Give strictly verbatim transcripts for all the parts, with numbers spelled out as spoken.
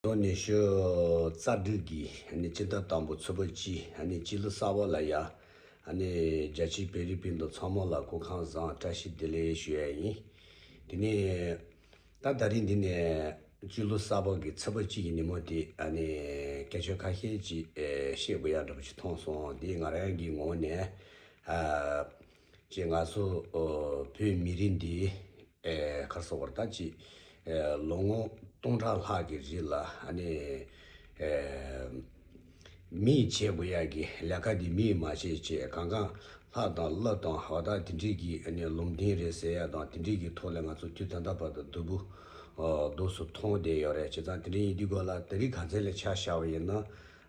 ལོ་ཉི་ཤུ་རྩ་དྲུག་གི་ཨ་ནི་སྤྱི་ཟླ་དང་པོ་ཚེས་པ་གཅིག་ཨ་ནི་སྤྱི་ལོ་གསར་པ་ལ་ཡ། ཨ་ནི་རྒྱ་ཆེའི་བོད་རིགས་སྤུན་ཟླ་ཚང་མ་ལ་སྐུ་ཁམས་བཟང་བཀྲ་ཤིས་བདེ་ལེགས་ཞུ་ཡ་ཡིན། དེ་ནས་ད་ད་རིང་འདི་ནས་སྤྱི་ལོ་གསར་པ་གི་ཚེས་པ་གཅིག་གི་ཉིན་མོ་དེ་ཨ་ནི་སྐད་ཆ་ཁ་ཤས་ཅིག་ཨེ་བཤད་དགོས་ཡ་འདྲ་པོ་ཞིག་མཐོང་སོང་། འདི་ང་རང་གི་ངོས་ནས་ཨ་ཅིག་ང་ཚོ་ཨོ་བོད་མི་རིགས་འདི་ཨེ་ག་རེ་ཟེར་དགོས་རེད། ད་ཅིག་ཨེ་ལོ་ངོ་སྟོང་ཕྲག་ལྷག་གི་རིང་ལ་ཨ་ནི་ཨེ་མིས་བྱེད་དགོས་ཡ་གི་ལས་ཀ་འདི་མིས་མ་བྱེད་ཅེས་གང་གང་ལྷ་དང་ཀླུ་དང་འོ་ད་དེ་འདྲས་ཀྱི་ཨ་ནི་ལུང་བསྟན་རེད་ཟེར་ཡ་དང་དེ་འདྲས་ཀྱི་ཐོག་ལ་ང་ཚོ་དུས་ད་ལྟ་བར་དུ་སྡུག་པོ་ཨོ་སྡུག་སུ་མཐོང་བསྡད་ཡོད་རེད། བྱས་ཙང་དེ་འདྲ་ཡིན་དུས་སྐབས་ལ་དེ་རིང་ག་ཚོད་ལ་ཆ་བཞག་པ་ཡིན་ན།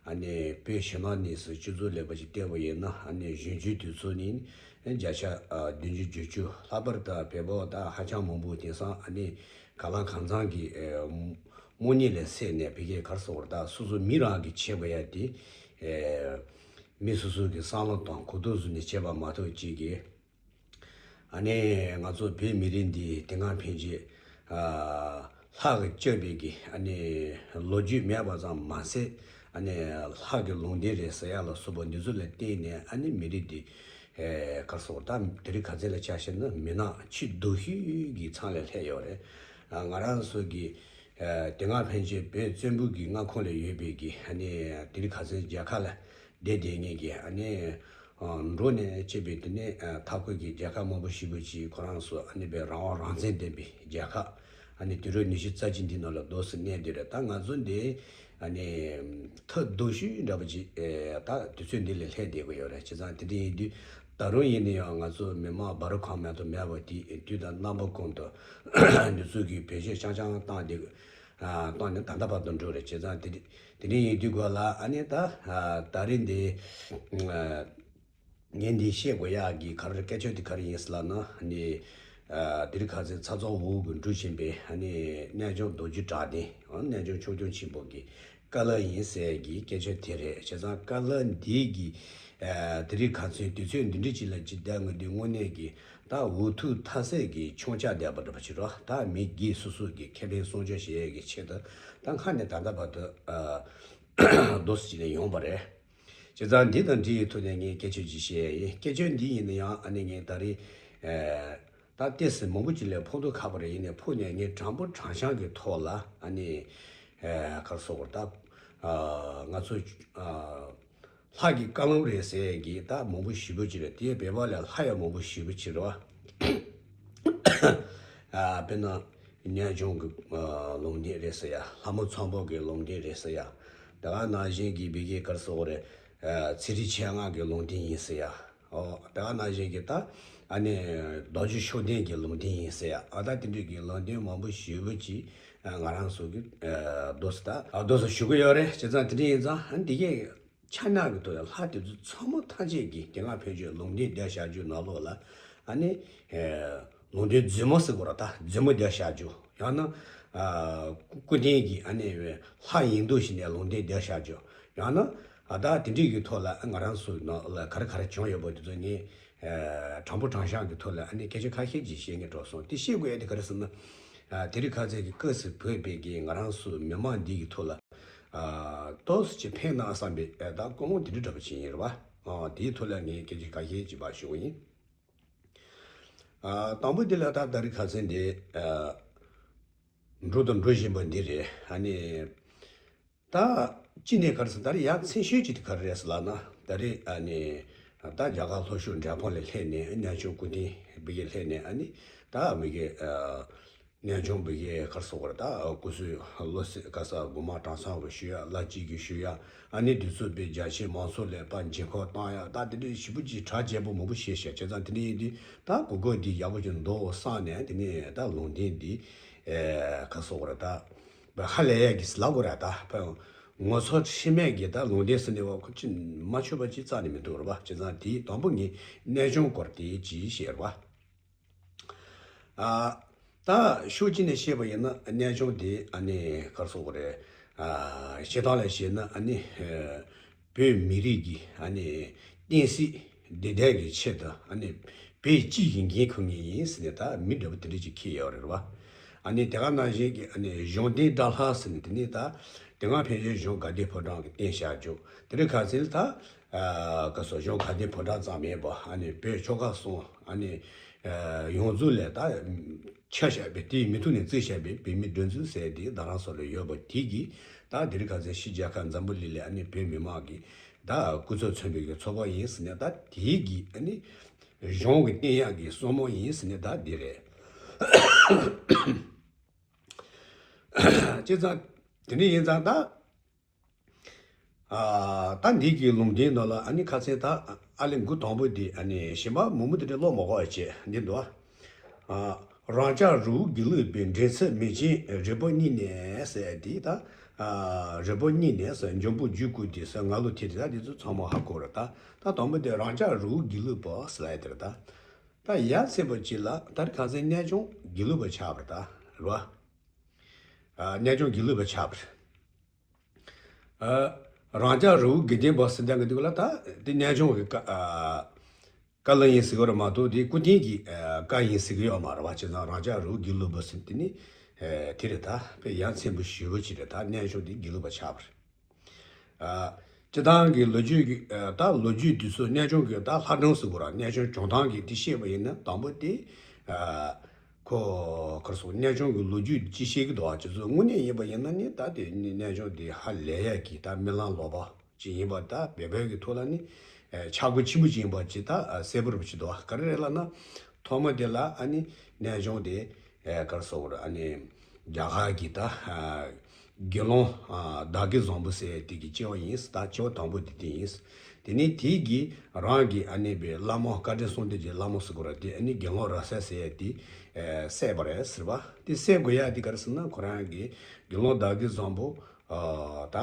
ཨ་ནི་བོད་ཕྱི་ནང་གཉིས་སུ་སྤྱི་ཚོགས་ལས་པ་ཞིག་བལྟས་པ་ཡིན་ན་ཨ་ནི་གཞོན་སྐྱེས་དེ་ཚོ་ནི་བརྒྱ་ཆ་ཨ་བདུན་ཅུ་བརྒྱད་ཅུ་ལྷག་པར་དུ་བོད་པ་དང་ཧ་ཅང་མང་པོ་དེང་སང་ཨ་ནི་ག་ལ་གང་འཚམ་གྱི་ཨ་རྨོངས་གཉིད་ལས་སད་ནས་བོད་སྐད་ག་རེ་ཟེར་དགོས་རེད། ད་སོ་སོ་མི་རང་གིས་བྱེད་དགོས་ཡ་དེ་ཨ་མི་སོ་སོ་གི་བསམ་བློ་དང་གོ་རྟོགས་བཟུང་ནས་བྱས་པ་མ་གཏོགས་ཅིག་གིས། ཨ་ནི་ང་ཚོ་བོད་མི་རིགས་འདི་དེ་སྔ་ཕན་ཆད་ཨ་ལྷ་གིས་བསྐྱབས་པའི་གི་ཨ་ནི་ལོ་རྒྱུས་མེད་པ་ཙམ་མ་ཟད། ཨ་ནི་ལྷ་གི་ལུང་བསྟན་རེད་ཟེར་ཡ་ལ་སོགས་པ་འདི་ཚོ་ལ་བརྟེན་ནས་ཨ་ནི་མི་རིགས་འདི་ཨེ་ག་རེ་ཟེར་དགོས་རེད། ད་དེ་རིང་ག་ཚོད་ལ་ཆ་བཞག་ན་མི་ནག་ཕྱི་སྡུག་ཤོས་ཀྱི་མཚམས་ལ་སླེབས་ཡོད་རེད། ཨ་ང་རང་ཚོ་གི་ཨ་དེ་སྔ་ཕན་ཆད་བོད་བཙན་པོ་གི་མངའ་ཁོངས་ལ་ཡོད་པའི་གི་ཨ་ནི་དེ་རིང་ག་ཚོད་རྒྱལ་ཁབ་ལ་བསྡད་བསྡད་མཁན་གྱི་ཨ་ནི་ཨ་འགྲོ་ནས་སྐྱེས་པའི་དེ་ནས་ཨ་མཐའ་འཁོར་གྱི་རྒྱལ་ཁབ་མང་པོ་ཞེ་པོ་ཅིག་ཁོ་རང་ཚོ་ཨ་ནི་བའི་རང་དབང་རང་བཙན་ལྡན་པའི་རྒྱལ་ཁབ་ཨ་ནི་དུས་རབས་ཉི་ཤུ་རྩ་གཅིག་འདི་ནང་ལ་སྡོད་སུ་གནས་བསྡད་རེད། ད་ང་ཚོ་འདི་ཨ་ནི་ཐབས་སྡུག་ཤོས་འདྲ་པོ་ཅིག་ཨེ་ད་དུས་ཚོད་འདི་ལ་སླེབས་བསྡད་ཀྱི་ཡོད་རེད། བྱས་ཙང་དེ་འདྲ་ཡིན་དུས་ད་རུང་ཡིན་ན་ཡང་ང་ཚོ་མི་མང་འབའ་རུ་ཁག་མེད་དུ་མེད་པ་དེ་དུས་དང་རྣམ་པ་ཀུན་ཏུ་འདི་ཚོ་གི་བེད་སྤྱོད་རྐྱང་རྐྱང་བཏང་བསྡད་ཀྱི་ཨ་བཏང་ནས་ད་ལྟ་བར་དུ་འགྲོ་རེད། བྱས་ཙང་དེ་དེ་འདྲ་ཡིན་དུས་སྐབས་ལ་ཨ་ནི་ད་ཨ་ད་རིང་འདི་ཨ་ངས་འདི་བཤད་དགོས་ཡག་གི་ག་རེ་སྐད་ཆ་དེ་ག་རེ་ཡིན་ཟེར་ལབ་ན་ཨ་ནི་ཨ་དེ་རིང་ཁ་སང་ཚ་ཚ་འུར་འུར་གྱིས་འགྲོ་བཞིན་པའི་ཨ་ནི་རྣལ་འབྱོར་རྡོ་རྗེ་གྲགས་ལྡན་ཨ་རྣལ་འབྱོར་ཆོས་སྐྱོང་ཆེན་པོ་གི་བཀའ་སློབ་ཡིན་ཟེར་གྱི་སྐད་ཆ་དེ་རེད། བྱས་ཙང་བཀའ་སློབ་འདི་གི་ཨ་དེ་རིང་ཁ་སང་དུས་ཚོད་འདི་འདྲ་ཅིག་ལ་ཅིག་བསྡད་ཡོང་དུས་དངོས་གནས་ཀྱི་ད་འུ་ཐུག་མཐའ་གསལ་གྱི་མཆོང་རྒྱག་བསྡད་པ་འདྲ་པོ་ཅིག་རེད། ད་མི་སྒེར་སོ་སོ་གི་ཁེ་ཕན་སྲུང་སྐྱོབ་བྱེད་ཡས་ཀྱི་ཆེད་དུ་ད་སྔ་ནས་ད་ལྟ་བར་དུ་ཨ་རྡོ་སུ་ཅིག་ནས་ཡོང་བ་རེད། བྱས་ཙང་འདི་དང་འབྲེལ་ཡོད་ཐོག་ནས་ངས་སྐད་ཆ་ཅིག་བཤད་ཡ་ཡིན། སྐད་ཆ་འདི་ཡིན་ན་ཡང་ཨ་ནི་ངས་ད་རེས་ཨ་ད་ཏོག་ཙམ་མང་པོ་ཅིག་ལ་ཕོག་ཐུག་ཁག་པོ་རེད། ཡིན་ནའི་ཕོག་ནས་ངས་དྲང་པོ་དྲང་གཞག་གི་ཐོག་ལ་ཨ་ནི་ཨ་ག་རེ་ཟེར་དགོས་རེད། ད་ཨ་ང་ཚོ་ཨ་ལྷ་གི་བཀའ་སློབ་རེད་ཟེར་གྱི་ད་མང་པོ་ཞེ་པོ་ཅིག་རེད། དེ་བོད་པ་ལ་ལྷ་ཡང་མང་པོ་ཞེ་པོ་ཅིག་རེད་བ། ཨ་དཔེར་ན་རྣལ་འབྱོར་གྱི་ཨ་ལུང་བསྟན་རེད་ཟེར་ཡ། ལྷ་མོ་ཚོམ་བུ་གི་ལུང་བསྟན་རེད་ཟེར་ཡ། དེ་ག་ནང་བཞིན་གྱི་བི་གེ་ག་རེ་ཟེར་དགོས་རེད། ཨ་ཚེ་རིང་མཆེད་ལྔ་གི་ལུང་བསྟན་ཡིན་ཟེར་ཡ། ཨོ་དེ་ག་ནང་བཞིན་གྱི་ད་ཨ་ནི་རྡོ་རྗེ་ཤུགས་ལྡན་གྱི་ལུང་བསྟན་ཡིན་ཟེར་ཡ། ཨ་ད་དེ་འདྲའི་གི་ལུང་བསྟན་མང་པོ་ཞེ་པོ་ཅིག་ཨ་ང་རང་ཚོ་གི་ཨ་རྡོ་སུ་ད་ཨ་རྡོ་སུ་ཞུ་གི་ཡོད་རེད། བྱས་ཙང་དེ་འདྲ་ཡིན་ཙང་ཨ་འདི་གས་ཆ་ནག་གི་ཐོག་ལ་ལྷ་དེ་ཚོ་ཚང་མ་ཐམས་ཅད་ཀྱི་དེ་སྔ་ཕན་ཆད་ལུང་བསྟན་བསྡད་བཞག་རྒྱུ་ནང་ལོགས་ལ་ཨ་ནི་ཨེ་ལུང་བསྟན་རྫུན་མ་ཟེར་དགོས་རེད། ད་རྫུན་མ་བསྡད་བཞག་རྒྱུ། ཡང་ན་ཨ་སྐུ་རྟེན་གྱི་ཨ་ནི་ལྷ་ཡིན་མདོག་བྱས་ནས་ལུང་བསྟན་བསྡད་བཞག་རྒྱུ། ཡང་ན་ཨ་ད་དེ་འདྲའི་གི་ཐོག་ལ་ཨ་ང་རང་ཚོའི་ནང་ལ་ག་རེ་ག་རེ་བྱུང་ཡོད་པ་དེ་ཚོ་ངས་ཨེ་དྲང་པོ་དྲང་གཞག་གི་ཐོག་ལ་ཨ་ནི་སྐད་ཆ་ཁ་ཤས་ཅིག་བཤད་སྙིང་བྲོ་སོང་། དེ་བཤད་དགོས་ཡ་དེ་ག་རེ་ཟེར་ན། ཨ་དེ་རིང་ཁ་སང་གི་སྐབས་སུ་བབས་པའི་གི་ང་རང་ཚོ་མི་མང་འདི་གི་ཐོག་ལ་ཨ་ཏོག་ཙམ་ཅིག་ཕན་ན་བསམ་པའི་ཨ་ད་སྐུ་ངོ་དེ་འདྲ་འདྲ་པོ་ཅིག་ཡིན་རེད་བ། ཨ་དེའི་ཐོག་ལ་ངས་སྐད་ཆ་ཁ་ཤས་ཅིག་ཕར་ཞུ་གི་ཡིན། ཨ་དང་པོ་དེ་ལ་ད་ད་རིང་ཁ་སང་འདི་ཨ་འགྲོ་དང་འགྲོ་བཞིན་པ་འདི་རེད། ཨ་ནི་ད་ཅི་ནས་ག་རེ་ཟེར། ད་རེས་ཡ་མཚན་ཤོས་ཅིག་དེ་ག་རེ་རེད་ཟེར་ལབ་ན། ད་རེས་ཨ་ནི་ད་རྒྱ་གར་ལྷོ་ཕྱོགས་འབྲས་སྤུངས་ལ་སླེབས་ནས་རྣལ་འབྱོར་སྐུ་རྟེན་བི་གེ་སླེབས་ནས་ཨ་ནི་ད་མི་གི་ཨ་རྣལ་འབྱོར་བི་གེ་ག་རེ་ཟེར་དགོས་རེད། ད་སྐུ་གཟུགས་བློ་གསལ་ག་ས་དགོངས་པ་གྲངས་ཚང་བ་ཞུ་ཡ། བླ་སྤྱི་གི་ཞུ་ཡ། ཨ་ནི་དུས་ཚོད་པའི་རྒྱ་ཆེ་མང་ཚོགས་ལ་ཕར་འགན་ཁུར་བཏང་ཡ། ད་དེ་འདྲའི་ཞེ་པོ་ཅིག་གྲ་རྒྱས་པོ་མང་པོ་བཤད་བཤད་བྱས་ཙང་དེ་འདྲ་ཡིན་དུས་ད་གོ་སྐབས་འདི་ཡག་པོ་ཅིག་འདུག་བསམ་ནས་དེ་ནས་ད་ལུང་བསྟན་འདི་ཨེ་ག་རེ་ཟེར་དགོས་རེད། ད་ཧ་ལས་ཡ་གི་ལབ་དགོས་རེད། ད་ཕ་ངོ་ཚོ་ཁྲིམས་མེད་ཀྱི་ད་ལུང་བསྟན་ཟེར་ནས་བ་ཁོ་ཅི་མ་ཆོད་པ་ཅི་རྩ་ནས་མི་འདུག་རེད་བ། བྱས་ཙང་དེའི་དང་པོ་ངས་རྣལ་འབྱོར་སྐོར་དེ་ཅིག་བཤད་རེད་བ། ཨ་ད་ཕྱོགས་གཅིག་ནས་བཤད་པ་ཡིན་ན་རྣལ་འབྱོར་དེ་ཨ་ནི་ག་རེ་ཟེར་དགོས་རེད། ཨ་བཤད་སྟངས་ལ་བཤད་ན་ཨ་ནི་ཨ་བོད་མི་རིགས་ཀྱི་ཨ་ནི་བསྟན་སྲིད་བདེ་དོན་གྱི་ཆེད་དུ་ཨ་ནི་བོད་སྤྱི་གི་འགན་འཁུར་མཁན་ཡིན་ཟེར་ནས་ད་མི་འདྲ་པོ་དེ་འདྲ་ཅིག་འཁྱེར་ཡོད་རེད་བ། ཨ་ནི་དེ་ག་ནང་བཞིན་གྱི་ཨ་ནི་གཞུང་བསྟེན་དགྲ་ལྷ་ཟེར་ནས་དེ་ནས་ད་ དེ་སྔ་ཕན་ཆད་གཞུང་དགའ་ལྡན་ཕོ་བྲང་གི་རྟེན་བཞག་རྒྱུ། དེ་རིང་ཁ་སང་ད་ཨ་ག་སོ་གཞུང་དགའ་ལྡན་ཕོ་བྲང་ཙམ་མིན་པ་ཨ་ནི་བོད་ཆོལ་ཁ་གསུམ་ཨ་ནི་ཡོངས་རྫོགས་ལས་ད་ཆ་བཞག་པའི་དེའི་མུ་མཐུད་ནས་བརྩིས་བཞག་པའི་བོད་མིའི་སྒྲིག་འཛུགས་ཟེར་དེ་རྡ་རམ་ས་ལར་ཡོད་པ་དེ་གིས་ད་དེ་རིང་ཁ་སང་ཕྱི་རྒྱལ་ཁབ་འཛམ་བུ་གླིང་ལ་ཨ་ནི་བོད་མི་མང་གི་ད་སྐུ་ཚབ་མཚོན་པའི་གི་ཚོགས་པ་ཡིན་ཟེར་ནས་ད་དེ་གི་ཨ་ནི་གཞུང་གི་བསྟན་ཡག་གི་སྲུང་མ་ཡིན་ཟེར་ནས་ད་འདི་རེད། བྱས་ཙང་དེ་འདྲ་ཡིན་ཙང་ད། ཨ་ད་འདི་གི་ལུང་བསྟན་ནང་ལ་ཨ་ནི་ཁ་སང་ད་ཨ་ལས་འགུ་དང་པོ་དེ་ཨ་ནི་གཞན་པ་མང་པོ་དེ་འདྲ་ཀློག་མ་དགོས་པ་བྱས་འདི་འདུག་ཨ། རང་ཅག་རི་བོ་དགེ་ལུགས་པའི་འགྲན་ཚབ་མེད་ཅིང་རིག་པ་གཉིས་ནས་ཟེར་དེ་ད། ཨ་རིག་པ་གཉིས་ནས་ཟེར་འཇམ་པོ་རྒྱུད་བསྐུལ་དེ་ཟེར་ང་ལོ་དེ་དེ་ད་དེ་ཚོ་ཚང་མ་ཧ་གོ་རེད་ད། ད་དང་པོ་དེ་རང་ཅག་རི་བོ་དགེ་ལུགས་པ་ཟེར་ལ་ཡ་དེ་རེད་ད། ད་ཡ་མཚན་པོ་གཅིག་ལ་ད་རེས་ཁ་སང་གནས་ཆུང་དགེ་ལུགས་པ་ཆགས་པ་རེད་ད་རེད་བ། ཨ་གནས་ཆུང་དགེ་ལུགས་པ་ཆགས་པ་རེད། ཨ་རང་ཅག་རི་བོ་དགེ་ལྡན་པ་ཟེར་མཁན་གྱི་འདུག་ལ་ད་དེ་གནས་ཆུང་གི་བཀའ་ཨ་བཀའ་སློབ་ཡིན་ཟེར་གི་རེད་མ་གཏོགས་དེ་སྐུ་རྟེན་གྱི་ཨ་བཀའ་ཡིན་ཟེར་གི་ཡོད་མ་རེད་བ། བྱས་ཙང་རང་ཅག་རི་བོ་དགེ་ལུགས་པ་ཟེར་དེ་ནི་ཨ་དེ་རེད་ད་དཔེ་ཡ་མཚན་པོ་ཞེ་པོ་ཅིག་རེད་ད། གནས་ཆུང་དེ་དགེ་ལུགས་པ་ཆགས་པ་རེད། ཨ་སྤྱི་བཏང་གི་ལོ་རྒྱུས་ཀྱི་ཨ་ད་ལོ་རྒྱུས་དེ་ཚོ་གནས་ཆུང་གི་ད་ལྷ་སྒྲུང་ཟེར་གི་རེད། གནས་ཆུང་བྱུང་སྟངས་ཀྱི་དེ་བཤད་པ་ཡིན་ན་དང་པོ་དེ་ཨ། ཁོ་གར་སོང་གནས་ཆུང་གི་ལོ་རྒྱུས་ཅི་བཤད་ཀྱི་འདུག་ཨ། ཁྱེད་ཚོ་དངོས་གནས་ཡིན་པ་ཡིན་ན་ནི་ད་དེ་ནི་གནས་ཆུང་དེ་ཧ་ལས་ཡག་གི་ད་རྨི་ལམ་ལོག་པ་ཅིག་ཡིན་པ་ད་བོད་བོད་ཀྱི་ཐོག་ལ་ནི་ཨ་ཆག་སྒོ་ཆེན་པོ་ཅིག་ཡིན་པ་ཅིག་ད་ཨ་གསལ་པོ་རུ་ཅིག་འདུག་ཨ། ག་རེ་རེད་ལབ་ན་ཐོག་མ་དེ་ལ་ཨ་ནི་གནས་ཆུང་དེ་ཨ་གར་སོང་ར་ཨ་ནི་རྒྱ་གར་གྱི་ད་ཨ་དགེ་སློང་ཨ་དར་རྒྱས་བཟང་པོ་ཟེར་དེ་གི་སྐྱེ་བ་ཡིན། ད་སྐྱེ་བ་དང་པོ་དེ་དེ་ཡིན། དེ་ནས་དེ་གིས་རང་གི་ཨ་ནི་པའི་བླ་མ་བཀའ་དྲིན་གསུམ་ལྡན་གྱི་བླ་མ་ཟེར་དགོས་ར་དེ་ཨ་ནི་དགེ་སློང་རབ་གསལ་ཟེར་ཡ་དེ་ཨེ་བསད་པ་རེད་ཟེར་བ། དེ་བསད་དགོས་ཡ་དེ་ག་རེ་ཟེར་ན་ཁོ་རང་གི་དགེ་སློང་དར་རྒྱས་བཟང་པོ་ཨ་ད་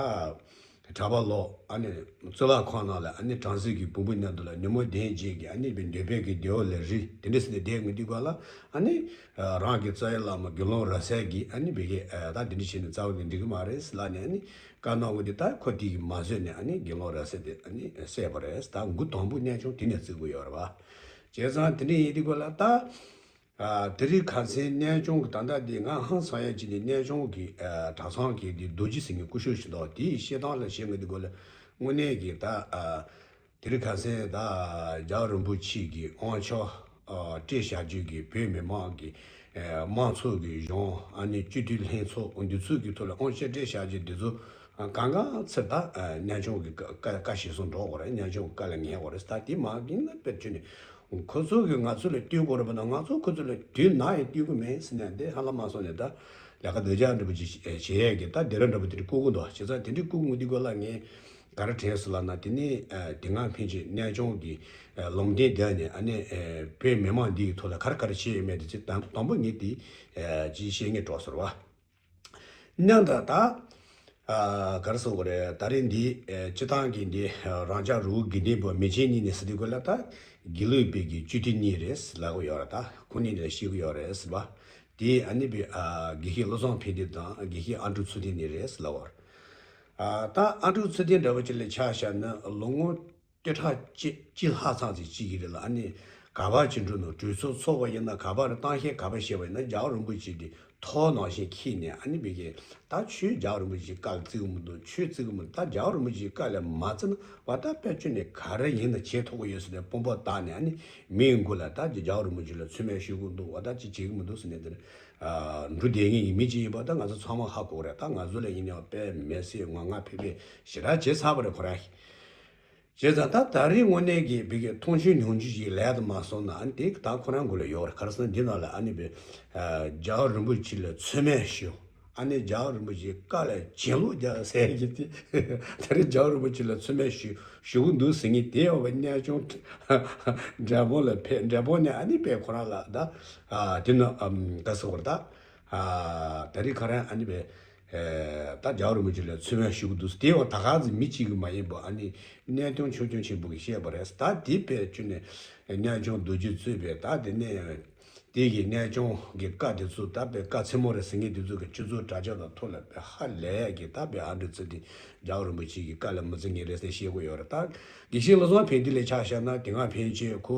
གྲྭ་པ་ལོག་ཨ་ནི་གཙུག་ལག་ཁང་ནང་ལ་ཨ་ནི་བྲམ་ཟེ་གི་བུ་མོ་མཉམ་དུ་ལ་ཉོན་མོངས་ལྡན་རྗེས་ཀྱི་ཨ་ནི་པའི་འདོད་པའི་གི་བདེ་བ་ལ་རིག་དེ་འདྲ་ཟེར་ནས་བསྡད་ངུ་དུས་ག་ལ་ཨ་ནི་རང་གི་རྩ་བའི་བླ་མ་དགེ་སློང་རབ་གསལ་གྱིས་ཨ་ནི་བི་གའི་ད་དེ་འདྲ་བྱས་ནས་རྩ་བ་ནས་འགྲིག་གི་མ་རེད་ལབ་ནས་ཨ་ནི་བཀའ་གནང་བ་དེ་ད་ཁོ་དེ་གིས་མ་བཟོད་ནས་ཨ་ནི་དགེ་སློང་རབ་གསལ་དེ་ཨ་ནི་བསད་པ་རེད། ད་འགོ་དང་པོ་གནས་ཆུང་དེ་ནས་བརྩི་དགོས་ཡོད་རེད་བ། བྱས་ཙང་དེ་འདྲ་ཡིན་དུས་ག་ལ་ད་དེ་རིང་ཁ་སང་གནས་ཆུང་གི་ད་ལྟ་དེ་ང་ཧང་སང་ཡ་གཅིག་ནས་གནས་ཆུང་གི་གྲྭ་ཚང་གི་དེ་རྡོ་རྗེ་ཟེར་མཁན་སྐུ་ཞབས་ཞིག་འདུག་དེའི་བཤད་སྟངས་ལ་བཤད་ངེས་དུས་ག་ལ་དངོས་གནས་ཀྱི་ད། དེ་རིང་ཁ་སང་ད་རྒྱལ་བ་རིན་པོ་ཆེ་གི་དབང་ཆ་ཨ་སྤྲད་བཞག་རྒྱུ་གི་བོད་མི་མང་གི་ཨ་དམངས་ཚོགས་ཀྱི་གཞུང་ཨ་ནི་སྤྱི་འཐུས་ལྷན་ཚོགས་འདི་ཚོ་གི་ཐོག་ལ་དབང་ཆ་སྤྲད་བཞག་རྒྱུ་འདི་ཚོ་ཨ་གང་ག་ཚེ་ད་ཨ་གནས་ཆུང་གི་བཀའ་བཀའ་བཀའ་ཞིག་སོང་འགྲོ་དགོས་རེད། གནས་ཆུང་གི་བཀའ་ལ་ཉན་དགོས་རེད། ད་དེ་མ་ཡིན་ན་དཔེ་བྱས་ནས་ཁོ་ཚོ་གི་ང་ཚོ་ལ་བསྟུན་དགོས་རེད་པ་ན་ང་ཚོ་ཁོ་ཚོ་ལ་དུས་ནམ་ཡང་བསྟུན་གི་མེད་ཟེར་ནས་འདི་ཧ་ལམ་མ་སོང་ནས་ད་ལས་ཀ་སྡོད་རྒྱག་འདྲ་པོ་ཅིག་བྱེད་ཡས་ཀྱི་ད་སྡེ་ར་འདྲ་པོ་དེ་འདྲ་བསྐུར་གི་འདུག་བྱས་ཙང་དེ་འདྲའི་བསྐུར་གི་འདུག་ག་ལ་ངས། ག་རེ་དྲན་སོང་ལབ་ན་དེ་ནས་ཨ་དེ་སྔ་ཕན་ཆད་གནས་ཆུང་གི་ཨ་ལུང་བསྟན་བསྡད་ནས་ཨ་ནི་ཨ་བོད་མི་མང་འདི་ཡི་ཐོག་ལ་ག་རེ་ག་རེ་བྱས་ཡོད་མེད་དེ་ཚོ་དང་དང་པོ་ངས་དེ་ཨ་ཅིག་བཤད་སྙིང་བྲོ་སོང་བ། མཉམ་དུ་ད་ཨ་ག་རེ་ཟེར་དགོས་རེད། ད་རེས་འདི་ཨ་སྤྱི་བཏང་གི་འདི་ཨ་རང་ཅག་རི་བོ་དགེ་ལྡན་པ་མི་ཆེན་གཉིས་ནས་ཟེར་དུས་ག་ལ་ད་དགེ་ལུགས་པའི་གི་སྤྱི་འཐུས་གཉིས་རེད་ལབ་གི་ཡོད་རེད། ད་ཁོ་གཉིས་ནས་བཤད་གི་ཡོད་རེད་ཟེར་བ། དེ་ཨ་ནི་པའི་ཨ་དགེ་བཤེས་བློ་བཟང་ཕན་བདེ་དང་དགེ་བཤེས་ཨ་འབྲུག་ཚུལ་ལྡན་གཉིས་རེད་ལབ་པ་རེད། ཨ་ད་ཨ་འབྲུག་ཚུལ་ལྡན་འདྲ་པོ་ཅིག་ལ་ཆ་བཞག་ན་ལོ་ངོ་སྟོང་ཕྲག་གཅིག་གཅིག་ལྷག་ཙམ་ཅིག་སྐྱེལ་གྱི་རེད་ལ། ཨ་ནི་ག་པར་ཅིག་འགྲོ་ན་གྲོས་ཚོགས་ཚོགས་པ་ཡིན་ན་ག་པར་རེད། གཏམ་བཤད་ག་པར་བཤད་པ་ཡིན་ན་རྒྱལ་བ་རིན་པོ་ཆེ་དེ་ཐོག་ནང་བཞིན་འཁྱེར་ནས་ཨ་ནི་བི་གའི་ད་ཁྱོད་རྒྱལ་བ་རིན་པོ་ཆེའི་བཀའ་ལ་བརྩི་གི་མི་འདུག་ཁྱོད་བརྩི་གི་མི་འདུག་ད་རྒྱལ་བ་རིན་པོ་ཆེའི་བཀའ་ལ་མ་བརྩི་ན་བ་ད་དཔེ་བྱས་ནས་ག་རེ་ཡིན་ན་བྱེད་ཐུབ་ཀྱི་ཡོད་ཟེར་ནས་དཔུང་པ་བཏགས་ནས་ཨ་ནི་མིའི་མགོ་ལ་ད་རྒྱལ་བ་རིན་པོ་ཆེ་ལ་མཚན་སྨད་ཞུ་གི་མི་འདུག་བ་ད་ཅི་བྱེད་གི་མི་འདུག་ཟེར་ནས་དེར་འགྲོ་བསྡད་མཁན་གྱི་མི་ཅིག་ཡིན་པ་ད་ང་ཚོ་ཚང་མ་ཧ་གོ་གི་རེད། ད་ང་ཚོ་ལ་ཡིན་ནའང་དཔེ་མི་སྲིད་ངོ་ང་ཕེ་ཕེ་ཞེ་དྲག་བྱས་ཚར་བ་རེད་ཁོ་རང་གིས། བྱས་ཙང་ད་ད་རེས་དངོས་གནས་ཀྱི་བི་གའི་མཐོང་ཆུང་ཉུང་ཆུང་ཞིག་ལས་དུ་མ་སོང་ན་ཨ་ནི་དེ་ད་ཁོ་རང་མགོ་ལ་ཡོད་རེད། ག་རེ་ཟེར་ན་འདི་ནང་ལ་ཨ་ནི་བི་རྒྱལ་བ་རིན་པོ་ཆེ་ལ་མཚན་སྨད་ཞུ། ཨ་ནི་རྒྱལ་བ་རིན་པོ་ཆེའི་བཀའ་ལ་གྱེན་ལོག་རྒྱག་ཟེར་གྱི་དེ་ད་རེས་རྒྱལ་བ་རིན་པོ་ཆེ་ལ་མཚན་སྨད་ཞུ་ཞུ་གི་འདུག་ཟེར་མཁན་དེ་ཡང་བ་གནས་ཆུང་འབྲས་སྤུངས་ལ་ཕེབས། འབྲས་སྤུངས་ནས་ཨ་ནི་བི་ཁོ་རང་ལ་ད་དེ་ནི་ག་ཟེར་བར་ད་ད་རེས་ཁོ་རང་ཨ་ནི་བི་ད་རྒྱལ་བ་རིན་པོ་ཆེ་ལ་མཚན་སྨད་ཞུ་གི་འདུག་དེ་ཡང་ད་ག་ཟེ་མི་གཅིག་གི་མ་ཡིན་པ་ཨ་ནི་གནས་ཆུང་ཆུང་ཆུང་ཆེན་པོ་གིས་བཤད་པ་རེད། ད་དེ་བས་ཁྱོད་ནས་གནས་ཆུང་རྡོ་རྗེ་གཙོས་པའི་ད་དེ་ནས་དེ་གི་གནས་ཆུང་གི་བཀའ་དེ་ཚོ་ད་བས་བཀའ་ཆེན་མོ་རེད་ཟེར་མཁན་དེ་ཚོ་གི་སྤྱི་ཚོགས་དྲ་རྒྱ་དང་ཐོག་ལ་བས་ཧ་ལས་ཀྱི་ད་བས་ཨ་འདྲ་ཚོ་དེ་རྒྱལ་བ་རིན་པོ་ཆེ་གི་བཀའ་ལ་མི་བརྩི་མཁན་རེད་ཟེར་བཤད་གི་ཡོད་རེད། ད་དགེ་བཤེས་བློ་བཟང་ཕན་བདེ་ལ་ཆ་བཞག་ན་དེ་སྔ་ཕན་ཆད་ཁོ་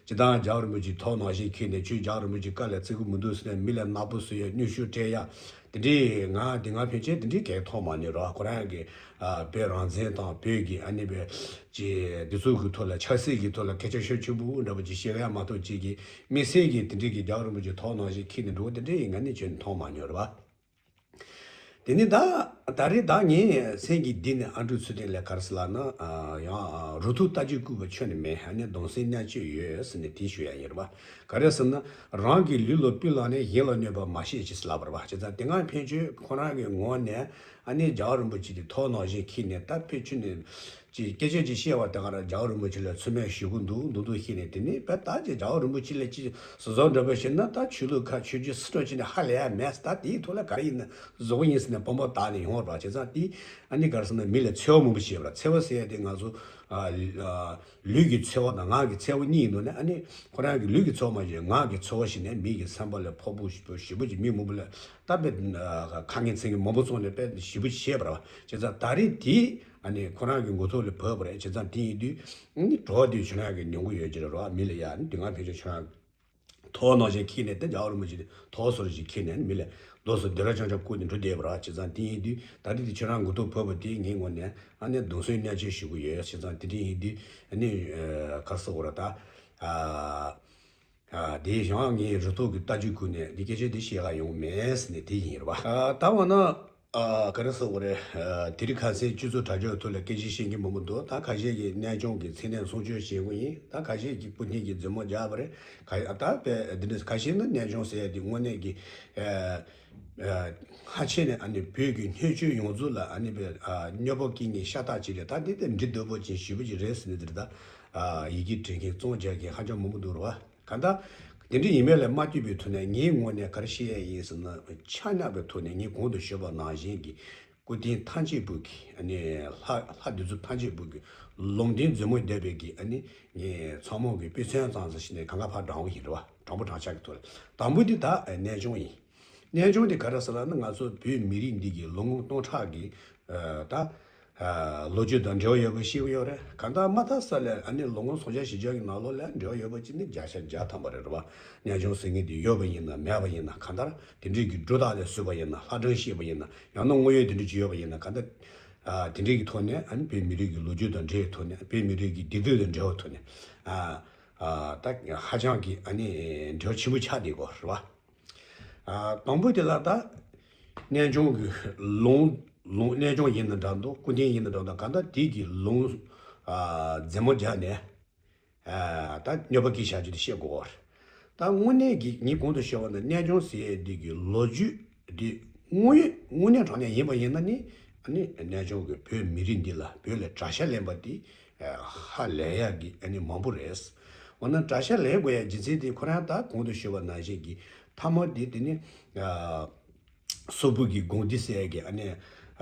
སྤྱི་བཏང་རྒྱལ་བ་རིན་པོ་ཆེ་ཐོག་ནང་བཞིན་འཁྱེར་ནས་ཁྱོད་རྒྱལ་བ་རིན་པོ་ཆེ་བཀའ་ལ་བརྩི་གི་མི་འདུག་ཟེར་ནས་མི་ལ་ནག་པོ་བཟོ་ཡ་གནོན་ཤུགས་སྤྲད་ཡ། དེ་འདྲའི་ང་དེ་སྔ་ཕན་ཆད་དེ་འདྲའི་གང་མཐོང་མ་མྱོང་ར། ཁོ་རང་གི་ཨ་བོད་རང་བཙན་དང་བོད་ཀྱི་ཨ་ནི་བོད་ཀྱི་འདི་ཚོ་གི་ཐོག་ལ་ཆབ་སྲིད་ཀྱི་ཐོག་ལ་སྐད་ཆ་ཤུགས་ཆེན་པོ་འདྲ་པོ་ཅིག་བཤད་ཡ་མ་གཏོགས་ཅིག་གི་དམིགས་བསལ་གྱི་དེ་འདྲའི་གི་རྒྱལ་བ་རིན་པོ་ཆེ་ཐོག་ནང་བཞིན་ཁྱེར་ནས་འགྲོ་དེ་འདྲའི་ང་ནི་ཅིག་མཐོང་མ་མྱོང་ར་བ། དེ་ནི་ད་ད་རེས་ད་ངས་སེམས་ཀྱི་གཏིང་ནས་ཨ་འབྲུག་ཚུལ་ཁྲིམས་ལ་ག་རེ་ཟེར་ལབ་ན། ཨ་ཡང་ཨ་རུ་ཐུག་རྟ་རྒྱུག་བཀོད་པ་ཁྱོན་ནས་མེད། ཨ་ནི་གདུང་སེམས་མཉམ་སྐྱེད་ཡོད་ཟེར་ནས་དེ་ཞུ་ཡ་ཡིན་ར་བ། ག་རེ་ཟེར་ན། རང་གི་ལུས་ལ་སྤུ་ལངས་ནས་གཞན་ལ་གནོད་པ་མ་བྱེད་ཅེས་ལབ་པ་རེད་བ། བྱས་ཙང་དེ་སྔ་ཕན་ཆད་ཁོ་རང་གི་ངོས་ནས་ཨ་ནི་རྒྱལ་བ་རིན་པོ་ཆེ་དེ་ཐོག་ནང་བཞིན་ཁྱེར་ནས་ད་ཕན་ཆད་ནས་ཅིག་སྐད་ཆ་ཅིག་བཤད་པ་དེ་ག་རང་རྒྱལ་བ་རིན་པོ་ཆེ་ལ་ཚུར་མེད་ཞུ་གི་འདུག་འདུག་འདུག་བཤད་ནས། དེ་ནས་བས་ད་ཅིག་རྒྱལ་བ་རིན་པོ་ཆེ་ལ་ཅིག་ཟུར་ཟུར་འདྲ་པོ་བཤད་ན་ད་ཆོས་ལུགས་ཁ་ཆོས་བརྒྱུད་སུ་འདྲ་བྱས་ནས་ཧ་ལས་ཡ་མེད། ད་དེའི་ཐོག་ལ་ག་རེ་ཡིན་ན་བཟོ་གི་ཡིན་ཟེར་ནས་དཔང་པོ་བཏགས་ནས་ཡོང་བ་རེད་བ། བྱས་ཙང་དེ་ཨ་ནི་ག་རེ་ཟེར་ན་མི་ལ་འཚེ་བ་མང་པོ་བྱེད་པ་རེད། འཚེ་བ་ཟེར་ཡ་དེ་ང་ཚོ་ཨ་ཨ་ལུས་ཀྱི་འཚེ་བ་དང་ངག་གི་འཚེ་བ་གཉིས་ཡིན་འདུག་ནས། ཨ་ནི་ཁོ་རང་གི་ལུས་ཀྱི་འཚེ་བ་མ་བྱས་ངག་གི་འཚེ་བ་བྱས་ནས་མི་གི་སེམས་པ་ལ་ཕོག་པོ་ཞེ་པོ་ཞེ་པོ་ཅིག་མི་མང་པོ་ལ་ད་དཔེ་ཨ་ཁ་ངན་ཚིག་ངན་མང་པོ་བཙོང་ནས་དཔེ་ཞེ་པོ་བྱས་པ་རེད་བ། བྱས་ཙང་ད་རེས་དེ་ཨ་ནི་ཁོ་རང་གི་མགོ་ཐོག་ལ་བབས་པ་རེད། བྱས་ཙང་དེ་ཡིན་དུས་ཨ་ནི་གྲོགས་དེ་ཁྱོད་རང་གི་མྱོང་གི་ཡོད་ཀྱི་རེད་བ། མི་ལ་ཡ་ཨ་ནི་དེ་སྔ་ཕན་ཆད་ཁྱོད་རང་ཐོག་ནང་བཞིན་ཁྱེར་ནས་དེ་རྒྱལ་བ་རིན་པོ་ཆེ་ཐོག་སོར་ཞིག་ཁྱེར་ནས་མི་ལ་རྡོ་སོ་སྡེ་ར་ཆང་ཆང་བསྐུར་ནས་འགྲོ་བསྡད་པ་རེད། བྱས་ཙང་དེ་ཡིན་དུས་ད་རེས་དེ་ཁྱོད་རང་མགོ་ཐོག་བབས་པ་དེ་ངའི་ངོས་ནས་ཨ་ནི་གདུང་སེམས་མཉམ་སྐྱེད་ཞུ་གི་ཡོད། བྱས་ཙང་དེ་འདྲ་ཡིན་དུས་ཨ་ནི་ཨ་ག་རེ་ཟེར་དགོས་རེད་ད། ཨ་ཨ་དེ་ཡང་ངའི་རུ་ཐོག་གི་རྟ་རྒྱུག་ཁུལ་ནས་འདི་སྐད་ཆ་འདི་བཤད་ག་ཡོང་མེད་ཟེར་ནས་དེ་ཡིན་རེད་བ། ཨ་ད་འོ་ན། ཨ་ག་རེ་ཟེར་དགོས་རེད། ཨ་དེ་རིང་ཁ་སང་སྤྱི་ཚོགས་དྲ་རྒྱ་ཐོག་ལ་སྐད་ཆ་བཤད་མཁན་མང་པོ་འདུག་ད་ཁ་ཤས་ཀྱིས་གནས་ཆུང་གི་མཚན་གནས་སྲུང་སྐྱོབ་བྱེད་དགོས་ཡིན། ད་ཁ་ཤས་ཀྱིས་སྐུ་རྟེན་གྱི་མཛུབ་མོ་རྒྱག་པ་རེད། ཁ་ད་དཔེ་འདི་འདྲ་ཁ་ཤས་ནི་གནས་ཆུང་ཟེར་ཡ་དེ་དངོས་གནས་ཀྱི་ཨ་ཨ་ཕལ་ཆེར་ནས་ཨ་ནི་བོད་ཀྱི་སྣོད་བཅུད་ཡོངས་རྫོགས་ལ་ཨ་ནི་དཔེ་ཨ་གནོད་པ་སྐྱེལ་མཁན་ཤ་སྟག་ཅིག་རེད། ད་འདི་དེ་འདྲ་འདོད་པོ་ཅན་ཞེ་པོ་ཅིག་རེད་ཟེར་ནས་འདིར་ད་ཨ་ཡི་གེ་འབྲི་མཁན་རྩོམ་རྒྱག་མཁན་ཧ་ཅང་མང་པོ་འདུག་རེད་བ། གང་ལྟར། དེ་འདྲ་ཡིན་པས་ལས་མ་བཏུས་པའི་ཐོག་ནས་ངའི་ངོས་ནས་ག་རེ་བཤད་ཡས་ཡིན་ཟེར་ན། ཆ་མཉམ་པའི་ཐོག་ནས་ངས་གོང་དུ་ཞུས་པ་ནང་བཞིན་གྱི་སྐུ་རྟེན་ཐམས་ཅད་པོ་གི་ཨ་ནི་ལྷ་ལྷ་འདི་ཚོ་ཐམས་ཅད་པོ་གི་ལུང་བསྟན་མཛུབ་མོ་བརྡེབས་པའི་གི་ཨ་ནི་ངས་ཚང་མ་གི་དཔེ་མཚོན་ཙམ་ཟེར་ཞིག་ནས་གང་ག་ཕར་དྲངས་པ་ཡིན་རེད་བ། དྲང་པོ་དྲང་ཆག་གི་ཐོག་ལ་དང་པོ་འདི་ད་གནས་ཆུང་ཡིན། གནས་ཆུང་དེ་ག་རེ་ཟེར་ལབ་ན། ང་ཚོ་བོད་མི་རིགས་འདི་གི་ལོ་ངོ་སྟོང་ཕྲག་གི་ཨ་ད་ཨ་ལོ་རྒྱུས་དང་འབྲེལ་བ་ཡོད་པ་ཤེས་ཀྱི་ཡོད་རེད། གང་ལྟར་མ་མཐའ་ས་ལ་ཨ་ནི་ལོ་ངོ་སུམ་བརྒྱ་བཞི་བརྒྱ་གི་ནང་ལོགས་ལ་འབྲེལ་བ་ཡོད་པ་ཅིག་ནི་བརྒྱ་ཆ་བརྒྱ་ཐམ་པ་རེད་རེད་བ། གནས་ཆུང་ཟེར་མཁན་དེ་ཡོད་པ་ཡིན་ན་མེད་པ་ཡིན་ན། གང་ལྟར་དེ་འདྲའི་གི་སྒྲོ་བཏགས་ལས་བཟོས་པ་ཡིན་ན། ལྷ་སྒྲུང་བཤད་པ་ཡིན་ན། ཡང་ན་དངོས་ཡོད་དེ་འདྲ་ཅིག་ཡོད་པ་ཡིན་ན། གང་ལྟར་ཨ་དེ་འདྲའི་གི་ཐོག་ནས་ཨ་ནི་བོད་མི་རིགས་ཀྱི་ལོ་རྒྱུས་དང་འབྲེལ་བའི་ཐོག་ནས། བོད་མི་རིགས་ཀྱི་སྡིག་སྡུག་དང་འབྲེལ་བའི་ཐོག་ནས་ཨ་ཨ་ད་ཧ་ཅང་གི་ཨ་ནི་འབྲེལ་བ་ཆེན་པོ་ཆགས་བསྡད་ཀྱི་ཡོད་རེད་བ། ཨ་དང་པོ་དེ་ལ་ད་གནས་ཆུང་གི་ལུང་ལུང་གནས་ཆུང་ཡིན་ན་འདྲ་འདུག་སྐུ་རྟེན་ཡིན་ན་འདྲ་འདུག་གང་ལྟར་དེ་གི་ལུང་ཨ་མཛུབ་མོ་རྒྱག་ནས་ཨ་ད་གནོད་པ་སྐྱེལ་བྱ་རྒྱུ་དེ་བཤད་དགོས་པ་རེད། ད་དངོས་གནས་ཀྱི་ངས་གོང་དུ་ཞུས་པ་ནང་གནས་ཆུང་ཟེར་ཡས་དེ་གི་ལོ་རྒྱུས་དེ་དངོས་ཡོད་དངོས་གནས་དྲང་གནས་ཡིན་པ་ཡིན་ན་ནི། ཨ་ནི་གནས་ཆུང་གི་བོད་མི་རིགས་འདི་ལ་བོད་ལ་གྲྭ་ཤག་ལེན་པ་དེ་ཧ་ལས་ཡག་གི་ཨ་ནི་མང་པོ་རེད། འོ་ན་གྲྭ་ཤག་ལེན་དགོས་ཡ་རྒྱུ་མཚན་དེ་ཁོ་རང་ད་གོང་དུ་ཞུས་པ་ནང་བཞིན་གྱི་མཐའ་མ་དེ་དེ་ནི་ཨ་སོག་པོ་གི་དགོན་སྡེ་ཟེར་ཡ་གི་ཨ་ནི་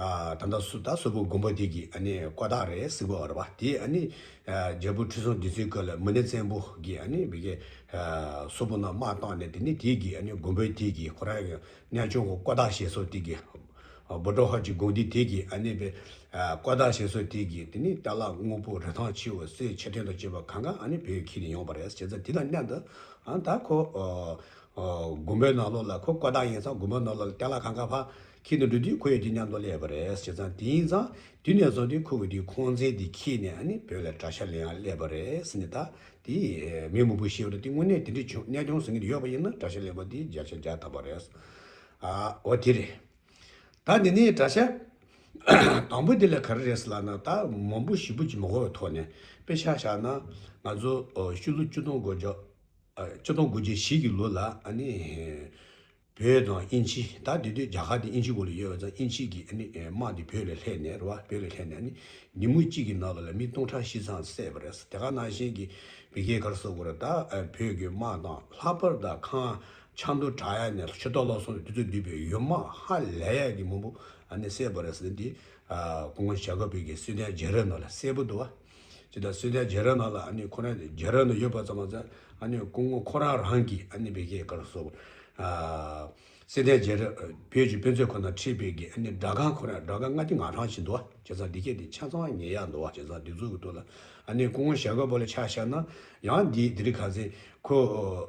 ཨ་ད་ལྟ་སུ་ད་སོག་པོ་དགོན་པ་དེ་གི་ཨ་ནི་བཀའ་རྟགས་རེད་ཟེར་གོ་བ་རེད་བ། དེ་ཨ་ནི་ཨ་རྒྱལ་པོ་ཁྲི་སྲོང་ལྡེ་བཙན་སྐབས་ལ་མུ་ནེ་བཙན་པོ་གི་ཨ་ནི་བི་གའི་ཨ་སོག་པོ་རྣམས་དམག་བཏང་ནས་དེ་ནི་དེ་གི་ཨ་ནི་དགོན་པ་དེ་གི་ཁོ་རང་གི་གནས་ཆུང་གི་བཀའ་རྟགས་བཞེངས་ས་དེ་གི་ཨ་བོ་ཊོ་ཧ་ཅི་དགོན་སྡེ་དེ་གི་ཨ་ནི་བི་ཨ་བཀའ་རྟགས་བཞེངས་ས་དེ་གི་དེ་ནི་ཏ་ལ་དངོས་པོ་རིན་ཐང་ཆེ་བ་གསེར་ཕྱེ་ཐེངས་དང་བཅས་པ་གང་ག་ཨ་ནི་བོད་ཁྱེར་ནས་ཡོང་བ་རེད། བྱས་ཙང་དེ་དང་མཉམ་དུ་ཨ་ད་ཁོ་ཨ་ཨ་དགོན་པའི་ནང་ལོགས་ལ་ཁོ་བཀའ་རྟགས་ཡིན་ཙང་དགོན་པའི་ནང་ལོགས་ལ་ཏ་ལ་གང་ག་ཕར་ཁྱེར་ནས་འགྲོ་དུས་ཁོ་ཡང་དེ་མཉམ་དུ་སླེབས་པ་རེད། བྱས་ཙང་དེ་ཡིན་ཙང་དེ་ནས་བཟུང་སྟེ་ཁོ་གི་དེ་ཁོང་ཚན་དེ་ཁྱེར་ནས་ཨ་ནི་བོད་ལ་གྲྭ་ཤག་ལེན་ཡག་སླེབས་པ་རེད་ཟེར་ནས། ད་དེ་མི་མང་པོས་བཤད་པ་རེད། དེ་དངོས་གནས་དེ་འདྲ་བྱུང་གནས་ཆུང་ཟེར་མཁན་དེ་ཡོད་པ་ཡིན་ན་གྲྭ་ཤག་ལེན་པ་དེ་བརྒྱ་ཆ་བརྒྱ་ཐམ་པ་རེད། ཨ་འོ་དེ་རེད། ད་འདི་ནས་གྲྭ་ཤག་དང་པོ་དེ་ལ་ག་རེ་རེད་ཟེར་ལབ་ན། ད་མང་པོ་ཞེ་པོ་ཅིག་མི་དགོས་པའི་ཐོག་ནས་དཔེ་ཆ་བཞག་ན། ང་ཚོ་ཨ་ཕྱི་ལོ་ཆིག་སྟོང་དགུ་བརྒྱ་ཨ་ཆིག་སྟོང་དགུ་བརྒྱ་བཞི་གི་ལོ་ལ་ཨ་ནི་བོད་དང་དབྱིན་ཇི། ད་དེ་དུས་རྒྱ་གར་དེ་དབྱིན་ཇི་འོག་ལ་ཡོད་པ་ཙང་དབྱིན་ཇི་གི་ཨ་ནི་དམག་དེ་བོད་ལ་སླེབས་ནས་རེད་བ། བོད་ལ་སླེབས་ནས་ཨ་ནི་ཉིན་མོ་གཅིག་གི་ནང་ལ་ལ་མི་སྟོང་ཕྲག་བཞི་ཙམ་བསད་པ་རེད། དེ་ག་ནང་བཞིན་གྱི་བི་གའི་ག་རེ་ཟེར་དགོས་རེད། ད་ཨ་བོད་ཀྱི་དམག་དང་ལྷག་པར་དུ་ཁམས་ཆབ་མདོ་བྲག་གཡབ་ནས་ཕྱི་ལོགས་ལ་སོང་ནས་དུས་ཚོད་བསྡུས་པའི་ཡུལ་དམག་ཧ་ལས་ཡག་གི་མང་པོ་ཨ་ནི་བསད་པ་རེད་ཟེར་ནས་འདི་ཨ་སྐུ་ངོ་ཞྭ་སྒབ་པའི་གི་གསོལ་ཐལ་རྒྱལ་རབས་ནང་ལ་གསལ་པོ་འདུག་བ། ཇི་ལྟར་གསོལ་ཐལ་རྒྱལ་རབས་ནང་ལ་ཨ་ནི་ཁོ་རང་རྒྱལ་རབས་ནང་ཡོད་པ་ཙམ་མ་ཟད། ཨ་ནི་སྐུ་ངོ་ཁོ་རང་རང་གིས་ཨ་ནི་བི་གའི་ག་རེ་ཟེར་དགོས་རེད། ཨ་ སྲིད་དོན་རྒྱལ་རབས་བོད་ཀྱི་དཔེ་མཛོད་ཁང་ནང་ཁྲིད་པའི་གི་ཨ་ནི་སྦྲག་ཁང་ཁོ་རང་སྦྲག་ཁང་ལྔ་བཅུ་ང་གྲངས་ཤིག་འདུག་བ། བྱས་ཙང་འདི་གས་དེ་ཆ་ཚང་ཉན་ཡག་འདུག་བ། བྱས་ཙང་འདི་ཚོ་གི་ཐོག་ལ་ཨ་ནི་སྐུ་ངོ་ཞྭ་སྒབ་པོ་ལ་ཆ་བཞག་ན་ཡང་འདི་འདི་རིགས་ག་ཚད་ཁོ་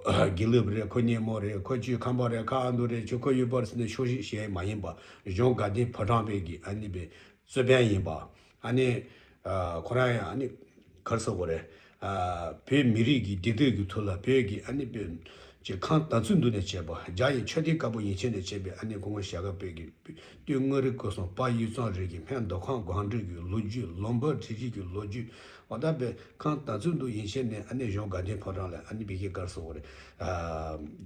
དགེ་ལུགས་རེད། ཁོ་སྙེ་མོ་རེད། ཁོ་ཆོས་ཁམས་པ་རེད། ཁ་ཨ་མདོ་རེད། ཁྱོད་ཁོ་ཡུལ་པ་རེད་ཟེར་ནས་ཕྱོགས་བཞི་བཤད་མ་ཡིན་པ། གཞུང་དགའ་ལྡན་ཕོ་བྲང་པའི་གི་ཨ་ནི་པའི་རྩོད་དཔོན་ཡིན་པ། ཨ་ནི་ཨ་ཁོ་རང་ཡང་ཨ་ནི་ག་རེ་ཟེར་དགོས་རེད། ཨ་བོད་མི་རིགས་ཀྱི་བདེ་སྡུག་གི་ཐོག་ལ་བོད་ཀྱི་ཨ་ནི་བོད་ཀྱི་ཁམས་དྭངས་གཙུག་ཏུ་ནས་བྱས་པ། རྒྱ་ཡི་ཆོས་ལྡན་བཀའ་པོད་ཡན་ཆད་ནས་བྱས་པའི་ཨ་ནི་སྐུ་ངོ་ཞྭ་སྒབ་པོ་གི་སྟོད་མངའ་རིས་སྐོར་གསུམ་དཔལ་ཡུལ་ཙམ་རིག་གི་སྨད་མདོ་ཁམས་སྒང་དྲུག་གི་ལོ་རྒྱུས། ལུང་པ་བྲིས་རིས་ཀྱི་ལོ་རྒྱུས། འོ་ད་བོད་ཁམས་དྭངས་གཙུག་ཏུ་ཡན་ཆད་ནས་ཨ་ནི་གཞུང་དགའ་ལྡན་ཕོ་བྲང་ལ་ཨ་ནི་བི་གེ་ག་རེ་ཟེར་དགོས་རེད། ཨ།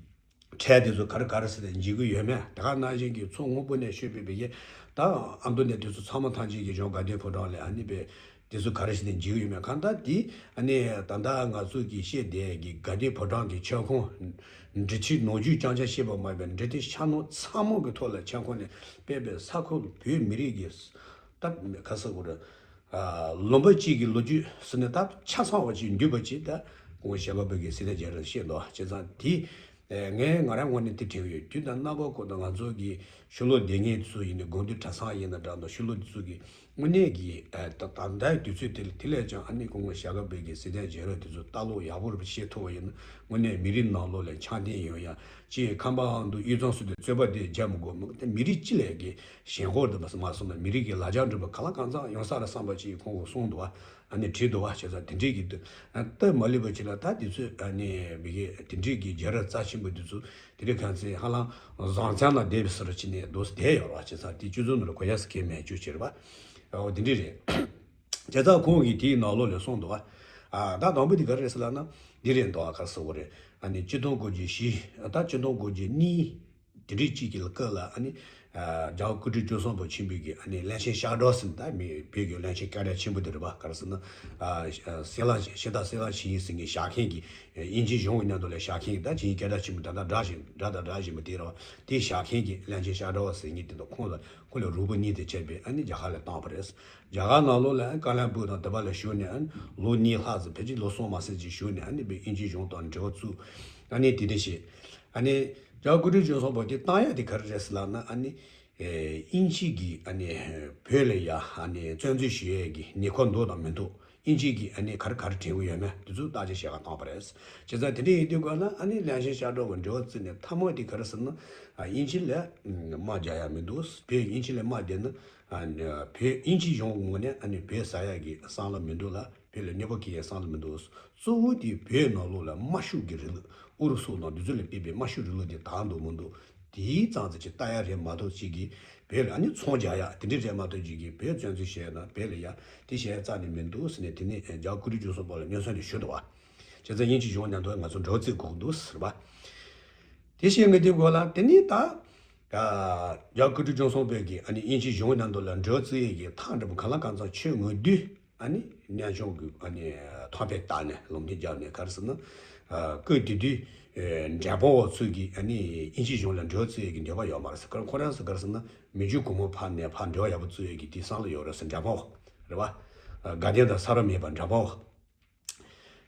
ཁྲལ་དེ་ཚོ་ག་རེ་ག་རེ་ཟེར་ནས་འཇལ་གི་ཡོད་མེད། དེ་ག་ནང་བཞིན་གྱི་མཚོ་སྔོན་པོ་ནས་ཤོད་པའི་བི་གེ་ད་ཨ་མདོ་ནས་དེ་ཚོ་ཚང་མ་ཐམས་ཅད་ཀྱི་གཞུང་དགའ་ལྡན་ཕོ་བྲང་ལ་ཨ་ནི་པའི་དེ་ཚོ་ག་རེ་ཟེར་ནས་འཇལ་གི་ཡོད་མེད། གང་ལྟར་དེ་ཨ་ནི་ད་ལྟ་ང་ཚོ་གི་བཤད་བསྡད་ཀྱི་དགའ་ལྡན་ཕོ་བྲང་གི་ཁྱབ་ཁོངས་འབྲི་ཆུའི་ནང་ཆོས་རྐྱང་རྐྱང་བཤད་པ་མ་ཡིན་པར་འབྲི་ཆུའི་ཤར་ནུབ་ཚང་མ་གི་ཐོག་ལ་ཁྱབ་ཁོངས་ནས་ཕེབས་པའི་ས་ཁུལ་བོད་མི་རིགས་ཀྱི་ད་ག་ཟེར་དགོས་རེད། ལུང་པ་གཅིག་གི་ལོ་རྒྱུས་ཟེར་ནས་ད་ཆ་ཚང་བ་ཅིག་འདུས་པ་ཅིག་ད་སྐུ་ངོ་ཞྭ་སྒབ་པོ་གི་སྲིད་དོན་རྒྱལ་རབས་བཤད་འདུག། བྱས་ཙང་དེ་ངས་ང་རང་ངོས་ནས་དེ་དྲན་གི་ཡོད། དུས་དང་རྣམ་པ་ཀུན་ཏུ་ང་ཚོ་གི་ཕྱི་ལོགས་སྡོད་མཁན་ཚོ་ཡིན་ནའི་དགོན་སྡེ་གྲྭ་ཚང་ཡིན་ན་འདྲ་འདུག། ཕྱི་ལོགས་དེ་ཚོ་གི་དངོས་གནས་ཀྱི་ད་ད་ལྟའི་དུས་ཚོད་དེ་དེ་ལས་ཀྱང་ཨ་ནི་སྐུ་ངོ་ཞྭ་སྒབ་པོ་གི་སྲིད་དོན་རྒྱལ་རབས་དེ་ཚོ་ལྟ་ཀློག་ཡག་པོ་རེ་བྱེད་ཐུབ་པ་ཡིན་ན་དངོས་གནས་མི་རིགས་ནང་ལོགས་ལ་འཆམ་མཐུན་ཡོང་ཡ། ཅིག་ཁམས་པ་ཨ་མདོ་དབུས་གཙང་སོགས་དེ་རྩོད་པ་དེ་རྒྱག་མི་དགོས། མི་རིགས་སྤྱི་ལས་ཀྱི་ཞེན་ཁོག་དེ་མ་སོང་ན་མི་རིགས་ཀྱི་ལ་རྒྱ་འགྲུབ་པ་གང་ལ་གང་འཚམ་ཡོང་ས་རེད་བསམ་པ་ཅིག་ཁོང་གིས་གསུངས་འདུག་བ། ཨ་ནི་བྲིས་འདུག་བ། བྱས་ཙང་དེ་འདྲའི་གི་འདུག། ཨ་སྟབས་མ་ལེགས་པ་ཅིག་ལ་ད་དེ་ཚོས་ཨ་ནི་བི་གེ་དེ་འདྲའི་གི་རྒྱལ་རབས་རྩ་ཆེན་པོ་དེ་ཚོ་དེ་རིང་ཁ་སང་ཧ་ལམ་བཟང་ཚན་ལ་བསྡད་པའི་སོར་ཅིག་ནས་འདུག་བསྡད་ཡོད་རེད་བ། བྱས་ཙང་དེ་སྤྱི་ཚོགས་ནང་ལ་གོ་ཡ་ས་གལ་མེད་རྒྱུ་ཅིག་རེད་བ། འོ་དེ་འདྲ་རེད། བྱས་ཙང་ཁོང་གིས་དེའི་ནང་ལོགས་ལ་གསུངས་འདུག་བ། ཨ་ད་དང་པོ་དེ་ག་རེ་རེད་ཟེར་ལབ་ན་འདི་རེད་འདུག། ཨ་ག་རེ་ཟེར་དགོས་རེད། ཨ་ནི་ཆིག་སྟོང་དགུ་བརྒྱ་བཞི་ད་ཆིག་སྟོང་དགུ་བརྒྱ་གཉིས། དེ་འདྲའི་གཅིག་གི་སྐབས་ལ་ཨ་ནི་ཨ་རྒྱལ་བ་སྐུ་ཕྲེང་བཅུ་གསུམ་པ་ཆེན་པོའི་གི་ཨ་ནི་བློན་ཆེན་ཤར་གྲགས་ཟེར་ད་མི་བོད་ཀྱི་བློན་ཆེན་སྐད་གྲགས་ཆེན་པོ་དེ་རེད་པ། ག་རེ་ཟེར་ན་ཨ་སེ་ལ་ཤེ་ད་སེ་ལ་ཞི་ཡི་ཟེར་མཁན་བཞག་མཁན་གྱི་དབྱིན་ཇིའི་གཞུང་གི་མཉམ་དུ་ལ་བཞག་མཁན་གྱི་ད་ཆིངས་སྐད་གྲགས་ཆེན་པོ་ད་ལྟ་འདྲ་ཞིག་འདྲ་དང་འདྲ་ཞིག་མ་དེ་རེད་པ། དེ་བཞག་མཁན་གྱི་བློན་ཆེན་ཤར་གྲགས་ཟེར་མཁན་དེ་དང་ཁོང་ལ་ཁོ་ལ་རོགས་པ་གཉིས་དེ་བྱས་པས་ཨ་ནི་རྒྱ་གར་ལ་བཏང་བ་རེད། རྒྱ་གར་ནང་ལོགས་ལ་ཨ་ནི་ཀ་ལན་སྦུག་དང་དེ་པ་ལ་བཞུགས་ནས་ཨ་ནི་ལོ་གཉིས་ལྷག་ཙམ་ཕལ་ཆེར་ལོ་གསུམ་མ་ཟིན་ཅིག་བཞུགས་ནས་ཨ་ནི་དབྱིན་ཇིའི་གཞུང་དང་འབྲེལ་བ་བཙུགས། ཨ་ནི་དེ་འདྲ་བྱས། ཨ་ནི་རྒྱལ་བ་སྐུ་ཕྲེང་བཅུ་གསུམ་པ་དེ་བཏང་ཡ་དེ་ག་རེ་རེད་ཟེར་ལབ་ན་ཨ་ནི་ཨེ་དབྱིན་ཇི་གིས་ཨ་ནི་བོད་ལ་ཡ་ཨ་ནི་བཙན་འཛུལ་ཞུ་ཡས་ཀྱི་ཉེ་འཁོར་འདུག་དང་མི་འདུག། དབྱིན་ཇི་གིས་ཨ་ནི་ག་རེ་ག་རེ་དྲན་གྱི་ཡོད་མེད་དེ་ཚོ་བརྟག་དཔྱད་བྱེད་ག་བཏང་བ་རེད། བྱས་ཙང་དེ་འདྲ་ཡིན་དུས་སྒང་ལ་ཨ་ནི་བློན་ཆེན་ཤར་གྲགས་ཀྱིས་འབྲེལ་བ་བཙུགས་ནས་མཐའ་མ་དེ་ག་རེ་ཟེར་ན་ཨ་དབྱིན་ཇི་ལ་དམག་རྒྱག་ཡ་མི་འདུག། བོད་དབྱིན་ཇི་ལ་དམག་བརྒྱབ་ན་ཨ་ནི་བོད་དབྱིན་ཇིའི་གཞུང་ངོས་ནས་ཨ་ནི་བོད་ཟ་ཡ་གི་བསམ་བློ་མི་འདུག་ལ། བོད་ལ་གནོད་པ་སྐྱེལ་ཡའི་བསམ་བློ་མི་འདུག། གཙོ་བོ་དེ་བོད་ནང་ལོགས་ལ་དམར་ཤོག་གི་རིང་ལུགས་ཨུ་རུ་སུ་དང་འདི་ཚོ་ལ་ཕན་པའི་དམར་ཤོག་རིང་ལུགས་དེ་དར་འདུག་མི་འདུག། དེའི་ཙང་ཙམ་ཅིག་ལྟ་ཡ་རེད་མ་གཏོགས་ཅིག་གིས་བོད་ལ་ཨ་ནི་ཚོང་རྒྱག་ཡ་དེ་འདྲ་རེད་མ་གཏོགས་ཅིག་གིས་བོད་བཙན་འཛུལ་བྱས་ན་བོད་ལ་ཡ་དེ་བྱས་རྩ་ནས་མི་འདུག་ཟེར་ནས་དེ་ནས་རྒྱལ་བ་སྐུ་ཕྲེང་བཅུ་གསུམ་པ་ལ་སྙན་སེང་དེ་ཞུས་འདུག་བ། བྱས་ཙང་དབྱིན་ཇིའི་གཞུང་མཉམ་དུ་ང་ཚོ་འབྲེལ་བ་བཙུགས་དགོས་འདུག་ཟེར་བ། དེ་བྱས་ངས་དེ་གོ་ལ་དེ་ནས་ད་རྒྱལ་བ་སྐུ་ཕྲེང་བཅུ་གསུམ་པའི་གི་ཨ་ནི་དབྱིན་ཇིའི་གཞུང་མཉམ་དུ་ལ་འབྲེལ་བ་བཙུགས་ཡས་ཀྱི་ཐག་འདྲ་པོ་གང་ལ་གང་འཚམ་ཆོད་ཡོང་དུས། ཨ་ནི་གནས་ཆུང་གི་ཨ་ནི་ཐོག་ཕེབས་བཏང་ནས་ལུང་བསྟན་བརྒྱབ་ནས་ག་རེ་ཟེར་ན། ཨ་སྐབས་དེ་དུས་ཨེ་འབྲས་སྤུངས་པ་ཚོས་ཀྱིས་ཨ་ནི་དབྱིན་ཇིའི་གཞུང་ལ་འབྲེལ་བ་བཙུགས་ཡས་ཀྱི་འདོད་པ་ཡོད་མ་རེད་ཟེར། ཁོ་ཁོ་རང་ཚོ་ག་རེ་ཟེར་ན་མི་རྒྱུད་གོང་མ་ཕར་ནས་ཕར་འབྲེལ་བ་ཡག་པོ་བཙུགས་ཡས་ཀྱི་དེ་བསམ་བློ་ཡོད་རེད་ཟེར། འབྲས་སྤུངས་པ་རེད་པ། དགའ་ལྡན་དང་ས་རཱ་མེད་པ་འབྲས་སྤུངས་པ།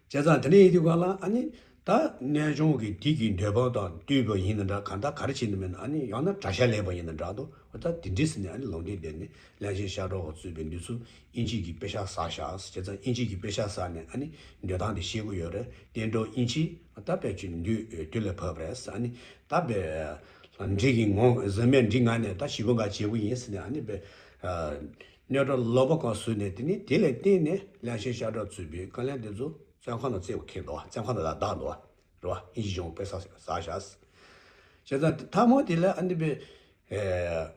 བྱས་ཙང་དེ་འདྲ་ཡིན་དུས་སྒང་ལ་ཨ་ནི་ད་གནས་ཆུང་གི་དེ་གི་འདོད་པ་དང་བསྟུན་པ་ཡིན་ན་འདྲ། གང་ལྟར་ག་རེ་བྱས་ནས་མིན་ན་ཨ་ནི་ཡང་ན་གྲྭ་ཤག་ལས་པ་ཡིན་ན་འདྲ་འདུག། འོ་ད་དེ་འདྲ་ཟེར་ནས་ཨ་ནི་ལུང་བསྟན་བསྡད་ནས་བློན་ཆེན་ཤར་གྲགས་ཀྱིས་གཙོས་པའི་འདི་ཚོ་དབྱིན་ཇི་གི་པེ་ཤག་ཟ་བཞག། བྱས་ཙང་དབྱིན་ཇི་གི་པེ་ཤག་ཟ་ནས་ཨ་ནི་འདོད་སྟངས་དེ་ཤེས་ཀྱི་ཡོད་རེད། བསྟན་འགྲོ་དབྱིན་ཇི་ད་དཔེ་ཆོས་འདི་དུས་ལ་བབ་རེད། ཨ་ནི་ད་དཔེ་འགྲིག་གི་ངོ་ཟིན་མེད་འགྲིག་ངང་ནས་ད་ཞི་བ་འགའ་བྱེད་དགོས་ཡིན་ཟེར་ནས་ཨ་ནི་དཔེ་གནོན་གྲོགས་ལོག་པ་གང་བཟོས་ནས་དེ་ནི་དེ་ལ་བརྟེན་ནས་བློན་ཆེན་ཤར་གྲགས་གཙོས་པའི་བཀའ་བློན་དེ་ཚོ་བཙོན་ཁང་ནང་བཙལ་བ་ཁེལ་འདུག། བཙོན་ཁང་ནང་ལ་བདག་འདུག་རེད་བ། དབྱིན་ཇི་གཞུང་པེ་ཤག་ཟ་བཞག། བྱས་ཙང་ཐ་མ་དེ་ལ་ཨ་ནི་པའི་ཨེ་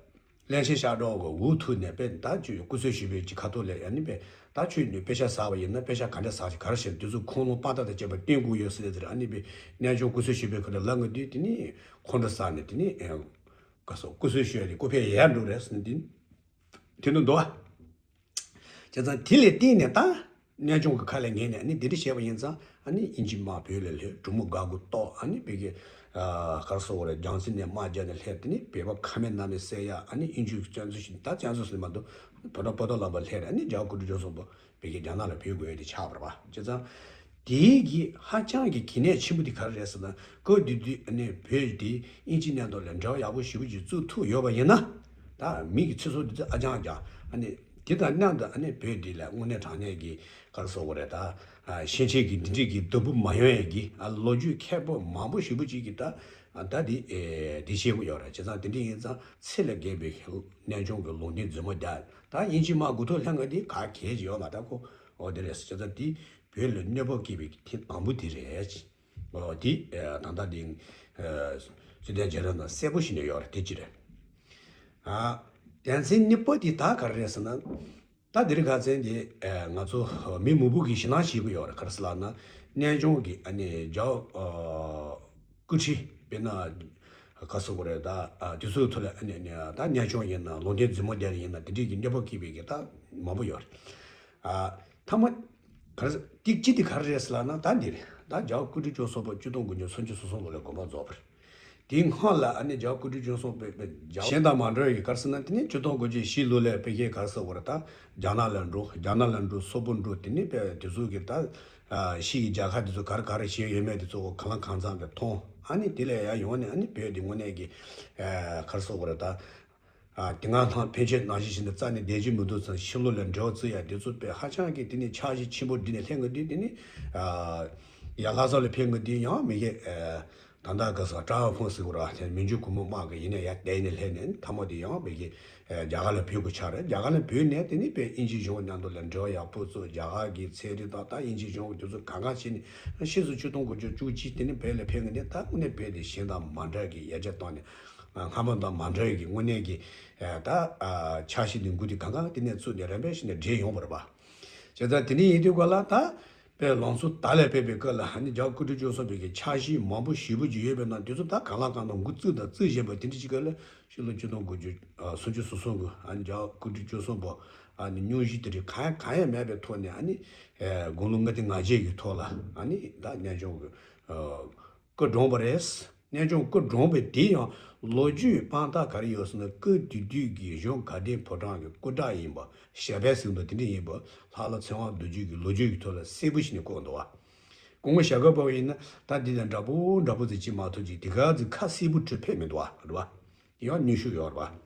བློན་ཆེན་ཤར་གྲགས་ཀྱི་འུ་ཐུག་ནས་པའི་ད་ཅིག་སྐུ་གསོལ་ཞུས་པའི་ཅིག་ཁ་ཐུག་ལ་ཨ་ནི་པའི་ད་ཁྱོད་ནི་པེ་ཤག་ཟ་བ་ཡིན་ན་པེ་ཤག་ག་འདྲ་ཟ་ཅིག་ག་རེ་བྱས་དུས་ཚོད་ཁུངས་ལུང་དཔང་རྟགས་དང་བཅས་པ་བསྟན་དགོས་ཡོད་ཟེར་ནས་དེར་ཨ་ནི་པའི་གནས་ཆུང་སྐུ་གསོལ་ཞུས་པའི་ཁ་ལ་ལབ་ང་དུས་དེ་ནི་ཁོང་ཁྲོ་ཟ་ནས་དེ་ནི་ཨེ་ག་སོ་སྐུ་གསོལ་ཞུས་ཡ་དེ་སྐུ་ཕེབས་ཡར་འགྲོ་རེད་ཟེར་ནས་དེ་དེ་འདུག་འདུག་བ། བྱས་ཙང་དེ་ལས་བརྟེན་ནས་ད་གནས་ཆུང་གི་ཁ་ལས་ངེས་ནས་ཨ་ནི་འདི་འདྲ་བྱས་པ་ཡིན་ཙང་ཨ་ནི་དབྱིན་ཇི་དམག་བོད་ལ་སླེབས། གྲུ་མོ་སྒ་དགུ་གཏོར། ཨ་ནི་བོད་ཀྱི་ཨ་ག་རེ་ཟེར་དགོས་རེད། རྒྱལ་སྲིད་ནས་དམག་རྒྱབ་ནས་སླེབས། དེ་ནི་བོད་པ་ཁ་མེད་སྣ་མེད་བསད་ཡ། ཨ་ནི་དབྱིན་ཇིའི་བཙན་འཛུལ་ཞིག་ད་བཙན་འཛུལ་ཟེར་མ་གཏོགས་བོད་ཕྲུག་པོ་ཏོ་ལམ་པ་སླེབས་རེད། ཨ་ནི་རྒྱལ་བ་སྐུ་ཕྲེང་བཅུ་གསུམ་པ་བོད་ཀྱི་རྒྱ་ནག་ལ་བུད་དགོས་ཡ་དེ་ཆགས་པ་རེད་པ། བྱས་ཙང་ དེའི་གི་ཧ་ཅང་གི་གལ་གནད་ཆེན་པོ་དེ་ག་རེ་རེད་ཟེར་ན། སྐབས་དེ་དུས་ཨ་ནི་བོད་དེ་དབྱིན་ཇི་མཉམ་དུ་ལ་འབྲེལ་བ་ཡག་པོ་ཞེ་པོ་ཅིག་བཙུགས་ཐུབ་ཡོད་པ་ཡིན་ན། ད་མི་གི་ཚེ་སྲོག་དེ་ཚོ་ཨ་ཅང་ཀྱང་ཨ་ནི་དེ་དང་མཉམ་དུ་ཨ་ནི་བོད་འདི་ལ་དངོས་གནས་དྲང་གནས་ཀྱི་ག་རེ་ཟེར་དགོས་རེད། ད་ཨ་ཤན་ཆད་ཀྱི་འདི་འདྲས་ཀྱི་སྡུག་པོ་མ་ཡོང་ཡས་ཀྱི་ཨ་ལོ་རྒྱུས་མཁས་པོ་མང་པོ་ཞེ་པོ་ཅིག་གིས་ད་ཨ་ད་དེ་ཨེ་དེ་བཤད་ཀྱི་ཡོད་རེད། བྱས་ཙང་དེ་འདྲ་ཡིན་ཙང་ཚད་ལས་བརྒལ་བའི་གནས་ཆུང་གི་ལུང་བསྟན་རྫུན་མ་རྒྱག་ད་དབྱིན་ཇི་དམག་མགོ་ཐོག་ལྷན་ཁང་འདི་ག་གལ་ཅིག་ཡོད་མ་ད་ཁོ་འོ་དེ་རེད། བྱས་ཙང་དེ་བོད་ལ་གནོད་པ་བསྐྱལ་བའི་ཐེངས་དང་པོ་དེ་རེད། འོ་དེ་ཨེ་ད་ལྟ་དེ་ཨེ་ཚུལ་ལྡན་རྒྱལ་རབས་ནང་གསལ་པོ་ཞིག་ནས་ཡོད་རེད། དེ་ཅི་རེད། ཨ་དོན་ཚན་གཉིས་པ་དེ་ད་ག་རེ་རེད་ཟེར་ན། ད་དེ་རིང་ཁ་སང་དེ་ཨེ་ང་ཚོ་མི་མང་པོ་གིས་ཞེད་སྣང་བྱེད་ཀྱི་ཡོད་རེད། ག་རེ་ཟེར་ལབ་ན་གནས་ཆུང་གི་ཨ་ནི་རྒྱ་ཨ་སྐུ་ཁྲི་དཔེར་ན་ག་ཟེར་དགོས་རེད། ད་ཨ་དེ་ཚོའི་ཐོག་ལ་ཨ་ནི་ནི་ད་གནས་ཆུང་ཡིན་ན་ལུང་བསྟན་རྫུན་མ་དེ་ཡིན་ན་དེ་འདྲས་ཀྱི་གནོད་པ་བསྐྱལ་བའི་གི་ད་མང་པོ་ཡོད་རེད། ཨ་མཐའ་མ་ག་རེ་ཟེར་ཏིག་ཅི་དེ་ག་རེ་རེད་ཟེར་ལབ་ན་ད་འདི་རེད། ད་རྒྱལ་བ་སྐུ་ཕྲེང་བཅུ་གསུམ་པ་ཆིག་སྟོང་དགུ་བརྒྱ་སུམ་ཅུ་སོ་གསུམ་ལོ་ལ་དགོངས་པ་རྫོགས་པ་རེད། དེའི་སྔོན་ལ་ཨ་ནི་རྒྱལ་བ་སྐུ་ཕྲེང་བཅུ་གསུམ་པའི་པའི་རྒྱལ་བ་གཞན་དང་མ་འདྲ་བའི་ག་རེ་ཟེར་ན། དེ་ནི་ཆིག་སྟོང་དགུ་བརྒྱ་བཞི་ལོ་ལ་བོད་རྒྱ་ག་རེ་ཟེར་དགོས་རེད། ད་རྒྱ་ནག་ལ་འགྲོ། རྒྱ་ནག་ལ་འགྲོ། སོག་པོ་འགྲོ། དེ་ནི་བོད་དེ་ཚོ་གི་ད་ཕྱི་གི་རྒྱལ་ཁབ་དེ་ཚོ་ག་རེ་ག་རེ་བྱས་ཡོད་མེད་དེ་ཚོ་གང་ལ་གང་འཚམ་གི་མཐོང་། ཨ་ནི་དེ་ལས་ཡར་ཡོང་ནས་ཨ་ནི་བོད་དེ་དངོས་གནས་ཀྱི་ག་རེ་ཟེར་དགོས་རེད། ད་དེ་སྔ་ལྷག་ཕན་ཆད་ནང་བཞིན་བྱས་ནས་རྩ་ནས་བསྡད་རྒྱུ་མི་འདུག་ཟེར། ཕྱི་ལོགས་ལ་འབྲེལ་བ་བཙུགས་ཡ་དེ་ཚོ་དཔེ་ཧ་ཅང་གི་དེ་ནི་འཆར་གཞི་ཆེན་པོ་བསྒྲིགས་ནས་སླེབས་ཀྱི་འདུག་དེ་ནི་ཡར་ལྷ་ས་ལ་ཕེབས་ཀྱི་འདུག་ཡང་མི་དགེ་ད་ལྟ་ག་ས་ཀྲ་ཧྥང་ཟེར་བ་ར། དེ་མན་ཇུ་ཀུ་མུ་དམག་གི་ཡིན་ནས་ཡར་བསྡད་ནས་སླེབས་ནས་མཐའ་མ་དེ་ཡང་མི་དགེ་རྒྱ་གར་ལ་བུད་དགོས་ཆགས་རེད། རྒྱ་གར་ལ་བུད་ནས་དེ་ནི་དཔེ་དབྱིན་ཇི་གཞུང་མཉམ་དུ་ལ་འབྲེལ་བ་ཡག་པོ་བཙུགས། རྒྱ་གར་གྱི་ཚན་རིག་དང་ད་དབྱིན་ཇི་གཞུང་དེ་ཚོ་གང་ག་བྱས་ནས་ཕྱིས་སུ་ཆིག་སྟོང་དགུ་བརྒྱ་བཅུ་གཅིག་དེ་ནི་བོད་ལ་ཕེབས་ཀྱི་འདུག་ད་དངོས་གནས་བོད་དེ་གཞན་དང་མ་འདྲ་གི་ཡར་རྒྱས་བཏང་ནས་སྔ་མ་དང་མ་འདྲ་གི་དངོས་གནས་ཀྱི་ད་འཆར་གཞི་དེ་འགུལ་དེ་གང་ག་དེ་ནས་བཙུགས་ནས་རིམ་པས་བྱས་ནས་བསྒྲིགས་ཡོང་བ་རེད་པ། བྱས་ཙང་དེ་འདྲ་ཡིན་དུས་ག་ལ་ད་དཔེ་ལང་ཚོ་དར་ལ་ཕེབས་པའི་སྐབས་ལ་ཨ་ནི་རྒྱལ་བ་སྐུ་ཕྲེང་བཅུ་གསུམ་པའི་གི་འཆར་གཞི་མང་པོ་ཞེ་པོ་ཅིག་ཡོད་པའི་ནང་དེ་ཚོ་ད་གང་ལ་གང་འདྲ་འགོ་བཙུགས་དང་བཙུགས་བཞིན་པ་དེ་འདྲ་ཅིག་སྐབས་ལ་ཕྱི་ལོ་ཆིག་སྟོང་དགུ་བརྒྱ་སུམ་ཅུ་སོ་གསུམ་གི་ཨ་ནི་རྒྱལ་བ་སྐུ་ཕྲེང་བཅུ་གསུམ་པ་ཨ་ནི་སྙུང་གཞི་དེ་འདྲ་གང་ཡང་གང་ཡང་མེད་པའི་ཐོག་ནས་ཨ་ནི་དགུང་ལོ་ལྔ་བཅུ་ང་བརྒྱད་ཀྱི་ཐོག་ལ་ཨ་ནི་ད་གནས་ཆུང་གི་སྐུ་གྲོངས་པ་རེད། གནས་ཆུང་སྐུ་གྲོངས་པའི་དེ་ཡང་ལོ་རྒྱུས་དཔང་རྟགས་ག་རེ་ཡོད་ཟེར་ན། སྐབས་དེ་དུས་ཀྱི་གཞུང་དགའ་ལྡན་ཕོ་བྲང་གི་སྐུ་དྲག་ཡིན་པ་ཞབས་པད་ཟིན་པ་དེ་འདྲ་ཡིན་པ་ལྷ་བླ་ཚེ་དབང་རྡོ་རྗེ་གི་ལོ་རྒྱུས་ཀྱི་ཐོག་ལ་གསལ་པོ་ཞིག་ནས་བཀོད་འདུག་བ། སྐུ་ངོ་ཞྭ་སྒབ་པ་ཡིན་ན་ད་འདི་དང་འདྲ་པོ་འདྲ་པོ་ཟིག་ཅིག་མ་གཏོགས་ཅིག་དེ་ག་ཟིག་ཁ་གསལ་པོ་བྲིས་ཕེབས་མི་འདུག་བ། རེད་བ། དེ་ཡང་ནུས་ཤུགས་ཡོད་རེད་བ།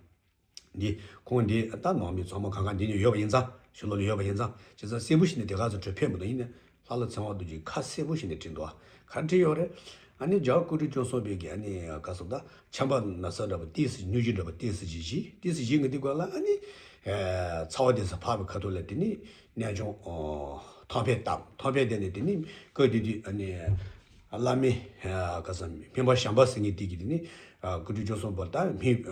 འདི་ཁོང་འདི་ད་ནང་མི་ཚང་མ་གང་ག་འདི་ནས་ཡོད་པ་ཡིན་ཙང་། ཕྱི་ལོགས་ལ་ཡོད་པ་ཡིན་ཙང་། བྱས་ཙང་གསལ་པོ་ཞིག་ནས་དེ་ག་ཚོད་བྲིས་ཕེབས་མི་འདུག་ཡིན་ནའི་ལྷ་བླ་ཚེ་དབང་རྡོ་རྗེས་ཁ་གསལ་པོ་ཞིག་ནས་བྲིས་འདུག་ག་བྲིས་ཡོད་རེད། ཨ་ནི་རྒྱལ་བ་སྐུ་ཕྲེང་བཅུ་གསུམ་པའི་གི་ཨ་ནི་ག་ཟེར། ད་ཆམ་པ་ན་ཚ་འདྲ་པོ་ཏོག་ཙམ་སྙུང་གཞི་འདྲ་པོ་ཏོག་ཙམ་ཅིག་བྱས། ཏོག་ཙམ་བྱས་ཀྱི་འདུག་ག་ལ། ཨ་ནི་ཚ་བ་དེ་ཚོ་འཕར་བའི་ཁ་ཐུག་ལ་དེ་ནི་གནས་ཆུང་ཐང་འཕེན་བཏབ། ཐང་འཕེན་དེ་ནས་དེ་ནི་སྐབས་དེ་དུས་ཨ་ནི་བླ་མའི་ག་ཟེར། སྨན་པ་བྱམས་པ་ཟེར་མཁན་དེ་གིས་དེ་ནི་སྐུ་ཕྲེང་བཅུ་གསུམ་པ་ད་སྨན།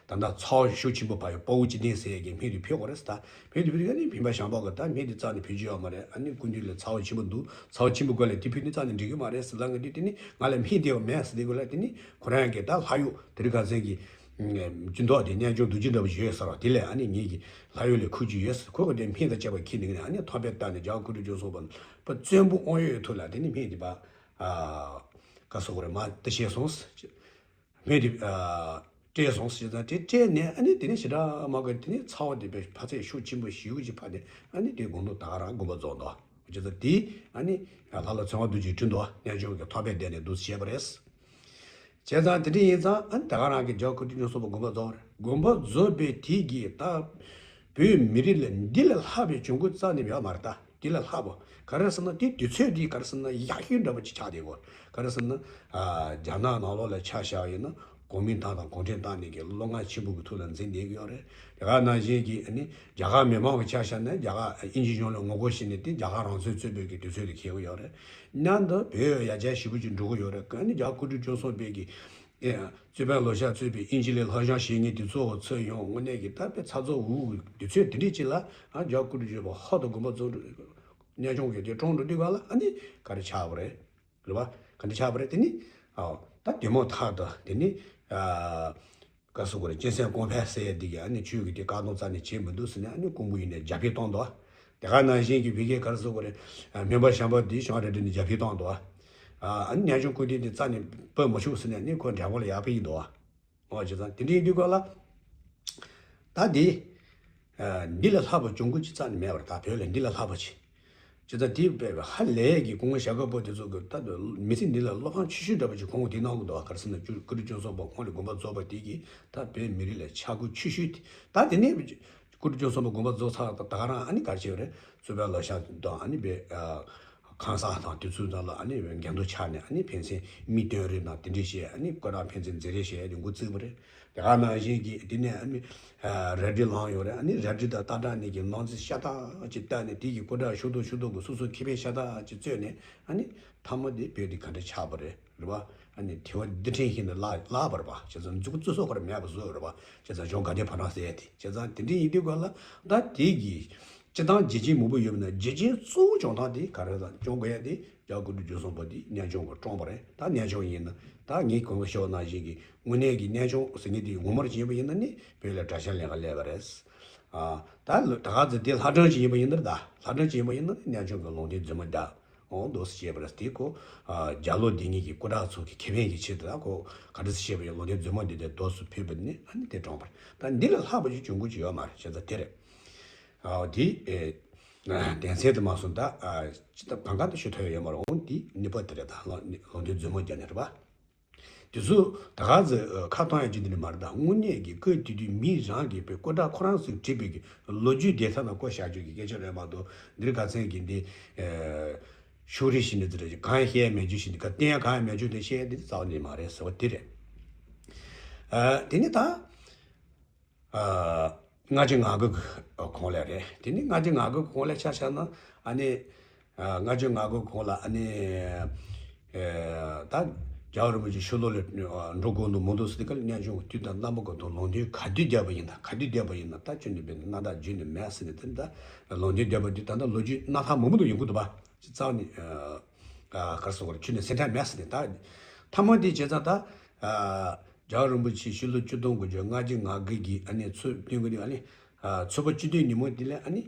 ད་ལྟ་ཚ་བ་ཤུགས་ཆེན་པོ་འཕར་བའི་དཔའ་བོ་སྐྱིད་ལྡན་ཟེར་ཡས་ཀྱི་སྨན་དེ་ཕུལ་དགོས་རེད་ཟེར། ད་སྨན་དེ་ཕུལ་དུས་ཨ་ནི་སྨན་པ་བྱམས་པ་གིས་ད་སྨན་དེ་རྩ་ནས་ཕུལ་རྒྱུ་ཡོད་མ་རེད། ཨ་ནི་སྐུ་མདུན་ལ་ཚ་བ་ཆེན་པོ་འདུག་ཚ་བ་ཆེན་པོའི་སྐབས་ལ་དེ་ཕུལ་ནས་རྩ་ནས་འགྲིག་གི་མ་རེད་ཟེར་ལབ་མཁན་དེ། དེ་ནི་ང་ལ་སྨན་དེ་ཡོད་མེད་ཟེར་དུས་ག་ལ། དེ་ནི་ཁོ་རང་གིས་ད་ལྷ་གཡོག་དེ་རིང་ཁ་སང་གི་སྦྱིན་བདག་དེ་གནས་ཆུང་རྡོ་རྗེ་འདྲ་པོ་ཞིག་ཡོད་ཟེར་བ་དེ་ལ་ཨ་ནི་ངེད་ཀྱི་ལྷ་གཡོག་ལ་ཁུར་རྒྱུ་ཡོད་ཟེར། ཁོ་གིས་དེ་སྨན་དང་བཅས་པ་ཁྱེར་ནས་ཨ་ནི་ཐང་འཕེན་བཏབ་ནས་རྒྱལ་བ་སྐུ་ཕྲེང་བཅུ་གསུམ་པ་བཙན་པོ་དབང་ཡོད་ཐོག་ལ་དེ་ནི་སྨན་དེ་ཕར་ག་ཟེར་དགོས་རེད། མར་དེ་བྱས་སོང་ཟེར། སྨན་དེ་སྤྲད་སོང་ཟེར། ད་དེ་སྤྲད་ནས་ཨ་ནི་དེ་ནས་ཞེ་དྲག་མ་དགོས། དེ་ནས་ཚ་བ་དེ་དཔེ་ཕར་ཚད་ཤུགས་ཆེན་པོ་ཞེ་པོ་ཅིག་འཕར་ནས་ཨ་ནི་དེ་དགོང་དྲོ་ད་ག་རང་དགོངས་པ་རྫོགས་འདུག་བྱས་ཙང་དེ་ཨ་ནི་ལྷ་བླ་ཚེ་དབང་རྡོ་རྗེས་བྲིས་འདུག་གནས་ཆུང་གི་ཐང་འཕེན་བསྡད་ནས་འདུག་ཟེར་བྱས་པ་རེད། བྱས་ཙང་དེ་འདྲ་ཡིན་ཙང་ཨ་ནི་ད་ག་རང་གི་རྒྱལ་བ་སྐུ་ཕྲེང་བཅུ་གསུམ་པ་དགོངས་པ་རྫོགས་རེད། དགོངས་པ་རྫོགས་པའི་དེ་གིས་ད་བོད་མི་རིགས་ལ་འདི་ལས་ལྷག་པའི་གྱོང་གུད་རྩ་ནས་ཡོད་མ་རེད། ད་འདི་ལས་ལྷག་པ་ག་རེ་ཟེར་ན། དེ་དུས་ཚོད་འདི་ག་རེ་ཟེར་ན་ཡག་ཤོས་འདྲ་པོ་ཅིག་ཆགས་བསྡད་ཡོད། ག་རེ་ཟེར་ན། རྒྱ་ནག་ནང་ལོགས་ལ་ཆ་བཞག་ཡིན་ན་གོ་མིན་ཏང་དང་གུང་ཁྲན་ཏང་གཉིས་ཀྱིས་བློ་ངར་ཆེན་པོ་གི་ཐོག་ལ་འཛིང་བསྡད་ཀྱི་ཡོད་རེད། དེ་ག་ནང་བཞིན་གྱི་ཨ་ནི་རྒྱ་གར་མི་མང་གི་ཆ་བཞག་ན་རྒྱ་གར་དབྱིན་ཇི་གཞུང་ལ་ངོ་རྒོལ་བྱས་ནས་དེ་རྒྱ་གར་རང་བཙན་རྩོད་པའི་གི་དུས་ཚོད་དེ་འཁེལ་གྱི་ཡོད་རེད། མཉམ་དུ་བོད་ཡར་རྒྱས་ཞེ་པོ་ཅིག་འགྲོ་གི་ཡོད་རེད། ཨ་ནི་རྒྱལ་བ་སྐུ་ཕྲེང་བཅུ་གསུམ་པའི་གི་ཨེ་རྩོད་པ་ལོ་ཤས་རྩོད་པའི་དབྱིན་ཇི་ལ་སློབ་སྦྱོང་བྱེད་མཁན་དེ་ཚོ་ཚུར་ཡོང་། དངོས་གནས་ཀྱི་ད་དཔེ་ཚ་ཚ་འུར་འུར་དུས་ཚོད་དེ་འདྲས་ཅིག་ལ་ཨ་རྒྱལ་བ་སྐུ་ཕྲེང་བཅུ་གསུམ་པ་ཧོབ་ཏེ་དགོངས་པ་རྫོགས་འགྲོ། གནས་ཆུང་གི་དེ་གྲོངས་འགྲོ་དུས་ག་ལ་ཨ་ནི་ག་རེ་ཆགས་པ་རེད། རེད་བ། ག་འདྲ་ཆགས་པ་རེད། དེ་ནི་ཨ་ད་དེ་མོ་ཐག་ཏུ་དེ་ནི་ཨ་ག་ཟེར་དགོས་རེད། གཅན་གཟན་ཀོང་ཕོ་ཟེར་ཡ་འདི་གིས་ཨ་ནི་ཁྱོད་ཀྱིས་དེ་བཀག་སྡོམ་རྩ་ནས་བྱེད་མི་འདུག་ཟེར་ནས་ཨ་ནི་ཀོང་པོ་ཡིན་ནས་རྒྱ་ཕིབས་བཏང་འདུག་དེ་ག་ནང་བཞིན་གྱི་བི་ཀའི་ག་རེ་ཟེར་དགོས་རེད། ཨ་སྨན་པ་བྱམས་པ་འདི་ཞང་རལ་གྲི་ནས་རྒྱ་ཕིབས་བཏང་འདུག་ཨ་ཨ་ནི་གནས་ཆུང་སྐུ་ཕྲེང་འདི་རྩ་ནས་སྤེལ་མི་ཆོག་ཟེར་ནས་ཨ་ནི་ཁོ་འགྲེམས་སྤེལ་ལ་ཡར་ཕུད་ཀྱི་འདུག་འོ་བྱས་ཙང་དེ་འདྲ་ཡིན་དུས་ག་ལ་ད་འདི་ཨ་འདི་ལས་ལྷག་པའི་གྱོང་གུད་ཅིག་རྩ་ནས་མེད་པ་རེད། ད་བོད་ལ་འདི་ལས་ལྷག་པ་ཅིག་བྱས་ཙང་དེ་བས་ཧ་ལས་ཀྱི་སྐུ་ངོ་ཞྭ་སྒབ་པོ་དེ་ཚོ་གི་ད་མི་ཚེ་འདི་ལ་བློ་ཕམ་ཆེ་ཤོས་འདྲ་པོ་ཅིག་ཁོང་གིས་དེ་གནང་གི་འདུག་ག་རེ་ཟེར་ན་སྐུ་སྐུ་དྲིན་ཅུང་སོང་པ་ཁོང་ལ་དགོངས་པ་རྫོགས་པ་དེ་གིས་ད་བོད་མི་རིགས་ལ་ཆག་སྒོ་ཆེ་ཤོས་དེ་ད་དེ་ནས་སྐུ་དྲིན་ཅུང་སོང་པ་དགོངས་པ་རྫོགས་ཚར་ད་ད་ག་རང་ཨ་ནི་ག་རེ་བྱས་པ་རེད། གཙུག་པའི་ལྷ་ཤ་དང་ཨ་ནི་བས་ཁང་གསར་དང་དེ་ཚོའི་ནང་ལ་ཨ་ནི་འགལ་འདུ་ཆགས་ནས་ཨ་ནི་ཕན་ཚུན་མི་བསྟོད་རེས་དང་དེ་འདྲས་བྱས་ཨ་ནི་སྐུ་དྲག་ཕན་ཚུན་འཛིང་རེས་བྱས་ཡ་དེ་འགོ་བཙུགས་པ་རེད། དེ་ག་ནང་བཞིན་གྱི་དེ་ནས་ཨ་ནི་རལ་གྲི་བསླངས་ཡོད་རེད། ཨ་ནི་རལ་གྲི་དང་སྟག་སྒྲ་གཉིས་ཀྱིས་ནང་རྩིས་ཤ་སྟག་ཅིག་བལྟས་ནས་དེ་གི་སྐུ་དྲག་ཤུགས་རྡོ་ཤུགས་རྡོ་གི་སོ་སོའི་ཁེ་ཕན་ཤ་སྟག་ཅིག་རྩོད་ནས་ཨ་ནི་མཐའ་མ་དེ་བོད་དེ་ག་འདྲ་ཆགས་པ་རེད་རེད་པ། ཨ་ནི་དེ་བ་འདི་ཕྲན་ཞིག་ནི་བརླག་བརླག་པ་རེད་པ། བྱས་ཙང་མཛུབ་གུ་རྩུབ་སོགས་ཁར་མེད་པ་བཟོས་ཡོད་རེད་པ། བྱས་ཙང་གཞུང་དགའ་ལྡན་ཕོ་བྲང་ཟེར་ཡ་དེ་བྱས་ཙང་དེ་འདྲ་ཡིན་དུས་ག་ལ་ད་དེ་གི་སྤྱི་བཏང་བརྗེད་བྱེད་མང་པོ་ཡོད་པ་ན་བརྗེད་བྱེད་གཙོ་བོ་བྱུང་སྟངས་དེ་ག་རེ་ལ་བྱུང་དགོས་ཡ་དེ་རྒྱལ་བ་སྐུ་དྲིན་ཅུང་སོང་པ་དེ་གནས་ཆུང་གི་བཀྲོངས་པ་རེད། ད་གནས་ཆུང་ཡིན་ན་ད་ངས་གོང་དུ་ཞུས་པ་ནང་བཞིན་གྱི་དངོས་གནས་ཀྱི་གནས་ཆུང་ཟེར་མཁན་དེ་ངོ་མ་ཅིག་ཡིན་པ་ཡིན་ན་ནི་བོད་ལ་གྲྭ་ཤག་ལས་ཀ་ལས་པ་རེད། ཨ། ད་ལོ་ད་ག་ཚོད་དེ་ལྷ་སྒྲོན་ཅིག་ཡིན་པ་ཡིན་ན་ད་ལྷ་སྒྲོན་ཅིག་ཡིན་པ་ཡིན་ན་གནས་ཆུང་གི་ལུང་བསྟན་རྫུན་མ་བརྒྱབ། འོང་འདུག་སེ་བཤད་པ་རེད། དེ་ཁོ་ཨ་རྒྱ་ལོ་འདི་ཉིད་ཀྱི་སྐུ་དྲག་ཚོ་གི་ཁེ་ཕན་གྱི་ཆེད་དུ་ད་ཁོ་ག་འདྲ་སེ་བཤད་པ་ཡིན་ལུང་བསྟན་རྫུན་མ་འདི་དེ་འདུག་སེ་ཕུལ་བ་ནི་ཨ་ནི་དེ་བཀྲོངས་པ་རེད། ད་འདི་ལས་ལྷག་པ་ཅིག་བྱུང་དགོས་ཀྱི་ཡོད་མ་རེད། བྱས་ཙང་དེ་རེད། ཨ་དེ་ཨེ་དོན་ཚན་དུ་མ་སོང་ད་ཨ་ཅི་ད་གང་ག་དུ་ཞུ་ཐུབ་ཡོད་མ་རེད། འོང་དེ་ནུས་པ་དེ་རེད། ད་ལུང་བསྟན་རྫུན་མ་བརྒྱབ་ནས་རེད་པ། དེ་ཚོ་ད་ག་ཚོད་ཁ་གཏོང་ཡ་ཅིག་འདི་ནི་མ་རེད། ད་དངོས་གནས་ཀྱི་སྐབས་དེ་དུས་མི་རང་གིས་པའི་སྐུ་དྲག་ཁོ་རང་ཚོས་བྲིས་པའི་གི་ལོ་རྒྱུས་བདེ་ཐང་དང་བཀོད་བཞག་རྒྱུ་གི་སྐད་ཆ་རེད་མ་གཏོགས་འདིར་ག་ཚད་ཀྱི་འདི་ཤུགས་རིང་ཞིག་ནི་ཚོ་རེད། གང་ཡང་བཤད་ཡ་མེད་རྒྱུ་ཞིག་འདི་ག་བསྟན་ཡ་གང་ཡང་མེད་རྒྱུ་དེ་བཤད་ཡ་འདི་རྩ་བ་ནས་མ་རེད་ཟེར་བ་དེ་རེད། ཨ་དེ་ནི་ད། ཨ་ལྔ་བཅུ་ང་དགུ་གི་གོང་ལ་རེད། དེ་ནི་ལྔ་བཅུ་ང་དགུ་གི་གོང་ལ་ཆ་བཞག་ན་ཨ་ནི་ཨ་ལྔ་བཅུ་ང་དགུ་གི་གོང་ལ་ཨ་ནི་ཨ་ད་རྒྱལ་བ་རིན་པོ་ཆེ་ཕྱི་ལོགས་ལ་འགྲོ་དགོས་འདུག་མི་འདུག་ཟེར་དུས་ག་ལ་གནས་ཆུང་གི་དུས་དང་རྣམ་པ་ཀུན་ཏུ་ལུང་བསྟན་ག་དུས་བརྒྱབ་པ་ཡིན་ད་ག་དུས་བརྒྱབ་པ་ཡིན་ན་ད་ཁྱོད་ནི་བས་ན་རྣམ་དག་རྒྱུན་ནས་མེད་ཟེར་ནས་དེ་ད་ལུང་བསྟན་བརྒྱབ་པ་དུས་ད་ལྟ་ལོ་རྒྱུས་སྣ་ཐག་མང་པོ་འདུག་ཡོང་གི་འདུག་པ། རྩ་བ་ནས་ཨ་ག་རེ་ཟེར་དགོས་རེད། ཁྱོད་ནི་སེམས་ཁྲལ་མེད་ཟེར་ནས་ད་མཐའ་མ་དེ་བྱས་ཙང་ད་ཨ། རྒྱལ་བ་རིན་པོ་ཆེ་ཕྱི་ལོ་ཆིག་སྟོང་དགུ་བརྒྱ་ལྔ་བཅུ་ང་དགུ་གི་ཨ་ནི་ཚོད་སྟོན་གི་ནི་ཨ་ནི་ཨ་ཚོད་པ་སྤྱི་ཟླའི་ཉིན་མོ་དེ་ལ་ཨ་ནི་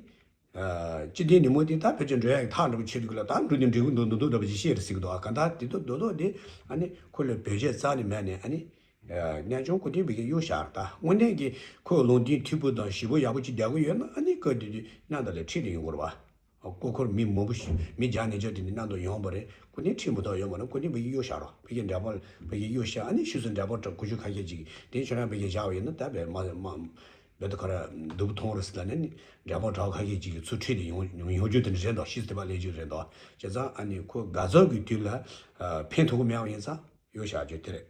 ཨ་སྤྱི་ཟླའི་ཉིན་མོ་དེ་ད་ཕལ་ཆེར་འགྲོ་ཡག་གི་ཐག་འགྲོ་གི་ཆེད་དུ་ལ་ད་འགྲོ་དུས་འགྲིག་གི་འདུག་འདུག་འདུག་འདྲ་པོ་ཅིག་བཤད་རེད་ཟེར་གི་འདུག་ཨ་གང་ལྟར་དེ་ཚོ་རྡོག་རྡོག་དེ་ཨ་ནི་ཁོ་ལ་བེད་སྤྱོད་རྩ་ནས་མེད་ནས་ཨ་ནི་ཨ་གནས་ཆུང་སྐུ་རྟེན་བོད་ཀྱི་གཡུག་བཞག་རེད། ད་དངོས་གནས་ཀྱི་ཁོས་ལུང་བསྟན་འཐུས་པོ་དང་ཞིབ་པོ་ཡག་པོ་ཅིག་རྒྱག་གི་ཡོད་ན་ཨ་ནི་སྐབས་དེ་དུས་གནམ་དང་ལ་འཕྲད་དུ་ཡོང་གི་རེད་པ། སྐུ་འཁོར་མི་མང་པོ་ཞིག་མི་བརྒྱ་ནས་བརྒྱ་དེ་ནི་གནམ་དུ་ཡོང་བ་རེད། སྐུ་ནི་ཁྲིད་མི་ཐུབ་ཡོང་བ་རེད། སྐུ་ནི་བོད་ཀྱི་གཡུག་བཞག་རོགས། བོད་ཀྱི་འདྲ་པར་བོད་ཀྱི་གཡུག་བཞག་ཨ་ནི་ཤུལ་སུ་འདྲ་པར་གྲ་གུ་ཤུ་ཁ་ཤས་ཅིག་དེ་ཁྱོད་རང་བོད་ཀྱི་བཞག་པ་ཡིན་ན་ད་བས་མ་མ་བོད་དུ་ཁ་ར་སྡུག་པོ་མཐོང་རེད་ཟེར་ལ་ནི་འདྲ་པར་གྲ་ཁ་ཤས་ཅིག་གིས་ཚུར་ཁྲིད་དེ་ཡོང་ཡོང་ཡོང་རྒྱུ་དེ་འདྲ་རེད་འདུག་ཤི་སྟེ་པ་ལས་རྒྱུ་རེད་འདུག་བྱས་ཙང་ཨ་ནི་ཁོ་དགའ་ཚོར་གྱི་དུས་ལ་ཕན་ཐོགས་ཀྱི་མེད་པ་ཡིན་ཙང་གཡུག་བཞག་རྒྱུ་དེ་རེད།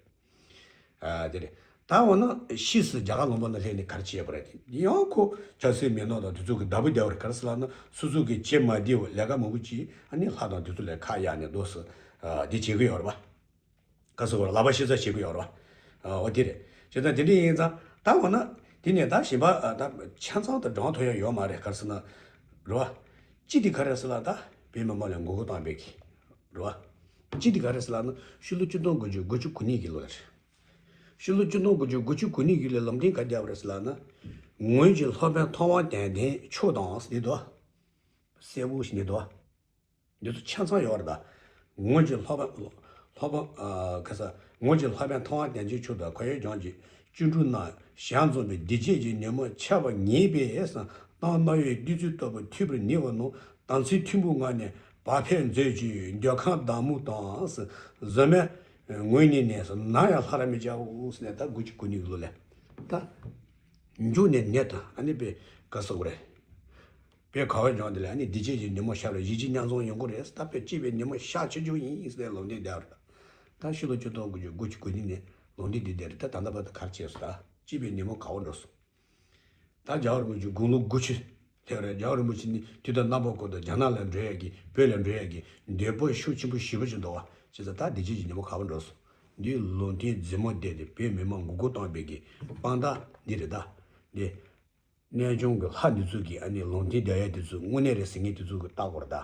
ཨ་དེ་རེད། ད་འོ་ན་ཕྱིས་སུ་རྒྱ་གར་ལུང་པ་ན་སླེབས་ནས་ག་རེ་བྱས་པ་རེད་དེ། ཡང་ཁོ་ཆབ་སྲིད་མི་སྣ་དང་དེ་ཚོ་གི་བདག་པོ་བརྒྱབ་པ་རེད། ག་རེ་ཟེར་ལབ་ན་སོ་སོ་གི་བྱེད་མ་བདེ་བ་ལས་ཀ་མང་པོ་ཅིག་ཨ་ནི་ལྷ་དང་དེ་ཚོ་ལ་ཁ་གཡར་ནས་འདུག་སེ་ཨ་དེ་བྱེད་ཀྱི་ཡོད་རེད་པ། ག་རེ་ཟེར་དགོས་རེད། ལག་པ་ཤི་ཚ་བྱེད་ཀྱི་ཡོད་རེད་པ། ཨ་འོ་དེ་རེད། བྱས་ཙང་དེ་འདྲ་ཡིན་ཙང་ད་འོ་ན་དེ་ནས་ད་གཞན་པ་ཨ་ད་ཆ་ཚང་དུ་བགྲང་ཐུབ་ཡ་ཡོད་མ་རེད། ག་རེ་ཟེར་ན་རེད་པ། གཅིག་དེ་ག་རེ་ཟེར་ལབ་ད་བོད་མི་མང་ལ་མགོ་སྐོར་བཏང་བའི་གི་རེད་པ། གཅིག་དེ་ག་རེ་ཟེར་ལབ་ན་ཕྱི་ལོ་ཆིག་སྟོང་དགུ་བརྒྱ་དགུ་བཅུ་གོ་གཉིས་ཀྱི་ལོ་རེད། ཕྱི་ལོ་ཆིག་སྟོང་དགུ་བརྒྱ་དགུ་བཅུ་གོ་གཉིས་ཀྱི་ལོའི་ལུང་བསྟན་ག་རེ་བརྒྱབ་པ་རེད་ཟེར་ལབ་ན། ངོས་ཀྱི་ལྷོ་པའི་མཐོ་བ་ལྡན་ལྡན་ཆུ་དང་ཟེར་འདུག་གསལ་པོ་ཞིག་ནི་འདུག་འདི་ཚོ་ཆ་ཚང་ཡོད་རེད་ད། ངོས་ཀྱི་ལྷོ་པ་ལྷོ་པ་ཨ་ག་ས་ངོས་ཀྱི་ལྷོ་པའི་མཐོ་བ་ལྡན་ལྡན་ཆུ་དང་གོ་ཡོད་ལྗོངས་ཀྱི་བཅུ་དྲུག་ན་ཞལ་འཛོམས་པའི་བདེ་སྐྱིད་ཀྱི་ཉིན་མོ་ཆགས་པ་ངེས་པས་སམ། གཏམ་རྣ་བའི་བདུད་རྩི་ལྟ་བུ་འཐུལ་བར་ནུས་པ་ནོ། དམ་ཚིག་མཐུན་པོའི་ངང་ནས་བག་ཕེབས་མཛོད་ཅིག་འདོད་ཁམས་བདག་མོ་དང་། གཟོད་མའི་ངོས་ནས་ནས་སམ། ནམ་ཡང་ལྷར་མི་བྱའོ་ཟེར་ནས་ད་དགུ་བཅུ་གོ་གཉིས་ལོ་ལས་ད་མཇུག་ནས་ནས་ད་ཨ་ནི་པའི་ག་སོག་རེད། པའི་ག་བ་ལྗོངས་འདི་ལ་ཨ་ནི་བདེ་སྐྱིད་ཀྱི་ཉིན་མོ་ཤར་བ་ཡིད་ཆེས་མཉམ་འཛོམས་ཡོང་གི་རེད། ད་དཔེ་སྐྱིད་པའི་ཉིན་མོ་ཤར་ཆེ་ཆུང་ཡིན་ཟེར་ནས་ལུང་བསྟན་བསྡད་རེད། ད་ཕྱི་ལོ་ཆིག་སྟོང་དགུ་བརྒྱ་དགུ་བཅུ་གོ་གཉིས་ནས་ལུང་བསྟན་འདི་བསྡད་རེད། ད་ད་ལྟ་བར་དུ་ག་རེ་བྱས་སོང་། ད་སྐྱིད་པའི་ཉིན་མོ་ག་བ་འགྲོ་སོང་། ད་རྒྱལ་བ་རིན་པོ་ཆེ་དགུང་ལོ་དགུ་བཅུ་སླེབས་རེད། རྒྱལ་བ་རིན་པོ་ཆེ་ནི་དུས་དང་རྣམ་པ་ཀུན་ཏུ་རྒྱ་ནག་ལ་འགྲོ་ཡས་ཀྱི་བོད་ལ་འགྲོ་ཡས་ཀྱི་འདོད་པ་ཤུགས་ཆེན་པོ་ཞེ་པོ་ཅིག་འདུག་བ། བྱས་ཙང་ད་བདེ་སྐྱིད་ཀྱི་ཉིན་མོ་ག་བ་འགྲོ་སོང་། འདིའི་ལུང་བསྟན་རྫུན་མ་བསྡད་དེ་བོད་མི་མང་མགོ་སྐོར་བཏང་བའི་གི་དཔང་རྟགས་འདི་རེད་ད། འདི། གནས་ཆུང་གི་ལྷ་འདི་ཚོ་གིས་ཨ་ནི་ལུང་བསྟན་རྒྱག་ཡ་འདི་ཚོ་དངོས་གནས་རེད་ཟེར་མཁན་འདི་ཚོ་གི་ལྟ་དགོས་རེད་ད།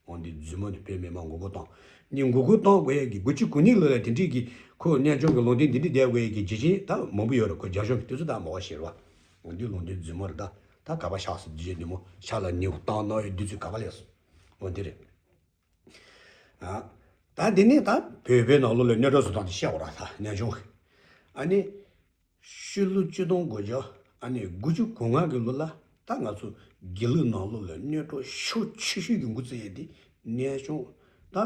འོ་འདི་རྫུན་མ་འདི་བོད་མི་མང་མགོ་སྐོར་བཏང་། ནི་མགོ་སྐོར་བཏང་དགོས་ཡ་གི་དགུ་བཅུ་གོ་གཉིས་ལོ་ལ་དེ་འདྲས་ཀྱི་ཁོ་གནས་ཆུང་གི་ལུང་བསྟན་འདི་འདྲས་བསྡད་དགོས་ཡ་གི་རྒྱུ་རྐྱེན་ད་མང་པོ་ཡོད་རེད། ཁོ་རྒྱ་གཞུང་གི་དུས་ཚོད་ད་མང་བ་ཞིག་རེད་བ། འོ་འདི་ལུང་བསྟན་རྫུན་མ་རེད་ད། ད་ག་པ་བཞག་སོང་། རྒྱུ་རྐྱེན་འདི་མོ་ཤ་ལ་ཉེ་བོ་བཏང་གནང་ཡ་འདི་ཚོ་ག་པ་སླེབས་སོང་། འོ་འདི་རེད། ཨ། ད་འདི་ནས་ད་བོད་པའི་ནང་ལོགས་ལ་གནོད་གྲོགས་བཟོ་སྟངས་དེ་བཤད་དགོས་རེད་ད་གནས་ཆུང་གི། ཨ་ནི། ཕྱི་ལོ་ཆིག་སྟོང་དགུ་བརྒྱ་ཨ་ནི་དགུ་བཅུ་གོ་ལྔ་གི་ལོ་ལ་ ད་ང་ཚོ་དགེ་ལུགས་ནང་ལོགས་ལ་གནོད་གྲོགས་ཤུགས་ཆེ་ཤོས་ཀྱི་འགོ་བཙུགས་ཡས་དེ་རྨད་བྱུང་། ད་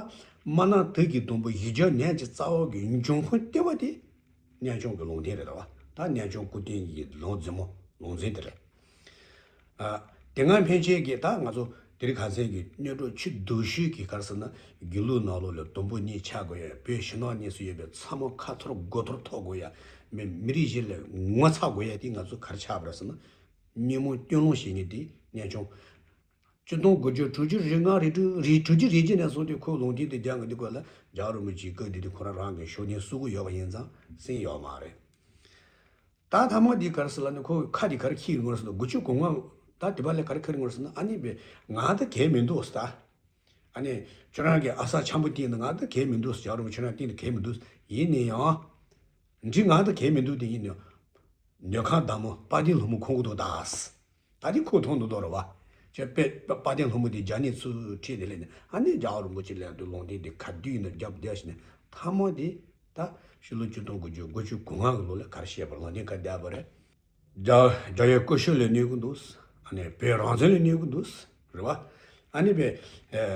མ་ན་དུག་གི་སྡོང་པོ་བཞི་སྦྱར་ནད་ཀྱི་རྩ་བ་གི་འབྱུང་ཁུངས་ལྟེ་བ་དེ་རྨད་བྱུང་གི་ལུང་བསྟན་རེད། ད་བ་ད་རྨད་བྱུང་སྐུར་སྟོན་གྱི་ལུང་རྫུན་མོ་ལུང་འཛིན་དེ་རེད། ཨ། དེ་སྔ་ཕན་ཆད་ཀྱི་ད་ང་ཚོ་དེ་རིང་ཁ་སང་གི་གནོད་གྲོགས་ཆེས་སྡུག་ཤོས་ཀྱི་ག་རེ་ཟེར་ན། དགེ་ལུགས་ནང་ལོགས་ལ་དུམ་བུ་གཉིས་ཆགས་དགོས་ཡ། བོད་ཕྱི་ནང་གཉིས་སུ་ཡོད་པའི་ཚ་མོ་ཁ་འཐོར་མགོ་འཐོར་ཐོག་དགོས་ཡ། མི་མི་རིགས་གཞན་ལ་ངོ་ཚ་དགོས་ཡ་དེ་ང་ཚོ་ག་རེ་ཆགས་པ་རེད་ཟེར་ན། ཉོན་མོངས་སྐྱོན་ལོང་བྱེད་མཁན་དེ་རྨད་བྱུང་། ཆིག་སྟོང་དགུ་བརྒྱ་དྲུག་ཅུ་རེ་ལྔ་རེ་དྲུག་རེ་དྲུག་ཅུ་རེ་བརྒྱད་ནས་བཟུང་སྟེ་ཁོས་ལུང་བསྟན་དེ་རྒྱག་གི་འདུག་ག་ལ། རྒྱལ་བ་རིན་པོ་ཆེའི་སྐབས་དེ་དུས་ཁོ་རང་རང་གི་ཤུགས་ལྡན་བསུ་གི་ཡོད་པ་ཡིན་ཙང་ཟིན་ཡོད་མ་རེད། ད་ཐ་མ་འདི་ག་རེ་ཟེར་ལབ་ན། ཁོ་ཁ་འདི་ག་རེ་འཁྱེར་ཡོང་ཟེར་ན། དགུ་བཅུ་གོ་ལྔ། ད་དེ་པ་ལ་ག་རེ་འཁྱེར་ཡོང་ཟེར་ན། ཨ་ནི་བས་ང་ད་གལ་མི་འདུག་ཟེར། ད་ཨ་ནི་ཁྱོད་རང་གི་ཨ་གསར་འཆམ་པོ་བསྟན་ན་ང་ད་གལ་མི་འདུག་ཟེར། རྒྱལ་བ་རིན་པོ་ཆེ་རང་བསྟན་ན་གལ་མི་འདུག་ཟེར། ཡིན་ན་ཡང་འདི་ང་ད་གལ་མི་འདུག་དེ་ཡིན་ན་ཡང་ཉོས་ཁང་བདག་མོ་དཔལ་ལྡན་ལྷ་མོ་ཁོང་གི་འདུག་ད་ཟེར། ད་དེ་ཁོ་མཐོང་འདུག་དོ་རེད་བ། ཁྱོད་དཔེ་དཔལ་ལྡན་ལྷ་མོ་དེ་རྒྱ་ནས་ཚུར་ཁྲིད་དེ་ལས་ནས། ཨ་ནི་རྒྱལ་བ་རིན་པོ་ཆེ་ལས་དུ་ལུང་བསྟན་དེ་ག་དུས་ཡིན་ན་རྒྱབ་བསྡད་ཞིག་ནས། ཐ་མ་དེ་ད་ཕྱི་ལོ་ཆིག་སྟོང་དགུ་བརྒྱ་དགུ་བཅུ་གོ་ལྔ་གི་ལོ་ལ་ག་རེ་བཤད་པ་རེད། ལུང་བསྟན་ག་རེ་བསྡད་པ་རེད། རྒྱ་རྒྱ་ཡི་སྐུ་ཞབས་ལ་གནོད་ཀྱི་འདུག་ཨ་ནི་བོད་རང་བཙན་ལ་གནོད་ཀྱི་འདུག་རེད་བ། ཨ་ནི་བས་ཨ་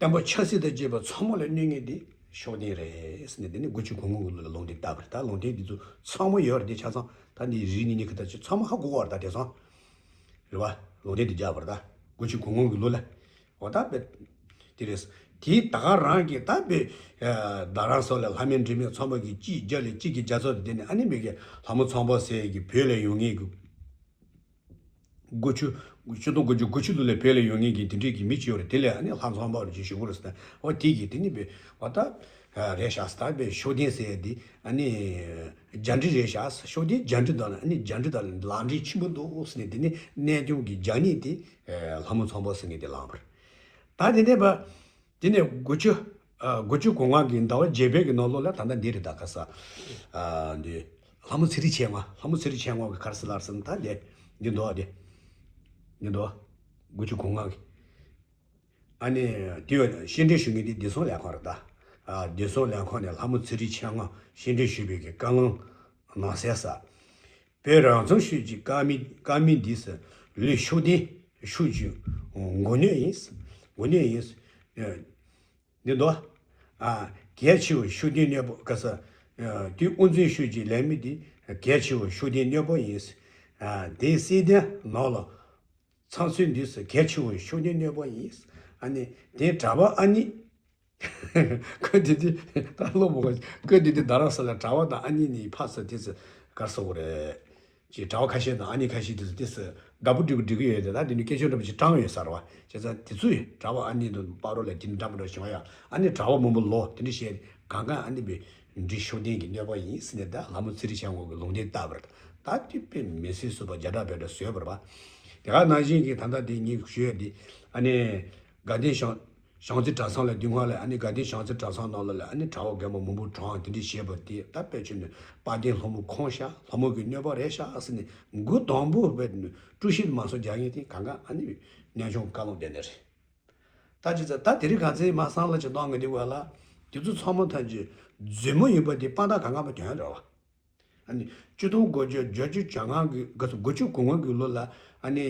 བསྟན་པ་ཆབ་སྲིད་དང་བཅས་པ་ཚང་མ་ལ་གནོད་མཁན་དེ་ཤུགས་ལྡན་རེད་ཟེར་ནས། དེ་ནི་དགུ་བཅུ་གོ་ལྔ་གི་ལོ་ལ་ལུང་བསྟན་བཏབ་པ་རེད། ད་ལུང་བསྟན་འདི་ཚོ་ཚང་མ་ཡོད་རེད། དེ་ཆ་ཚང་ད་འདི་རིག་གནས་གཉིས་ཀ་ད་ཆ་ཚང་མ་ཧ་གོ་བ་རེད། ད་དེང་སང་རེད་བ། ལུང་བསྟན་འདི་རྒྱག་པ་རེད། ད་དགུ་བཅུ་གོ་ལྔ་གི་ལོ་ལ། འོ་ད་བས་དེ་རེད། དེ་ད་ག་རང་གི་ད་བས་རྡ་རམ་ས་ལ་ལྷ་མིའི་འབྲེལ་མོལ་ཚོགས་པ་གི་གཅིག་རྒྱ་ལ་གཅིག་གི་རྒྱ་མཚོ་དེ་ནས། ཨ་ནི་མི་གི་ལྷ་མོ་ཚངས་པ་ཟེར་གི་བོད་ལ་ཡོང་མཁན་གི་དགུ་བཅུ། ཆིག་སྟོང་དགུ་བརྒྱ་དགུ་བཅུ་ལོ་ལ་བོད་ལ་ཡོང་མཁན་གྱི་དེ་འདྲས་ཀྱི་མི་གཅིག་ཡོད་རེད། དེ་ལས་ཨ་ནི་ལྷ་ཚངས་པ་རུ་ཅིག་ཞུ་གི་རེད་ཟེར་ན། འོ་དེ་གི་དེ་ནི་བས་འོ་ད་རེད་ཤག་ཟེར། ད་བས་ཤུགས་ལྡན་ཟེར་ཡ་དེ་ཨ་ནི་རྒྱ་འདྲེ་རེད་ཤག་ཟེར། ཤུགས་ལྡན་རྒྱ་འདྲེ་དང་ཨ་ནི་རྒྱ་འདྲེ་དང་ལག་འབྲེལ་ཆེན་པོ་འདུག་ཟེར་ནས། དེ་ནི་གནས་སྐྱོང་གི་རྒྱ་ནད་དེ་ལྷ་མོ་ཚངས་པ་ཟེར་མཁན་དེ་ལངས་པ་རེད། ད་དེ་ནས་བ། དེ་ནས་དགུ་བཅུ། ཨ། དགུ་བཅུ་གོ་ལྔ་གི་ཟླ་བ་བརྒྱད་པའི་གི་ནང་ལོགས་ལ་ད་ལྟ་འདི་རེད། ད་ག་ས། ཨ། འདི། ལྷ་མོ་ཚེ་རིང་མཆེད་ལྔ། ལྷ་མོ་ཚེ་རིང་མཆེད་ལྔ་གི་ག་རེ་ཟེར་ལབ་ཟེར་ན། ད་འདི། འདི་འདུག་འདི། འདི་འདུག་དགུ་བཅུ་གོ་ལྔ་གི། ཨ་ནི་དེ་བས་བཤད་འདྲི་ཞུ་མཁན་དེ་བདེ་སྲུང་ལས་ཁང་རེད། ད། ཨ། བདེ་སྲུང་ལས་ཁང་ནས་ལྷ་མོ་ཚེ་རིང་མཆེད་ལྔ་བཤད་འདྲི་ཞུས་པའི་གི་བཀའ་ལུང་ནང་གསལ་ས། བོད་རང་བཙན་ཞུས་ཀྱི་བཀའ་མི་བཀའ་མི་འདི་ཟེར། ལུས་ཤུགས་ལྡན་ཤུགས་ཀྱི་མགོ་གནོན་ཡིན། མགོ་གནོན་ཡིན། འདི་འདུག་ཨ། གལ་ཆེ་བའི་ཤུགས་ལྡན་གནོད་པ་ག་ས། དེ་དབུ་འཛིན་ཤུགས་ཀྱི་ལས་མི་འདི་གལ་ཆེ་བའི་ཤུགས་ལྡན་གནོད་པ་ཡིན། ཨ། དེ་སྲིད་དོན་ནང་ལ་ཚང་ཚུལ་འདི་ཟེར། གལ་ཆེ་བའི་ཤུགས་ལྡན་གནོད་པ་ཡིན། ཨ་ནི་དེ་གྲྭ་པ་ཨ་ནི། ཁོས་དེ་དུས་ད་ལོ་མོ་ཁོས་དེ་དུས་རྡ་རམ་ས་ལ་གྲྭ་པ་དང་ཨ་ནི་གཉིས་ཕར་ཚུར་དེ་ཚོ་ག་རེ་ཟེར་དགོས་རེད། ཅེས་གྲྭ་པ་ཁ་ཤས་དང་ཨ་ནི་ཁ་ཤས་དེ་ཚོ་དེ་ཚོ་དགའ་པོ་འགྲིག་གི་འགྲིག་གི་ཡོད་དེ། ད་དེ་ནི་སྐད་ཆ་འདྲ་པོ་ཅིག་དྲངས་ཡོད་ས་རེད་བ། བྱས་ཙང་དེ་ཚོས་གྲྭ་པ་ཨ་ནི་དང་བར་ལ་དེ་ནི་འདྲ་པོ་འདྲ་བྱུང་ཡ། ཨ་ནི་གྲྭ་པ་མང་པོ་ལོ་དེ་འདྲ་བཤད། གང་ག་ཨ་ནི་བས་འདི་ཤུགས་ལྡན་གྱི་གནོད་པ་ཡིན་ཟེར་ནས། ད་ལྷ་མོ་ཚེ་རིང་མཆེད་ལྔ་གི་ལུང་བསྟན་བཏབ་པ་རེད། ད་དེ་དཔེ་མི་སྲིད་བཟོད་པ་བརྒྱ་ཕྲག་བརྒྱ་ཕྲག་བཟོས་པ་རེད་བ། དེ་ག་ནང་བཞིན་གྱི་ད་ལྟ་དེ་ངས་ཞུ་ཡ་དེ། ཨ་ནི་དགའ་ལྡན་བྱང་བྱང་རྩེ་གྲྭ་ཚང་ལ་དེ་སྔོན་ལ། ཨ་ནི་དགའ་ལྡན་བྱང་རྩེ་གྲྭ་ཚང་ནང་ལ་ལ་ཨ་ནི་གྲྭ་པ་རྒན་པ་མང་པོ་གྲོངས། དེ་འདྲ་བྱས་པ་དེ་ད་དཔེ་ཆུང་ནས་དཔལ་ལྡན་ལྷ་མོ་ཁོང་ཤག་ལྷ་མོ་གི་གནོད་པ་རེད་ཤག་ཟེར་ནས། འགོ་དང་པོ་བས་དཀྲུག་ཤིང་དུ་མ་སོང་རྒྱག་མཁན་དེ་གང་ག་ཨ་ནི་རྨད་བྱུང་བཀའ་ལུང་བསྟན་ནས་རེད། ད་ཅི་ཙམ་ད་དེ་རིང་གང་ཚེ་མ་སང་ལ་ཅི་གཏོང་གི་འདུག་བ་ལ། དེ་ཚོ་ཚང་མ་ཐམས་ཅད་རྫུན་མ་ཡིན་པ་དེ་དཔང་རྟགས་གང་ག་མ་ཐོན་རེད་བ། ཨ་ནི་ཆིག་སྟོང་དགུ་བརྒྱ་བརྒྱད་ཅུ་གྱ་ལྔ་གི་ག་ཚོད་དགུ་བཅུ་གོ་ལྔ་གི་ལོ་ལ། ཨ་ནི་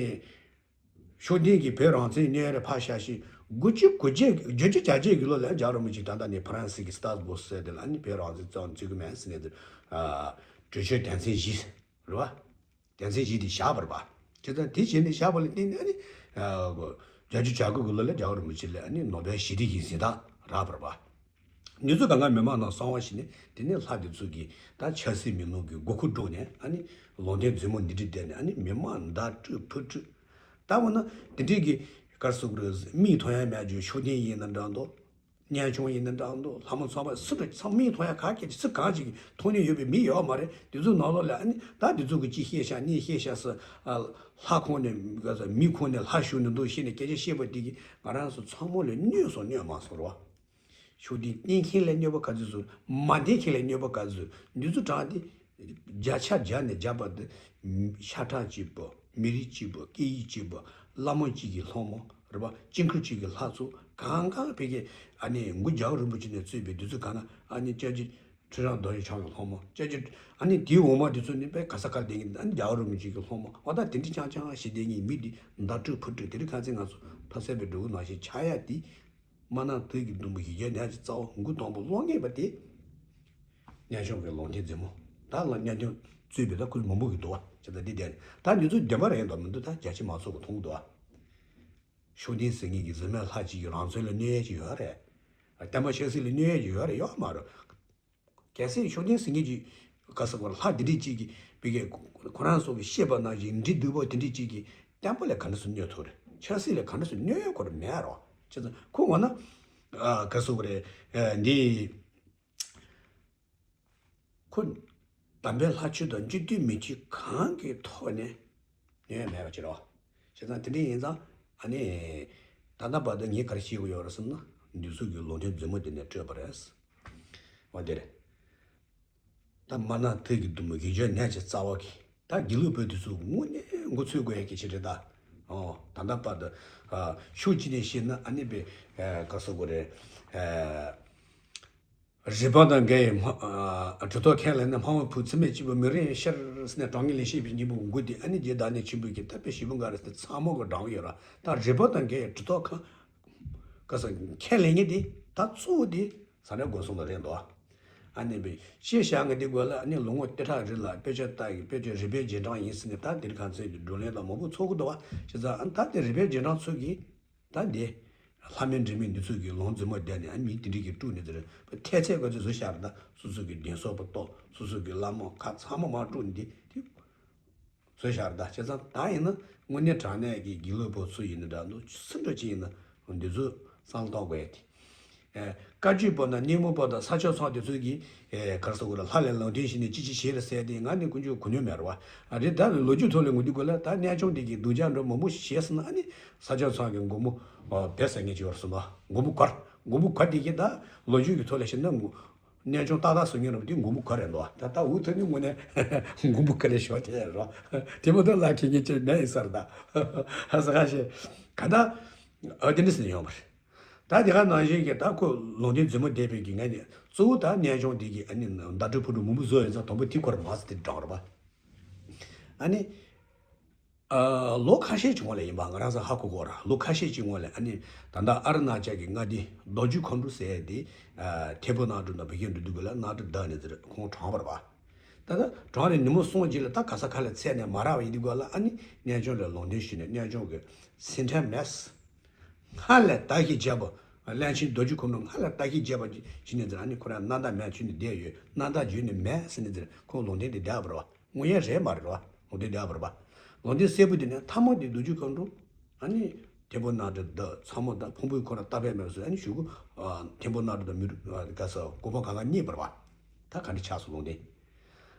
ཤུགས་ལྡན་གྱིས་བོད་རང་བཙན་གནོན་རེ་ཕར་བཞག་ཤིང་། དགུ་བཅུ་གོ་བརྒྱད་བརྒྱད་ཅུ་གྱ་བརྒྱད་གི་ལོ་ལ་རྒྱལ་བ་རིན་པོ་ཆེ་ད་ལྟ་ནས་ཕ་རན་སི་གི་སི་ཏཱ་སི་བོ་ཟེར་དེ་ལ། ཨ་ནི་བོད་རང་བཙན་རྩ་བ་ནས་བཙུགས་གི་མེད་ཟེར་ནས་དེ། ཨ། གྲོས་ཆོད་དོན་ཚན་བཞི་རེད་བ། དོན་ཚན་བཞི་དེ་བཞག་པ་རེད་པ། བྱས་ཙང་དེ་བྱས་ནས་བཞག་པ་ལ་བརྟེན་ནས། ཨ་ནི་བརྒྱད་ཅུ་གྱ་དགུ་གི་ལོ་ལ་རྒྱལ་བ་རིན་པོ་ཆེ་ལ་ཨ་ནི་ནོ་བེལ་ཞི་བདེ་གི་གཟེངས་རྟགས་རག་པ་རེད་པ། འདི་ཚོ་གང་ག་མི་མང་ནང་གསང་བ་བྱས་ནས། དེ་ནས་ལྷ་དེ་ཚོ་གིས་ད་ཆབ་སྲིད་མི་ནོར་གྱི་མགོ་ཁུར་སྒྲུག་ནས། ཨ་ནི་ལུང་བསྟན་རྫུན་མ་འདི་འདྲ་བསྡད་ནས། ཨ་ནི་མི་མང་མདའ་དཀྲུགས་ཕུ་དཀྲུགས། ད་འོ་ན་དེ་འདྲས་ཀྱི་ག་རེ་ཟེར་དགོས་རེད། མིག་མཐོང་ཡ་མེད་རྒྱུ་ཤུགས་ལྡན་ཡིན་ན་འདྲ་འདུག་རྨད་བྱུང་ཡིན་ན་འདྲ་འདུག་ལྷ་མོ་ཚངས་པ་སུ་འདྲ་ཚང་མིག་མཐོང་ཡ་ག་གེ་སུ་གང་ཅིག་མཐོང་མྱོང་ཡོད་པའི་མི་ཡོད་མ་རེད། དེ་ཚོའི་ནང་ལོགས་ལ་ཨ་ནི་ད་དེ་ཚོ་གི་ཅི་བཤད་ཤག་ནི་བཤད་ཤག་ཟེར། ཨ། ལྷ་ཁོང་ནས་ག་ཟེར། མི་ཁོང་ནས་ལྷ་ཞུགས་ནས་འདུག་བཤད་ནས་སྐད་ཆ་བཤད་པ་དེ་གིས་ང་རང་ཚོ་ཚང་མ་ལ་གནོད་སོང་གནོད་མ་སོང་རེད་བ། ཤུགས་ལྡན་བསྟེན་མཁན་ལ་གནོད་པ་ག་ཚོད་བཟོས། མ་བསྟེན་མཁན་ལ་གནོད་པ་ག་ཚོད་བཟོས། འདི་ཚོ་དྲངས་ཏེ་བརྒྱ་ཆ་བརྒྱ་ནས་བརྒྱ་པ་དེ། ཤ་ཁྲག་གཅིག་པ། མི་རིགས་གཅིག་པ། སྐད་ཡིག་གཅིག་པ། བླ་མ་གཅིག་གི་སློབ་མ་རེད་པ། དཀྱིལ་འཁོར་གཅིག་གི་ལྷ་ཚོགས། གང་གང་བོད་ཀྱི་ཨ་ནི་མགོ་རྒྱལ་བ་རིན་པོ་ཆེ་ནས་གཙོས་པའི་འདི་ཚོ་གང་ག་ཨ་ནི་སྐྱབས་རྗེ་ ཁྲི་བྱང་རྡོ་རྗེ་འཆང་གི་སློབ་མ་ཅ་ཅི། ཨ་ནི་དེའི་འོག་མ་དེ་ཚོ་ནི་དཔེ་ག་ས་ག་ལ་བསྡད་མཁན། ཨ་ནི་རྒྱལ་བ་རིན་པོ་ཆེ་གི་སློབ་མ། འོ་ད་དེ་འདྲ་རྐྱང་རྐྱང་བྱས་བསྡད་མཁན་མི་འདི་མདའ་དཀྲུག་ཕུ་དཀྲུག་དེ་རིང་ཁ་སང་ང་ཚོ་ཕ་སེ་བའི་འགྲོ་གི་ནང་བཞིན་ཆགས་ཡ་དེ། མ་ན་དུས་ཀྱི་ཟླུམ་པོ་བཞི་བརྒྱ་ནས་ཀྱི་རྩ་བ་འགོ་དང་པོ་སློང་ངེས་པ་དེ། གནས་ཆུང་གི་ལུང་བསྟན་མཛུབ་མོ། ད་ལ་གནས་ཆུང་གཙོས་པའི་ད་ཁུལ་མང་པོ་གི་འདུག་བ། ཅི་ད་འདི་དེ་ད་འདི་ཚོ་བདེན་པ་རེད་འདུག་མི་འདུག་ད་རྒྱ་ཆེ་མང་ཚོགས་ཀྱི་མཐོང་གི་འདུག་བ། ཤུགས་ལྡན་ཟེར་མཁན་གྱི་གཟིམ་མལ་ལྷ་གཅིག་གི་རང་ཚོད་ལ་གནོད་ཡས་ཅིག་ཡོད་རེད། བསྟན་པ་ཆབ་སྲིད་ལ་གནོད་ཡས་ཅིག་ཡོད་རེད། ཡོད་མ་རེད། གལ་སྲིད་ཤུགས་ལྡན་ཟེར་མཁན་གྱི་ག་ས་གོ་ལྷ་དེ་འདྲས་གཅིག་གིས་བི་གའི་ཁོ་རང་ཚོ་གི་བཤད་པ་ནང་བཞིན་འབྲི་འདུག་པ་དེ་འདྲས་གཅིག་གིས་བསྟན་པ་ལ་ག་འདྲ་སེ་གནོད་ཐུབ་རེད། ཆབ་སྲིད་ལ་ག་འདྲ་སེ་གནོད་ཡས་ཁོ་རང་མེད་རོ། བྱས་ཙང་ཁོ་འོ་ན་ག་ས་གོ་རེད། འདི། ཁོ་དམ་པའི་ལྷ་ཆོས་དང་སྤྱི་འཐུས་མི་འཐུས་གང་གི་ཐོག་ནས་གནོད་ཡས་མེད་པ་ཅིག་རེད་བ། བྱས་ཙང་དེ་འདྲ་ཡིན་ཙང་ཨ་ནི། ད་ལྟ་བར་དུ་ངས་ག་རེ་བཤད་དགོས་ཡོད་རེད་ཟེར་ན། འདི་ཚོ་གི་ལུང་བསྟན་མཛུབ་མོ་དེ་ནས་སྤྲོད་པ་རེད། འོ་དེ་རེད། ད་མ་ན་དུས་ཀྱི་ཟླུམ་པོ་བཞི་བརྒྱ་ནས་ཀྱི་རྩ་བ་གི་ད་དགེ་ལུགས་པ་དེ་ཚོ་དངོས་གནས་མགོ་ཚོས་དགོས་ཡ་གི་ཆེད་རེད་ད། ཨོ་ད་ལྟ་བར་དུ་ཨ་ཕྱོགས་གཅིག་ནས་བཤད་ན་ཨ་ནི་པའི་ཨ་ག་ཟེར་དགོས་རེད། ཨ། རིག་པ་དང་འགལ་བའི་སྨྲ། ཨ། གྲུབ་ཐོབ་ཁས་ལེན་ན། སྨྲ་བ་ཕུག་ཚད་མེད་གཅིག་པུ་མི་རིང་ཤར་ཟེར་ནས་དྲང་ངེས་ལེགས་བཤད་པའི་སྙིང་པོ་མགོ་འདི། ཨ་ནི་རྗེ་བདག་ཉིད་ཆེན་པོའི་གི་ད་དཔེ་ཞིབ་པོ་འགའ་རེ་ཟེར་ཚང་མ་གི་བགྲང་ཡོད་ར། ད་རིག་པ་དང་འགལ་བའི་གྲུབ་ཐོབ་ཁ་ག་ས་ཁས་ལེན་མཁན་དེ་ད་གཙོ་བོ་དེ་ཟ་འདྲེ་སྒོ་སྲུང་ལ་རེད་འདུག་ཨ་ནི་པའི་ཤེས་བྱ་ངན་དེ་དགོས་ལ། ཨ་ནི་ལོ་ངོ་སྟོང་ཕྲག་རིང་ལ་དཔེ་ཆ་ལྟ་ཡི་དཔེ་ཆ་རིག་པའི་རྗེས་འབྲང་ཡིན་ཟེར་ནས་ད་དེར་གང་ཚོད་ཀྱི་བགྲོ་གླེང་དང་མང་པོ་ཚོགས་གི་འདུག་བ། བྱས་ཙང་ཨ་ནི་ད་དེ་རིག་པའི་རྗེས་འབྲང་ཚོ་གིས། ད་འདི། ལྷ་མིན་འདྲེ་མིན་འདི་ཚོ་གི་ལུང་མཛུབ་མོ་བསྡད་ནས་ཨ་མི་དེ་འདྲས་ཀྱི་དཀྲུག་ནས་དེར་ཐལ་ཚད་ག་ཚོད་བཟོས་བཞག་རེད། ད་སོ་སོ་གི་གདན་ས་པོ་གཏོར། སོ་སོ་གི་བླ་མ་ཁ་ཚང་མ་མར་དཀྲུག་ནས་འདི་དེ་བཟོས་བཞག་རེད། ད་བྱས་ཙང་ད་ཡིན་ན་དངོས་གནས་དྲང་གནས་ཀྱི་དགེ་ལུགས་པ་ཚོ་ཡིན་ན་འདྲ་འདུག་སུ་འདྲ་ཅིག་ཡིན་ན་འདི་ཚོ་བསམ་བློ་གཏོང་དགོས་ཡ་དེ། ཨེ། བཀའ་བརྒྱུད་པ་དང་སྙེ་མོ་པ་དང་ས་སྐྱ་ཚང་དེ་ཚོ་གིས། ཨེ། ག་རེ་ཟེར་དགོས་རེད། ལྷ་ལ་ལུང་བསྟན་ཞུས་ནས་ཅི་ཅི་བྱས་རེད་ཟེར་དེ་ང་ནི་ཀུན་སྤྱོད་གོ་མྱོང་མེད་རེད་བ། ཨ་རེད། ད་ལོ་རྒྱུས་ཐོག་ལ་ངོ་དེ་དགོས་ལ། ད་གནས་ཆུང་དེ་གིས་སྡུག་ཅག་འགྲོ་མང་པོ་བྱས་ཟིན་ན་ཨ་ནི་ས་སྐྱ་ཚང་གི་མགོན་པོ་བེ་ཟེར་མཁན་ཅིག་ཡོད་རེད་ཟེར་འདུག་མགོན་པོ་གར། མགོན་པོ་གར་དེ་གིས་ད་ལོ་རྒྱུས་ཀྱི་ཐོག་ལ་བཤད་ན་ངོ་གནས་ཆུང་ཏག་ཏག་བཟོ་མཁན་རེད་པ། དེ་མགོན་པོ་གར་རེད་འདུག་ད་ད་འུ་ཐུག་ནི་དངོས་གནས་མགོན་པོ་གར་ལས་ཞོག་དེ་རེད་རོ། དེ་མ་གཏོགས་ལ་ཁེ་ངེ་ཅིག་མེད་ཡིན་ས་རེད་ད། ཧ་ས་ཁ་ཤས་ག་ད། ཨ་དེ་འདྲ་ཟེར་ནས་ཡོང་བ་རེད། ད་དེ་ག་ནང་བཞིན་གྱི་ད་ཁོ་ལུང་བསྟན་མཛུབ་མོ་བསྡད་པའི་གི་ངས་ནི་གཙོ་བོ་ད་གནས་ཆུང་འདི་གི་ཨ་ནི་མདའ་དཀྲུག་ཕུ་དཀྲུག་མང་པོ་བཟོས་ཡོད་ཙང་དང་པོ་དེ་ཁོ་རང་མ་ཟེར་དེ་དྲག་རེད་པ། ཨ་ནི། ཨ། ལོ་ཁ་ཤས་ཀྱི་སྔོན་ལ་ཡིན་པ། ང་རང་ཚོ་ཧ་གོ་གོ་ར། ལོ་ཁ་ཤས་ཀྱི་སྔོན་ལ་ཨ་ནི་ད་ལྟ་ཨ་རུ་ན་ཅལ་གྱི་མངའ་སྡེ་རྡོ་རྗེ་ཁུག་ཀྲུང་ཟེར་ཡས་དེ། ཨ། ཐད་འཕུར་གནམ་གྲུ་ནང་བོད་སྐད་འགྲོ་དུས་སྒང་ལ་གནམ་གྲུ་བརྡབས་ནས་ཟེར་ཁོང་གྲོངས་པ་རེད་པ། ད་ལྟ་གྲོངས་ནས་ཉིན་མོ་གསུམ་རྗེས་ལ་ད་ག་ས་ག་ལ་ཚད་ནས་མ་རག་པ་ཡིན་དུས་སྒང་ལ་ཨ་ནི་གནས་ཆུང་ལ་ལུང་བསྟན་ཞུས་ནས་གནས་ཆུང་གི་སེམས་ཁྲལ་མེད། སྔར་ལས་བརྟག་ཞིབ་བྱས་པ། བློན་ཆེན་རྡོ་རྗེ་ཁུག་ཀྲུང་སྔར་ལས་བརྟག་ཞིབ་བྱས་པ་ཞིག་ནས་ཟེར། ཨ་ནི་ཁོ་རང་གནམ་བདག་མེད་ཚུལ་ནས་བསྡད་ཡོད། གནམ་བདག་བརྗོད་ནས་མེད་ཟེར་ནས་ཟེར། ཁོང་ལུང་བསྟན་དེ་བསྡད་པ་རེད་པ། དངོས་ཡོད་རེད་མ་རེད་པ། ལུང་བསྟན་བསྡད་པ་རེད་པ། ལུང་བསྟན་གསལ་པོ་དེ་ནས་མཐའ་མ་དེ་རྡོ་རྗེ་ཁུག་ཀྲུང་ཨ་ནི་ཐད་འཕུར་གནམ་གྲུ་བརྡབས། ཚང་མ་ད་ཕུང་པོ་ཁོ་རང་བཏབ་པ་མེད་པ་བཟོས། ཨ་ནི་གཞུག་གུ་ཐད་འཕུར་གནམ་གྲུ་དང་མི་རུ་ག་ས་གོ་འཕང་གང་ག་རྙེད་པ་རེད་པ། ད་ག་འདྲ་ཆགས་སོང་ལུང་བསྟན།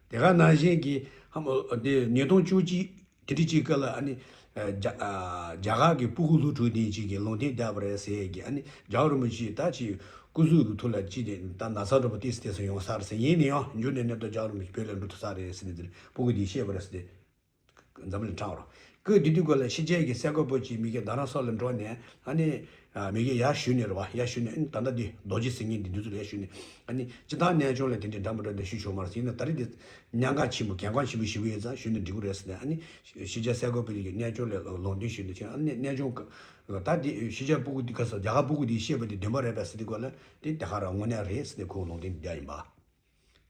དེ་ག་ནང་བཞིན་གྱི་ཧ་མོ་དེ་ཉིས་སྟོང་བཅུ་གཅིག་དེ་དུས་ཀྱི་སྐབས་ལ་ཨ་ནི། ཨ། རྒྱ་ཨ། རྒྱ་གར་གྱི་སྤུ་གུ་ལོ་དྲུག་དེ་ཅིག་གིས་ལུང་བསྟན་བརྒྱབ་པ་རེད་ཟེར་གྱི། ཨ་ནི་རྒྱལ་བ་རིན་པོ་ཆེ་ད་ཅིག་སྐུ་གཟུགས་ཀྱི་ཐོག་ལ་ཅིག་དེ་ད་ན་ཚ་འདྲ་པོ་ཏོག་ཙམ་ཏོག་ཙམ་ཡོང་ས་རེད་ཟེར། ཡིན་ན་ཡང་མཇུག་ནས་ནད་དུ་རྒྱལ་བ་རིན་པོ་ཆེ་བོད་ལ་འགྲོ་ཐུབ་ས་རེད་ཟེར་ནས་དེར་སྤུ་གུ་དེས་བཤད་པ་རེད་ཟེར་ཏེ། འཛམ་གླིང་དྲངས་རོགས། ཁོས་དེ་དུས་སྐབས་ལ་ཕྱི་རྒྱལ་གྱི་གསར་འགོད་པ་ཅིག་མི་གིས་རྡ་རམ་ས་ལ་འགྲོ་ནས་ཨ་ནི། ཨ། མི་གིས་ཡར་ཞུས་ནས་རེད་པ། ཡར་ཞུས་ནས་ཨ་ནི་ད་ལྟ་འདི་རྡོ་རྗེ་ཟེར་མཁན་འདི་འདི་ཚོ་ལ་ཡར་ཞུས་ནས། ཨ་ནི་སྤྱིར་བཏང་གནས་ཆུང་ལ་དེ་འདྲའི་འདྲ་མི་འདྲ་འདི་ཞུ་ཆོག་མ་རེད་ཟེར། ཡིན་ན་ད་རེས་འདི་ཉེན་ཁ་ཆེན་པོ་གལ་འགངས་ཆེན་པོ་ཞེ་པོ་ཡོད་ཙང་ཞུས་ན་འགྲིག་གི་རེད་ཟེར་ནས། ཨ་ནི་ཕྱི་རྒྱལ་གསར་འགོད་པ་ཅིག་གིས་གནས་ཆུང་ལ་ལུང་བསྟན་ཞུས་ནས་ཕྱིན། ཨ་ནི་གནས་ཆུང་གི་ད་འདི་ཕྱི་རྒྱལ་སྤུ་གུ་འདི་ག་ས་རྒྱ་གར་སྤུ་གུ་འདིས་བཤད་པ་འདི་བདེན་པ་རེད་པས་ཟེར་དུས་སྐབས་ལ་འདི་དེ་ག་རང་དངོས་གནས་རེད་ཟེར་ནས་ཁོས་ལུང་བསྟན་འདི་བརྒྱབ་ཡིན་པ།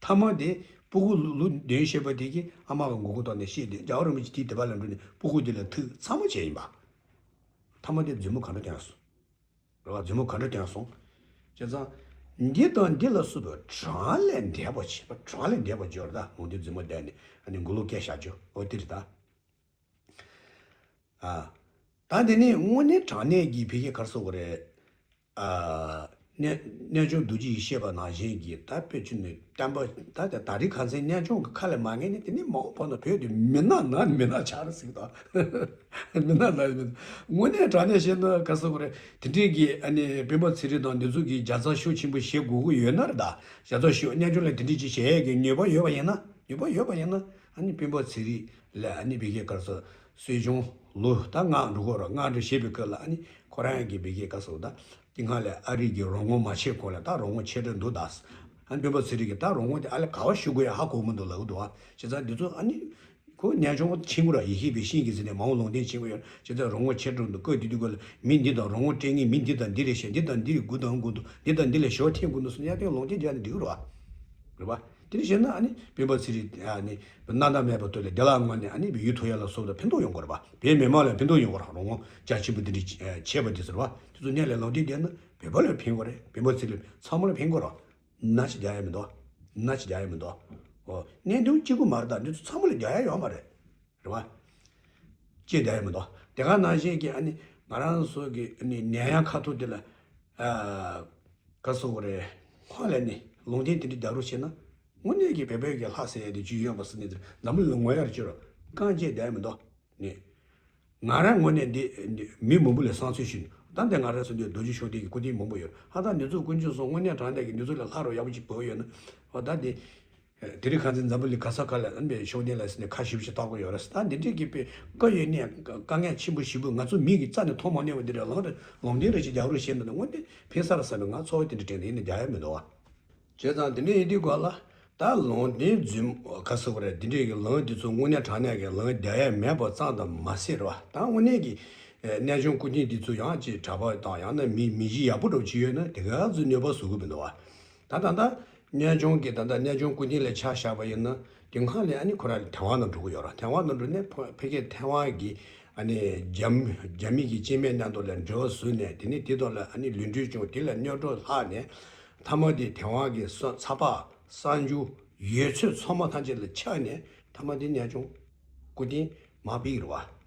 མཐའ་མ་དེ་སྤུ་གུ་ལོ་བདུན་བཤད་པ་དེ་གིས་ཨ་མ་གི་མགོ་སྐོར་བཏང་ནས་བཤད་དེ། རྒྱལ་བ་རིན་པོ་ཆེ་དེའི་དེ་པ་ལ་འགྲོ་ནས་སྤུ་གུ་དེ་ལ་ཐུག་ཚང་མ་བྱས་ཡིན་པ། མཐའ་མ་དེ་མཛུབ་མོ་ག་འདྲ་བསྟན་སོང་། རེད་པ། མཛུབ་མོ་ག་འདྲ་བསྟན་སོང་། བྱས་ཙང་། འདི་དང་འདི་ལ་སོགས་པའི་གྲངས་ལས་འདས་པ་བྱས་པ། གྲངས་ལས་འདས་པ་སྦྱོར་ད་ལུང་བསྟན་མཛུབ་མོ་བསྟན་ནས་ཨ་ནི་མགོ་ལོག་སྐད་བཞག་རྒྱུ་འོ་དེ་རེད་ད། ཨ། ད་འདི་ནི་དངོས་གནས་དྲང་གནས་ཀྱི་བོད་སྐད་ག་རེ་ཟེར་དགོས་རེད། ཨ། གནས་གནས་ཆུང་རྡོ་རྗེ་ཡིས་བཤད་པ་ནང་བཞིན་གྱི་ད་དཔེ་ཆུ་ནི་བསྟན་པ་ད་ད་ད་རེས་ཁ་སང་གནས་ཆུང་གི་ཁ་ལ་མ་ངེས་ནས། དེ་ནི་མ་འོངས་པ་ན་བོད་དེ་མི་ནག་ནང་མི་ནག་ཆགས་རེད་ཟེར་གི་འདུག་མི་ནག་ནང་མི་ནག་དངོས་གནས་དྲང་གནས་བཤད་ན་ག་རེ་ཟེར་དགོས་རེད། དེ་འདྲའི་གི་ཨ་ནི་སྤེན་པ་ཚེ་རིང་དང་འདི་ཚོ་གིས་རྒྱལ་ཚབ་ཤུགས་ཆེན་པོ་བྱེད་དགོས་ཀྱི་ཡོད་ན་རེད་ད། རྒྱལ་ཚབ་ཤུགས་གནས་ཆུང་ལ་དེ་འདྲའི་ཅིག་བྱེད་ཡས་ཀྱི་ནུས་པ་ཡོད་པ་ཡིན་ན། ནུས་པ་ཡོད་པ་ཡིན་ན། ཨ་ནི་སྤེན་པ་ཚེ་རིང་ལ་ཨ་ནི་བི་ཀའི་སྐབས་སུ་སྲིད་སྐྱོང་ལོ་ད་ལྔ་འགྲོ་གི་རེད། ལྔ་འགྲོ་བྱེད་པའི་སྐབས་ལ་ཨ་ནི་ཁོ་རང་གི་བི་ཀའི་སྐབས་སུ་ད་དེ་སྔ་ལས་ཨ་རི་གི་རོགས་དངུལ་མ་བྱེད་གོང་ལ་ད་རོགས་དངུལ་ཆེ་དྲགས་འདུག་ད། ཨ་ནི་སྤེན་པ་ཚེ་རིང་གིས་ད་རོང་བོ་དེ་ཨ་ལས་ག་བ་ཞུ་དགོས་ཡ་ཧ་གོ་མི་འདུག་ལབ་གི་འདུག་ཨ། བྱས་ཙང་འདི་ཚོ་ཨ་ནི་ཁོ་གནས་ཆུང་ཕྱིན་དགོས་ར། ཡེ་ཤེས་པའི་ཤིང་གི་ཟེར་ནས་མ་འོངས་ལུང་བསྟན་བྱེད་དགོས་ཡོད། བྱས་ཙང་རོང་བོ་ཆེ་འགྲོ་འདུག་སྐབས་དེ་དུས་སྐབས་ལ་མི་འདི་དང་རོང་བོ་སྤྲད་ངེས་མི་འདི་དང་འདི་རེད་ཤག་འདི་དང་འདི་རེད། དགུ་དང་དགུ་འདུག་འདི་དང་འདི་ལས་ཞོ་འཐེན་དགོས་འདུག་གསུངས་ཡ་དེ་ལུང་བསྟན་རྒྱག་ནས་འགྲིག་གི་རེད་བ། རེད་བ། དེ་འདྲ་བྱས་ན་ཨ་ནི་སྤེན་པ་ཚེ་རིང་ཨ་ནི་རྣམ་དག་མེད་པ་ཐོག་ལ་བདེ་བླག་ངང་ནས་ཨ་ནི་བའི་ཡུལ་ཐོབ་ཡ་ལ་སོགས་དང་ཕན་ཐོགས་ཡོང་དགོས་རེད་བ། བའི་མི་མང་ལ་ཕན་ཐོགས་ཡོང་དགོས་རེད། རོང་བོ་རྒྱ་ཆེན་པོ་འདི་འདྲ་བྱས་པ་དེ་ཟེར་བ་དེ་ཚོ་སྔོན་ལ་ལུང་བསྟན་བསྡད་ན་བོད་པ་ལ་ཕན་གྱི་རེད། སྤེན་པ་ཚེ་རིང་ཚང་མ་ལ་ཕན་གྱི་རེད། ན་ཅིག་རྒྱག་ཡ་མི་འདུག་ན་ཅིག་རྒྱག་ཡ་མི་འདུག་འོ་གནད་དོན་གཅིག་པུ་མ་རེད། ད་འདི་ཚོ་ཚང་མ་ལ་རྒྱག་ཡ་ཡོད་མ་རེད། རེད་བ། ཅེས་བསྡད་ཡ་མི་འདུག་དེ་ག་ནང་བཞིན་གྱི་ཨ་ནི་ང་རང་ཚོ་གི་ཨ་ནི་ནད་ཡམས་ཁ་ཐུག་དེ་ལ་ཨ་ག་སོ་གི་རེད། ཧོ་ལ་ནི་ལུང་བསྟན་དེ་འདྲ་རྒྱག་རོགས་བྱས་ན་དངོས་གནས་ཀྱི་བོད་པའི་གི་ལྷ་ཟེར་ཡ་དེ་ཅིག་ཡོད་པ་ཟེར་ནས་དེ་འཛམ་བུ་གླིང་ལ་ངོ་ཡ་རེ་བྱེད་རོགས། རྐང་བཅད་བསྡད་ཡ་མི་འདུག་ནི། ང་རང་ངོས་ནས་འདི་འདི་མི་མང་པོ་ལ་བསམ་ཚུལ་ཞུས་ནས་ད་འདི་ང་རང་ཚོ་འདི་རྡོ་རྗེ་ཤུགས་ལྡན་གྱི་སྐུ་རྟེན་མང་པོ་ཡོད། ཧ་ད་འདི་ཚོ་དཀོན་མཆོག་གསུམ་དངོས་གནས་དྲང་གནས་ཀྱི་འདི་ཚོ་ལས་ལྷ་རུ་ཡག་པོ་ཅིག་བོར་ཡོད་ན། ཨོ་ད་འདི། དེ་རིང་ཁ་སང་འཛམ་བུ་གླིང་ག་ས་ག་ལ་ཨ་ནི་ཤོག་ལྡན་ལ་ཟེར་ནས་ཁ་ཞེ་པོ་ཅིག་བཏགས་ཀྱི་ཡོད་རེད། ད་འདི་འདྲས་ཀྱི་དཔེ་དཀའ་ཡོད་ནས་དཀའ་ངལ་ཆེན་པོ་ཞེ་པོ་ང་ཚོ་མི་གི་རྩ་ནས་མཐོང་མ་མྱོང་བ་འདི་རེད། ལམ་རེད་ལམ་སྟོན་རེ་ཅིག་རྒྱག་རོགས་བྱས་ན་དངོས་གནས་ཕན་ས་ར་ས་མི་ང་ཚོ་བ་དེ་འདྲ་དྲན་ནས་ཡིན་ན་རྒྱག་ཡ་མི་འདུག་བ། བྱས་ཙང་དེ་འདྲ་ཡིན་དུས་སྐབས་ལ་ད་ལུང་བསྟན་རྫུན་ག་ཟེར་བ་རེད། འདི་འདྲས་ཀྱི་ལུང་འདི་ཚོ་དངོས་གནས་དྲང་གནས་ཀྱི་ལུང་རྒྱག་ཡ་མེད་པ་ཙམ་དུ་མ་ཟད་རེད་བ། ད་དངོས་གནས་ཀྱི་གནས་ཆུང་སྐུ་རྟེན་འདི་ཚོ་ཡང་ཅིག་གྲྭ་པ་དང་ཡང་ན་མི་མི་གཞི་ཡག་པོ་འདྲ་བོ་ཅིག་ཡོད་ན་དེ་ག་ཚོད་གནོད་པ་བཟོ་གི་མི་འདུག་བ། ད་ད་ལྟ་གནས་ཆུང་གི་ད་ལྟ་གནས་ཆུང་སྐུ་རྟེན་ལ་ཆ་བཞག་པ་ཡིན་ན་དེ་སྔ་ལས་ཨ་ནི་ཁོ་རང་ཐེ་ཝན་ནང་འགྲོ་གི་ཡོད་རེད། ཐེ་ཝན་ནང་འགྲོ་ནས་ཕ་ཕ་གིའི་ཐེ་ཝན་གྱི་ཨ་ནི་རྒྱ་མི་རྒྱ་མི་གི་སྐྱེ་དམན་མཉམ་དུ་ལ་འབྲེལ་བ་བཟོས་ནས་དེ་ནས་དེ་དག་ལ་ཨ་ནི་ལུས་འབྲེལ་བྱུང་། དེ་ལ་གནོད་འགྲོ་ལྷག་ནས་མཐའ་མ་དེ་ཐེ་ཝན་གྱི་ས་ཚ་པ་གསར་འགྱུར་ཡོད་ཚོད་ཚང་མ་ཐམས་ཅད་ལ་ཆགས་ནས་མཐའ་མ་དེ་གནས་ཆུང་སྐུ་རྟེན་མར་ཕུད་ཀྱི་རེད་བ།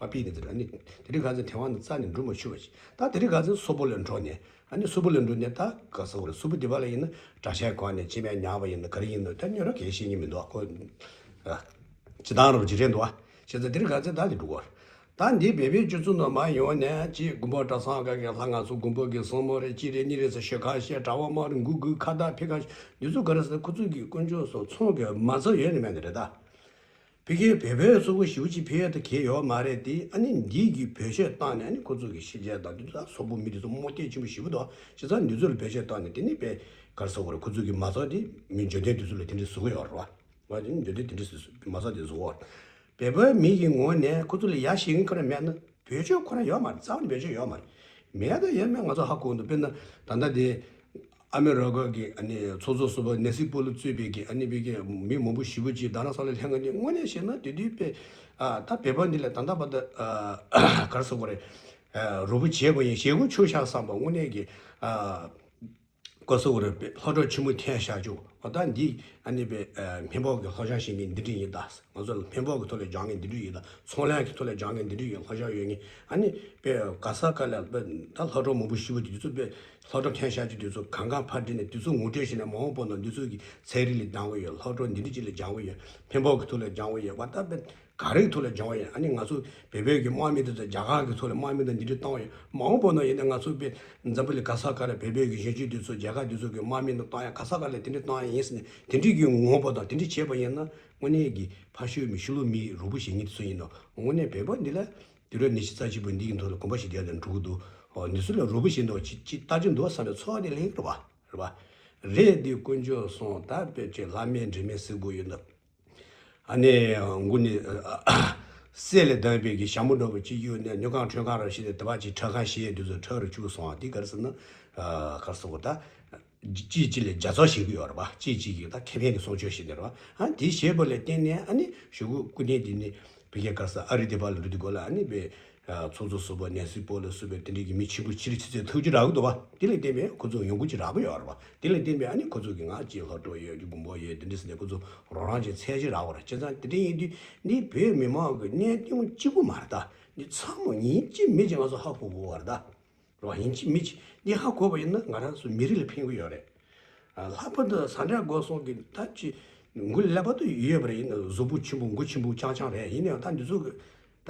མར་ཕུད་ནས་དེ་ཨ་ནི་དེ་རིང་ཁ་སང་ཐེ་ཝན་ནས་རྩ་ནས་འགྲོ་མ་ཆུག་པ་ཞིག་ད་དེ་རིང་ཁ་སང་སུ་པོ་ལ་འགྲོ་ནས་ཨ་ནི་སུ་པོ་ལ་འགྲོ་ནས་ད་ག་ཟེར་བ་རེད། སུ་པོ་དེ་བ་ལ་ཡིན་ན་གྲྭ་ཤག་གང་ནས་སྐྱེ་དམན་ཉར་བ་ཡིན་ན་ག་རེ་ཡིན་ན་ད་གནོད་རོགས་གལ་ཤེས་ཀྱི་མི་འདུག་ཁོ་ཨ་སྤྱི་བཏང་རོགས་ཅིག་རེད་འདུག་བ། བྱས་ཙང་དེ་རིང་ཁ་སང་ད་དེ་འགྲོ་གོ་ད་འདི་བོད་པའི་སྤྱི་ཚོགས་ནང་མར་ཡོང་ནས་ཅིག་དགོན་པ་གྲྭ་ཚང་ག་གི་ལྷ་ང་ཚོ་དགོན་པ་གི་སྲུང་མ་རེད། གཅིག་རེད་གཉིས་རེད་ཟེར་ཞོལ་ཁ་བཤད། གྲྭ་བ་དམངས་རེད་འགུག་དགོས་ཁ་བཏགས་ཕེབས་ཁ་འདི་ཚོ་ག་རེ་ཟེར་ཁོ་ཚོ་གི་དཀོན་མཆོག་གསུམ་ཚོང་གི་མ་རྩ་ཡོད་ནི་མེད་ནི་རེད་ད། ཕ་གིའི་བོད་པའི་སོག་པོ་ཞེ་པོ་ཅིག་ཕེབས་ཡ་ད་གལ་ཡོད་མ་རེད་དེ། ཨ་ནི་འདི་གི་བེད་སྤྱོད་བཏང་ནས་ཨ་ནི་ཁོ་ཚོ་གི་ཕྱི་རྒྱལ་དང་འདི་ཚོ་སོག་པོ་མི་འདི་ཚོ་རྨོངས་དད་ཆེན་པོ་ཞེ་པོ་འདུག་བྱས་ཙང་འདི་ཚོ་ལ་བེད་སྤྱོད་བཏང་ནས་དེ་ནི་དཔེ་ག་རེ་ཟེར་དགོས་རེད། ཁོ་ཚོ་གི་མ་རྩ་དེ་མི་འཇོན་ཐང་འདི་ཚོ་ལ་དེ་འདྲ་བཟོ་གི་ཡོད་རེད་བ། ང་ཚོ་འཇོན་ཐང་དེ་འདྲ་བཟོ་མ་རྩ་དེ་བཟོ་གི་ཡོད་རེད། བོད་པའི་མི་གི་ངོས་ནས་ཁོ་ཚོ་ལ་ཡ་ཞེད་མཁན་ཁོ་རང་མེད་ན་བེད་སྤྱོད་ཁོ་རང་ཡོད་མ་རེད། རྩ་བ་ནས་བེད་སྤྱོད་ཡོད་མ་རེད། མེད་ད་ཡོད་མེད་ང་ཚོ་ཧ་གོ་འདུག་དཔེར་ན་ད་ལྟ་དེ། ཨ་མི་རི་ཀ་གི་ཨ་ནི་ཚོགས་གཙོ་ཟུར་པ་ནེན་སི་པོ་ལི་གཙོས་པའི་གི་ཨ་ནི་བི་གི་མི་མང་པོ་ཞེ་པོ་ཅིག་རྡ་རམ་ས་ལ་སླེབས་མཁན་དེ་དངོས་གནས་བཤད་ན་དེ་དུས་དཔེ་ཨ་ད་བོད་པ་འདི་ལ་ད་ལྟ་བར་དུ་ཨ་ག་རེ་ཟེར་དགོས་རེད། ཨ་རོགས་པ་བྱས་པ་ཡིན་ཞེ་པོ་ཆོག་ཤག་བསམ་པ་དངོས་གནས་ཀྱི་ཨ་ག་རེ་ཟེར་དགོས་རེད། ལྷོ་བྲག་ཆེན་མོ་ཐེངས་ཞག་བཅུ་འོ་ད་འདི་ཨ་ནི་དཔེ་ཨ་སྨན་པ་གི་སློབ་སྦྱོང་བྱེད་མཁན་འདི་འདྲ་ཡིན་ད། ང་ཚོ་ལ་སྨན་པ་གི་ཐོག་ལ་སྦྱང་མཁན་འདི་འདྲ་ཡོད་ད། ཚོང་ལས་ཀྱི་ཐོག་ལ་སྦྱང་མཁན་འདི་འདྲ་ཡོད། སློབ་སྦྱོང་ཡོད་མཁན་ཨ་ནི་དཔེ་ག་ས་ག་ལ་དཔེ་ད་སློབ་གྲྭ་མང་པོ་ཞེ་པོ་དེ་ཚོ་དཔེ་སློབ་གྲྭ་ཐོན་ཤག་ཅིག་དེ་ཚོ་གང་ག་ཕར་འགྲིལ་ནས་དེ་ཚོ་ངོ་སྤྲོད་བྱས་ནས་མ་འོངས་པ་ན་འདི་ཚོ་གི་ཚན་རིག་ལ་སྦྱང་གི་ཡོད། སློབ་གྲྭ་འདི་འདྲ་ཅིག་ལ་སྦྱང་གི་ཡོད། སྨན་པ་གི་ཐོག་ལ་སྦྱང་གི་ཡོད་པ་ད་དཔེ་ག་རེ་གི་ཐོག་ལ་སྦྱང་གི་ཡོད། ཨ་ནི་ང་ཚོ་བོད་པའི་གི་དམག་མི་དེ་ཚོ་རྒྱ་གར་གི་ཐོག་ལ་དམག་མི་དང་འདི་འདྲ་བཏང་གི་ཡོད། མ་འོངས་པ་ན་ཡིན་ན་ང་ཚོ་དཔེ་འཛམ་བུ་གླིང་ག་ས་ག་ལ་བོད་པའི་གི་གཞོན་སྐྱེས་དེ་ཚོ་རྒྱ་གར་དེ་ཚོ་གི་དམག་མི་དང་བཏང་ཡ་ག་ས་ག་ལ་དེ་འདྲ་བཏང་ཡ་ཡིན་ཟེར་ནས་དེ་འདྲ་གི་ངོ་བོ་དང་དེ་འདྲ་བྱས་པ་ཡིན་ན། དངོས་གནས་ཀྱི་ཕ་ཤུལ་མི་ཤུལ་ལུས་མི་རོགས་པ་བྱེད་མཁན་དེ་ཚོ་ཡིན་ནོ། དངོས་གནས་བོད་པ་འདི་ལ་དུས་རབས་ཉི་ཤུ་རྩ་གཅིག་པ་འདི་གི་ཐོག་ལ་གོམ་པ་ཞིག་རྒྱག་ནས་འགྲོ་གི་འདུག་འོ་འདི་ཚོ་ལ་རོགས་པ་བྱེད་འདུག་ཅི་ཅི་ལྟ་རྒྱུ་འདུག་བསམ་པའི་ཚོར་བ་དེ་སླེབས་ཀྱི་རེད་པ། རེད་པ། རེད་འདི་དཀོན་མཆོག་གསུམ་ད་དཔེ་ཆའི་ལྷ་མེད་འདྲེ་མེད་ཟེར་དགོས་ཡོད་ན། ཨ་ནི་མགོ་ནས་གསེར་ལས་ལྡན་པའི་གི་ཞྭ་མོ་འདྲ་པོ་གཅིག་གཡུགས་ནས་ཉོ་གང་འཕྲོད་གང་ར་བྱས་ཏེ་དེ་བ་ཅིག་ཁྲག་ཁང་བྱས་དུས་ཚོད་ཁྲག་རུ་བཅུག་སོང་བ་འདི་ག་རེ་ཟེར་ན། ག་རེ་ཟེར་དགོས་ད། གཅིག་གཅིག་ལ་རྒྱ་མཚོ་ཞིག་ཡོད་རེད་པ། གཅིག་གཅིག་གིས་ད་ཁེ་ཕན་གྱི་སྲུང་སྐྱོབ་བྱེད་ནས་རེད་པ། ཨ་འདི་བྱས་པ་ལ་བརྟེན་ནས་ཨ་ནི་གཞུག་གུ་སྐུ་ངོ་འདི་ནི་བི་གེ་ག་རེ་ཟེར་ཨ་རི་དེ་པ་ལ་འགྲོ་དུས་སྐབས་ལ་ཨ་ནི་པའི་ཚོགས་གཙོ་ཟུར་པ་ནེན་སི་པོ་ལི་ཟུར་པའི་དེ་འདྲའི་གི་མི་ཆེན་པོ་ཕྱིར་ཕྱི་ཚེ་ཐུགས་རྗེ་རག་གི་འདུག་པ། དེ་ལ་བརྟེན་པས་ཁོ་ཚོ་ཡོང་སྒོ་ཅིག་རག་པ་ཡོད་རེད་པ། དེ་ལ་བརྟེན་པས་ཨ་ནི་ཁོ་ཚོ་གི་ང་ཅིག་སློབ་གྲོགས་ཡོད་ཀྱི་དགོན་པ་ཡོད་དེ་འདྲ་ཟེར་ནས་ཁོ་ཚོ་རོགས་རམ་ཅིག་འཚོལ་གྱི་རག་པ་རེད། བྱས་ཙང་དེ་འདྲ་ཡིན་དུས་འདི་བོད་མི་མང་གི་གནད་དོན་གཅིག་པུ་མ་རེད་ད། འདི་ཚང་མ་ཡིན་གཅིག་མིན་གཅིག་ང་ཚོ་ཧ་གོ་དགོས་པ་རེད་ད། རེད་བ། ཡིན་གཅིག་མིན་གཅིག་འདི་ཧ་གོ་བ་ཡིན་ན་ང་རང་ཚོ་མི་རིགས་ལ་ཕན་གྱི་ཡོད་རེད། ཨ་ལྷག་པར་དུ་ཟ་འདྲེ་སྒོ་སོང་གི་ད་ཅི་མགོ་ཀླད་པ་དུ་ཡོད་པ་རེད། ཡིན་ན་གཟུགས་པོ་ཆེན་པོ་མགོ་ཆེན་པོ་རྐྱང་རྐྱང་རེད། ཡིན་ནའང་ད་འདི་ཚོ་གི་ད་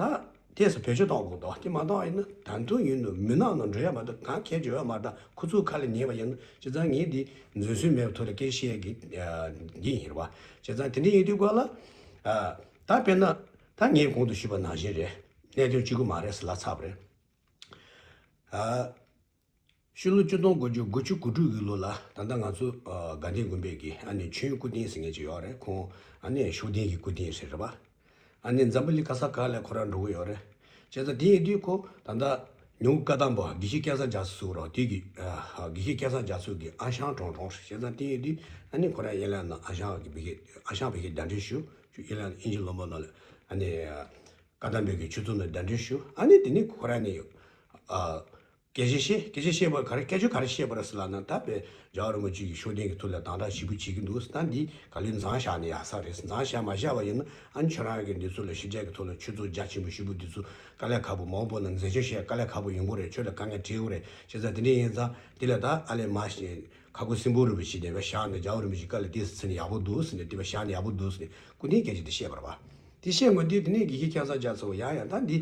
ཏོག་ཙམ་བེད་སྤྱོད་གཏོང་དགོས་འདུག་དེ་མ་གཏོང་ཡིན་ན་ད་དུང་ཡིན་ནོ་མུན་ནག་ནང་འགྲོ་ཡ་མ་གཏོགས་གང་གལ་ཆེ་ཡོད་མ་རེད། ད་ཁོ་ཚོའི་ཁ་ལ་ཉན་པ་ཡིན་ན། བྱས་ཙང་ངས་འདི་འཛིན་སྲོལ་མེད་པའི་ཐོག་ལ་སྐད་ཆ་བཤད་ཀྱི་འདི་ཡིན་རེད་བ། བྱས་ཙང་དེ་འདྲ་ཡིན་དུས་སྐབས་ལ་ཨ་ད་དཔེར་ན་ད་ངས་གོང་དུ་ཞུས་པ་ནང་བཞིན་རེད། གནད་དོན་གཅིག་པུ་མ་རེད་ཟེར་ལབ་ཚར་བ་རེད། ཨ། ཕྱི་ལོ་ཆིག་སྟོང་དགུ་བརྒྱ་དགུ་བཅུ་གོ་དྲུག་གི་ལོ་ལ་ད་ལྟ་ང་ཚོ་ཨ་དགའ་ལྡན་དགོན་པའི་གི་ཨ་ནི་ཆོས་སྐུ་རྟེན་ཟེར་མཁན་ཅིག་ཡོད་རེད། ཁོང་ཨ་ནི་ཤུགས་ལྡན་གྱི་སྐུ་རྟེན་རེད་རེད་པ། ཨ་ནི་འཛམ་བུ་གླིང་ག་ས་ག་ལ་ཁོ་རང་འགྲོ་གི་ཡོད་རེད། བྱས་ཙང་དེ་ཡིན་དུས་ཁོ་ད་ལྟ་ཉིན་གུང་བཀའ་གདམས་པ་དགེ་བཤེས་སྐལ་བཟང་རྒྱ་མཚོ་ཟེར་བ་དེ་གི་ཨ་དགེ་བཤེས་སྐལ་བཟང་རྒྱ་མཚོ་གི་ཨ་ཞང་གྲོང་གྲོང་རེད། བྱས་ཙང་དེ་ཡིན་དུས་ཨ་ནི་ཁོ་རང་ཡན་ལག་ནང་ཨ་ཞང་གི་བི་གེ་ཨ་ཞང་བི་གེ་གདན་འདྲེན་ཞུ། ཡན་ལག་ཨིན་ཇི་ལོ་མོ་ནང་ལ་ཨ་ནི་བཀའ་གདམས་པའི་གི་ཆོས་ཚོགས་ནང་གདན་འདྲེན་ཞུ། ཨ་ནི་དེ་ནི་ཁོ་རང་ནི་ཨ། སྐད་ཆ་བཤད། སྐད་ཆ་བཤད་པར་ག་རེ་སྐད་ཆ་ག་རེ་བཤད་པ་རེད་ཟེར་ལབ་ན། ད་དཔེ་རྒྱལ་བ་རིན་པོ་ཆེ་གི་ཤུགས་ལྡན་གྱི་ཐོག་ལ་དམ་དྲག་ཞེ་པོ་བྱེད་ཀྱི་འདུག་ད་འདི་ག་ལེར་མཚམས་བཞག་ན་ཡག་ས་རེད། མཚམས་བཞག་མ་བཞག་པ་ཡིན་ན་ཨ་ནི་ཁྱོད་རང་གི་འདི་ཚོ་ལ་ཞིབ་ཆ་གི་ཐོག་ལ་ཆོས་ཚོགས་རྒྱ་ཆེན་པོ་ཞེ་པོ་འདི་ཚོ་དཀའ་ལས་ཁག་པོ། མ་འོངས་པ་ན་མཛད་འཆར་བཤད་དཀའ་ལས་ཁག་པོ་ཡོང་གི་རེད། ཁྱོད་ལ་དཀའ་ངལ་འཕྲད་ཀྱི་རེད། བྱས་ཙང་དེ་འདྲ་ཡིན་ཙང་དེ་ལ་ད་ཨ་ལས་མ་ཤེས་ཁ་ཁུ་སིམ་པོ་རུ་བྱས་ནས་བཞག་ན་རྒྱལ་བ་རིན་པོ་ཆེ་བཀའ་ལ་དེ་ཚིག་ནི་ཡག་པོ་འདུག་ཟེར་ནས། དེ་བ་བཞག་ན་ཡག་པོ་འདུག་ཟེར་ནས་སྐུ་རྟེན་སྐད་ཆ་དེ་བཤད་པ་རེད་པ། དེ་བཤད་ངོ་དེ་དེ་ནས་དགེ་བཤེས་སྐལ་བཟང་རྒྱ་མཚོ་ཡང་ཡང་ད་འདི་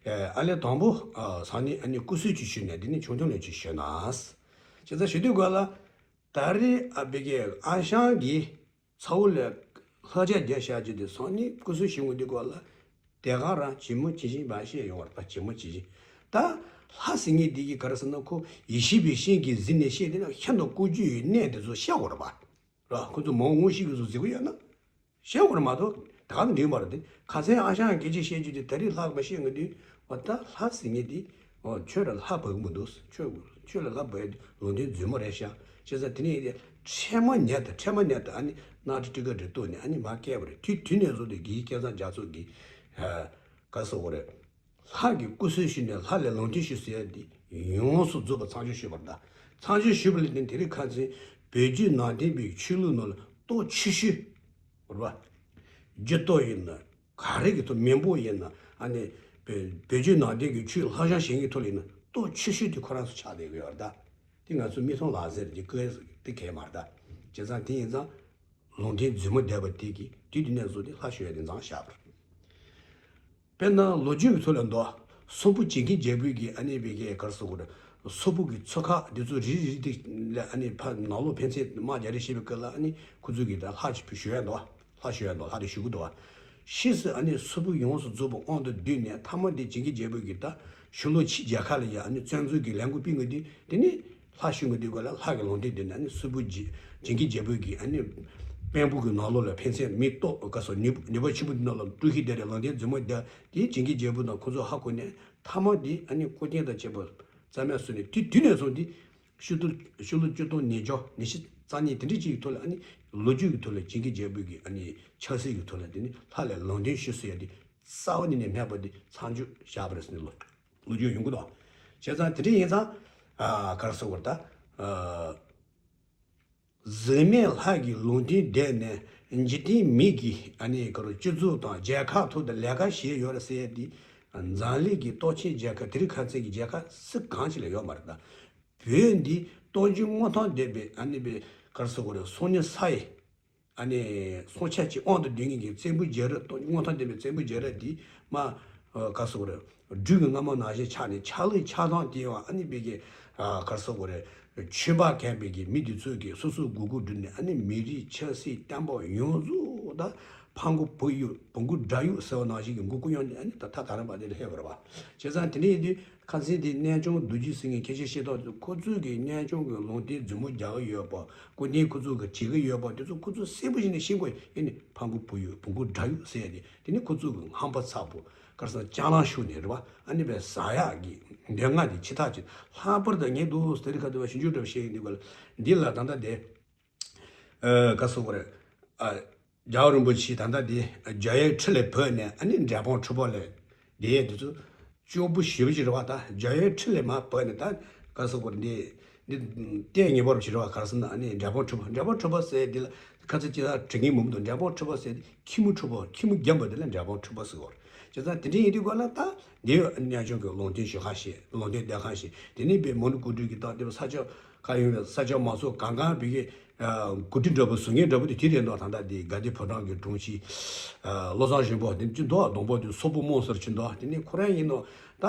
ཨ་ལས་དང་པོ་ཨ་ས་ནི་ཨ་ནི་སྐུ་གསོལ་ཅིག་ཞུས་ནས་དེ་ནས་ཆུང་ཆུང་ལ་ཅིག་ཞུས་ན། བྱས་ཙང་ཞུ་དུས་སྐབས་ལ་ད་རེས་ཨ་བི་གའི་ཨ་ཞང་གི་ཚ་བོ་ལ་ལྷ་ཆས་རྒྱག་བཞག་རྒྱུ་དེ་ས་ནི་སྐུ་གསོལ་ཞུ་ངོ་དེ་སྐབས་ལ་དེ་ག་རང་ཇི་མོ་ཇི་བཞིན་བ་བཤད་ཡོང་བར་པ། ཇི་མོ་ཇི་བཞིན་ད་ལྷ་ཟེར་མཁན་དེ་གི་ག་རེ་ཟེར་ན་ཁོ་ཡེ་ཤེས་པའི་ཤིང་གིས་ཟིན་ནས་བཤད་དེ་ན་ཤིན་ཏུ་ལྐོག་གྱུར་ཡི་གནས་དེ་ཚོ་བཤད་དགོས་རེད་པ། ར། ཁོ་ཚོ་མང་ངོ་ཤེས་ཀྱི་བཟོ་ཟེར་གི་ཡོད་ན། བཤད་དགོས་རེད་མ་གཏོགས་ད་ག་ནས་འགྲིག་མ་རེད་དེ། ཁ་སང་ཨ་ཞང་སྐད་ཆ་བཤད་རྒྱུ་དེ་ད་རེས་ལྷག་མ་བཤད་ངེས་དུས་འོ་ད་ལྷ་ཟེར་མཁན་དེ་འོ་ཁྱོད་ལ་ལྷ་བབ་མི་འདུག་ཁྱོད་ཁྱོད་ལ་ལྷ་བབ་ལུང་བསྟན་རྫུན་མ་རེད་ཤག་བྱས་ཙང་དེ་ནས་ཡིན་ཏེ་འཕྲལ་མ་ཉལ་དུ་འཕྲལ་མ་ཉལ་དུ་ཨ་ནི་སྣག་ཁྲི་ཁྲི་ཀ་འདྲ་གཏུབ་ནས་ཨ་ནི་མ་བསྐྱལ་བ་རེད། དུས་དུས་ནས་བཟུང་སྟེ་དགེ་བཤེས་སྐལ་བཟང་རྒྱ་མཚོ་གིས་ག་ཟེར་དགོས་རེད། ལྷ་གི་སྐུ་གསོལ་ཞུས་ནས་ལྷ་ལས་ལུང་བསྟན་ཞུ་ཟེར་ཡ་འདི་ཡོངས་སུ་རྫོགས་པ་མཚམས་སྦྱོར་ཞུས་པར་གདའ། མཚམས་སྦྱོར་ཞུས་པ་ལ་བརྟེན་དེ་རིང་ཁ་སང་བོད་བརྒྱུད་ནང་བསྟན་པའི་ཆོས་ལུགས་ནང་ལ་སྟོབས་ཆེ་ཤོས་རེད་པ། རྒྱུ་སྟོབས་ཡིན་ན་ག་རེ་གི་ཐོག་མི་འབོར་ཡིན་ན་ཨ་ནི་བོད་བོད་བརྒྱུད་ནང་བསྟན་གྱི་ཆོས་ལྷག་བཞག་བྱེད་མཁན་ཐོག་ལ་ཡིན་ན་སྟོབས་ཆེ་ཤོས་དེ་ཁོ་རང་ཚོ་ཆགས་བསྡད་ཀྱི་ཡོད་རེད་ད། དེ་ང་ཚོ་མིག་མཐོང་ལག་ཟིན་རེད། དེ་སྐད་དེ་གས་མ་རེད་ད། བྱས་ཙང་དེ་ཡིན་ཙང་ལུང་བསྟན་རྫུན་མ་བསྡད་པ་དེ་གིས་དུས་དེ་ནས་བཟུང་སྟེ་ལྷ་ཞུ་ཡ་དེ་མཚམས་བཞག་པ་རེད། དཔེར་ན་ལོ་རྒྱུས་ཀྱི་ཐོག་ལ་འདུག་སོག་པོ་བྱེད་མཁན་རྒྱལ་པོའི་གི་ཨ་ནི་བི་གའི་ག་རེ་ཟེར་དགོས་རེད། སོག་པོ་གི་ཚོ་ཁག་འདི་ཚོ་རིགས་རིགས་དེ་ལ་ཨ་ནི་ཕ་ནང་ལོགས་ཕན་ཚུན་དམག་རྒྱག་རེས་བྱེད་པའི་སྐབས་ལ་ཨ་ནི་ཁོ་ཚོ་གི་ད་ལྷ་ཅིག་ཞུ་ཡ་འདུག་ལྷ་ཞུ་ཡ་འདུག་ལྷ་དེ་ཞུ་གི་འདུག་ཕྱིས་སུ་ཨ་ནི་སོག་པོ་ཡོངས་སུ་རྫོགས་པ་དབང་དུ་བསྡུས་ནས་མཐའ་མ་དེ་བྱེད་མཁན་རྒྱལ་པོ་གི་ད་ཤོ་ལོ་ཁྱི་རྒྱལ་ཁབ་ལ་ཡ་ཨ་ནི་བཙན་འཛུལ་གྱི་ལས་འགུལ་སྤེལ་དགོས་དུས་དེ་ནི། ལྷ་ཞུ་ངོ་དེ་སྐབས་ལ་ལྷ་གི་ལུང་བསྟན་བསྡུས་ནས་ནི་སོག་པོ་བྱེད་མཁན་རྒྱལ་པོ་གི་ཨ་ནི་བེམ་པོ་གི་ནང་ལོགས་ལ་ཕན་ཚུན་མི་ལྟོ་ག་སོགས་ནུས་ནུས་པ་ཆེན་པོ་འདི་ནང་ལ་དཀྲུག་ཤིང་བསྡད་རེད། ལུང་བསྟན་རྫུན་མ་བསྡད་དེ་བྱེད་མཁན་རྒྱལ་པོ་དང་ཁོ་ཚོ་ཧ་གོ་ནས་མཐའ་མ་དེ་ཨ་ནི་སྐུ་རྟེན་དང་བཅས་པ་རྩ་མེད་བཟོས་ནས་དེ་དུས་ནས་བཟུང་སྟེ་ཕྱི་ལོ་ཕྱི་ལོ་བཅུ་སྟོང་ཉིས་བརྒྱ་ཉི་ཤུ་རྩ་གཉིས་དེ་འདྲ་ཅིག་གི་ཐོག་ལ་ཨ་ནི་ལོ་རྒྱུས་ཀྱི་ཐོག་ལ་བྱེད་མཁན་རྒྱལ་པོ་གི་ཨ་ནི་ཆབ་སྲིད་ཀྱི་ཐོག་ལ་དེ་ནི་ལྷ་ལས་ལུང་བསྟན་ཞུ་ཟེར་ཡ་དེ་རྩ་བ་ཉིད་ནས་མེད་པ་དེ་མཚམས་སྦྱོར་བཞག་པ་རེད་ཟེར་ནས་ལོ། ལོ་རྒྱུས་ཡོང་གི་འདུག་བྱས་ཙང་དེ་འདྲ་ཡིན་ཙང་ཨ་ག་རེ་ཟེར་དགོས་རེད་ད། ཨ་གཟུགས་མེད་ལྷ་གི་ལུང་བསྟན་བསྡད་ནས་འཇིག་རྟེན་མི་གི་ཨ་ནི་ག་རེ་སྤྱི་ཚོགས་དང་རྒྱལ་ཁབ་ཐོག་ཏུ་ལས་ཀ་བྱས་ཡོད་རེད་ཟེར་ཡས་འདི་འཛམ་གླིང་གི་སྟོབས་ཆེན་རྒྱལ་ཁབ་དེ་རིང་ཁ་སང་གི་རྒྱལ་ཁབ་སུ་གང་ཞིག་ལ་ཡོད་མ་རེད་ད། བོད་འདི་སྟོབས་འབྱོར་མངོན་ཐང་ལྡན་པའི་ཨ་ནི་པའི་ག་རེ་ཟེར་དགོས་རེད། སོ་ཉི་ས་ཡི། ཨ་ནི་སྲོག་ཆགས་ཀྱི་དབང་དུ་སྡུད་མཁན་གྱི་བཙན་པོའི་རྒྱལ་རབས་དང་མངོན་ཐང་ལྡན་པའི་བཙན་པོའི་རྒྱལ་རབས་འདི་མ་ག་རེ་ཟེར་དགོས་རེད། སྦྲུལ་གྱི་རྔ་མ་ནང་བཞིན་ཆགས་ནས་ཆགས་ལུགས་ཆགས་སྟངས་དེ་ཡང་ཨ་ནི་བི་གའི་ག་རེ་ཟེར་དགོས་རེད། ཆོས་པ་གན་པའི་གི་མི་འདི་ཚོས་གི་སོ་སོའི་མགོ་སྐོར་བསྒྲིགས་ནས་ཨ་ནི་མི་རིགས་ཆབ་སྲིད་བསྟན་པ་ཡོངས་རྫོགས་ད་ཕ་མགོ་བུ་ཡུག་བུ་མགོ་དགྲ་ཡུག་ཟེར་བ་ནང་བཞིན་གྱི་མགོ་སྐོར་ཡོང་ནས་ཨ་ནི་ད་ད་ད་རེས་བར་དེ་ལ་སླེབས་པ་རེད་པ། བྱས་ཙང་དེ་འདྲ་ཡིན་དུས། ཁ་སང་དེ་གནས་ཆུང་རྡོ་རྗེ་ཟེར་མཁན་ཁྱེད་ཆོས་ཤེས་རྟོགས་འདུག་ཁོ་ཚོས་གི་གནས་ཆུང་གི་ལུང་བསྟན་རྫུན་མ་རྒྱག་གི་ཡོད་པ། སྐུ་རྟེན་ཁོ་ཚོས་གི་བྲིས་གི་ཡོད་པ་དེ་ཚོ་ཁོ་ཚོས་གསལ་པོ་ཞིག་ནས་ཤེས་དགོས་ཡིན་ནི་ཕ་མགོ་བུ་ཡུག་བུ་མགོ་དགྲ་ཡུག་ཟེར་ཡ་དེ་དེ་ནི་ཁོ་ཚོས་གི་ཧམ་པ་ཚ་པོ་ག་རེ་ཟེར་ན་སྤྱང་ལང་ཤུགས་ནས་རེད་པ། ཨ་ནི་པའི་ཟ་ཡག་གི་འདོད་ལྔ་དེ་ཆེ་ཐག་ཆོད་ལྷག་པར་དུ་ངས་འདུག་དེ་རིང་ཁ་སང་བ་ཞིབ་འཇུག་འདྲ་བོ་བྱས་ཡིན་དུས་ག་ལ་འདི་ལ་ད་ལྟ་དེ། ཨ་ག་རེ་ཟེར་དགོས་རེད། ཨ་རྒྱལ་བ་རིན་པོ་ཆེ་ད་ལྟ་དེ་རྒྱ་ཡི་ཁྲི་ལས་བུད་ནས་ཨ་ནི་འབྲས་སྤུངས་ཁྲི་པ་ལ་བསྡད་ཡས་དེ་ཚོ་སྐྱོ་པོ་ཞེ་པོ་ཅིག་རེད་པ། ད་རྒྱ་ཡི་ཁྲི་ལས་མར་བུད་ནས་ད་ག་རེ་ཟེར་དགོས་རེད། འདི་འདི་ལྟས་ངན་པ་ཅིག་རེད་པ། ག་རེ་ཟེར་ན་ཨ་ནི་འབྲས་སྤུངས་ཁྲི་པ་འབྲས་སྤུངས་ཁྲི་པ་ཟེར་འདི་ལ་ཁ་ཚིག་ཅིག་ད་དྲི་ངན་མང་པོ་འདུག་འབྲས་སྤུངས་ཁྲི་པ་ཟེར་ཁྱི་མོ་ཁྲི་པ་ཁྱི་མོ་རྒན་པ་དེ་ལ་འབྲས་སྤུངས་ཁྲི་པ་ཟེར་གི་རེད། བྱས་ཙང་དེ་འདྲ་ཡིན་དུས་ག་ལ་ད་འདི་གནས་ཆུང་གི་ལུང་བསྟན་ཞུ་ཁང་ཞིག་ལུང་བསྟན་བསྡད་ཁང་ཞིག་དེ་ནས་པའི་མོན་གྷོ་གོ་ཁྲུས་ཀྱི་སྟངས་དེ་ས་ཆ་ག་ཡོང་བའི་ས་ཆ་མང་ཚོགས་གང་གང་བི་གའི་གོ་སྒྲིག་འདྲ་པོ་བཟོ་མཁན་འདྲ་པོ་དེ་དེ་རེད་འདུག་ད་ལྟ་དེ་དགའ་ལྡན་ཕོ་བྲང་གི་དྲུང་ཆེ་བློ་བཟང་གཞོན་པ་དེ་ཅི་འདུག་སྡོང་པོ་དེ་སོག་པོ་རྨོངས་སར་ཕྱིན་འདུག་དེ་ནས་ཁོ་རང་ཡིན་ནོ་ད་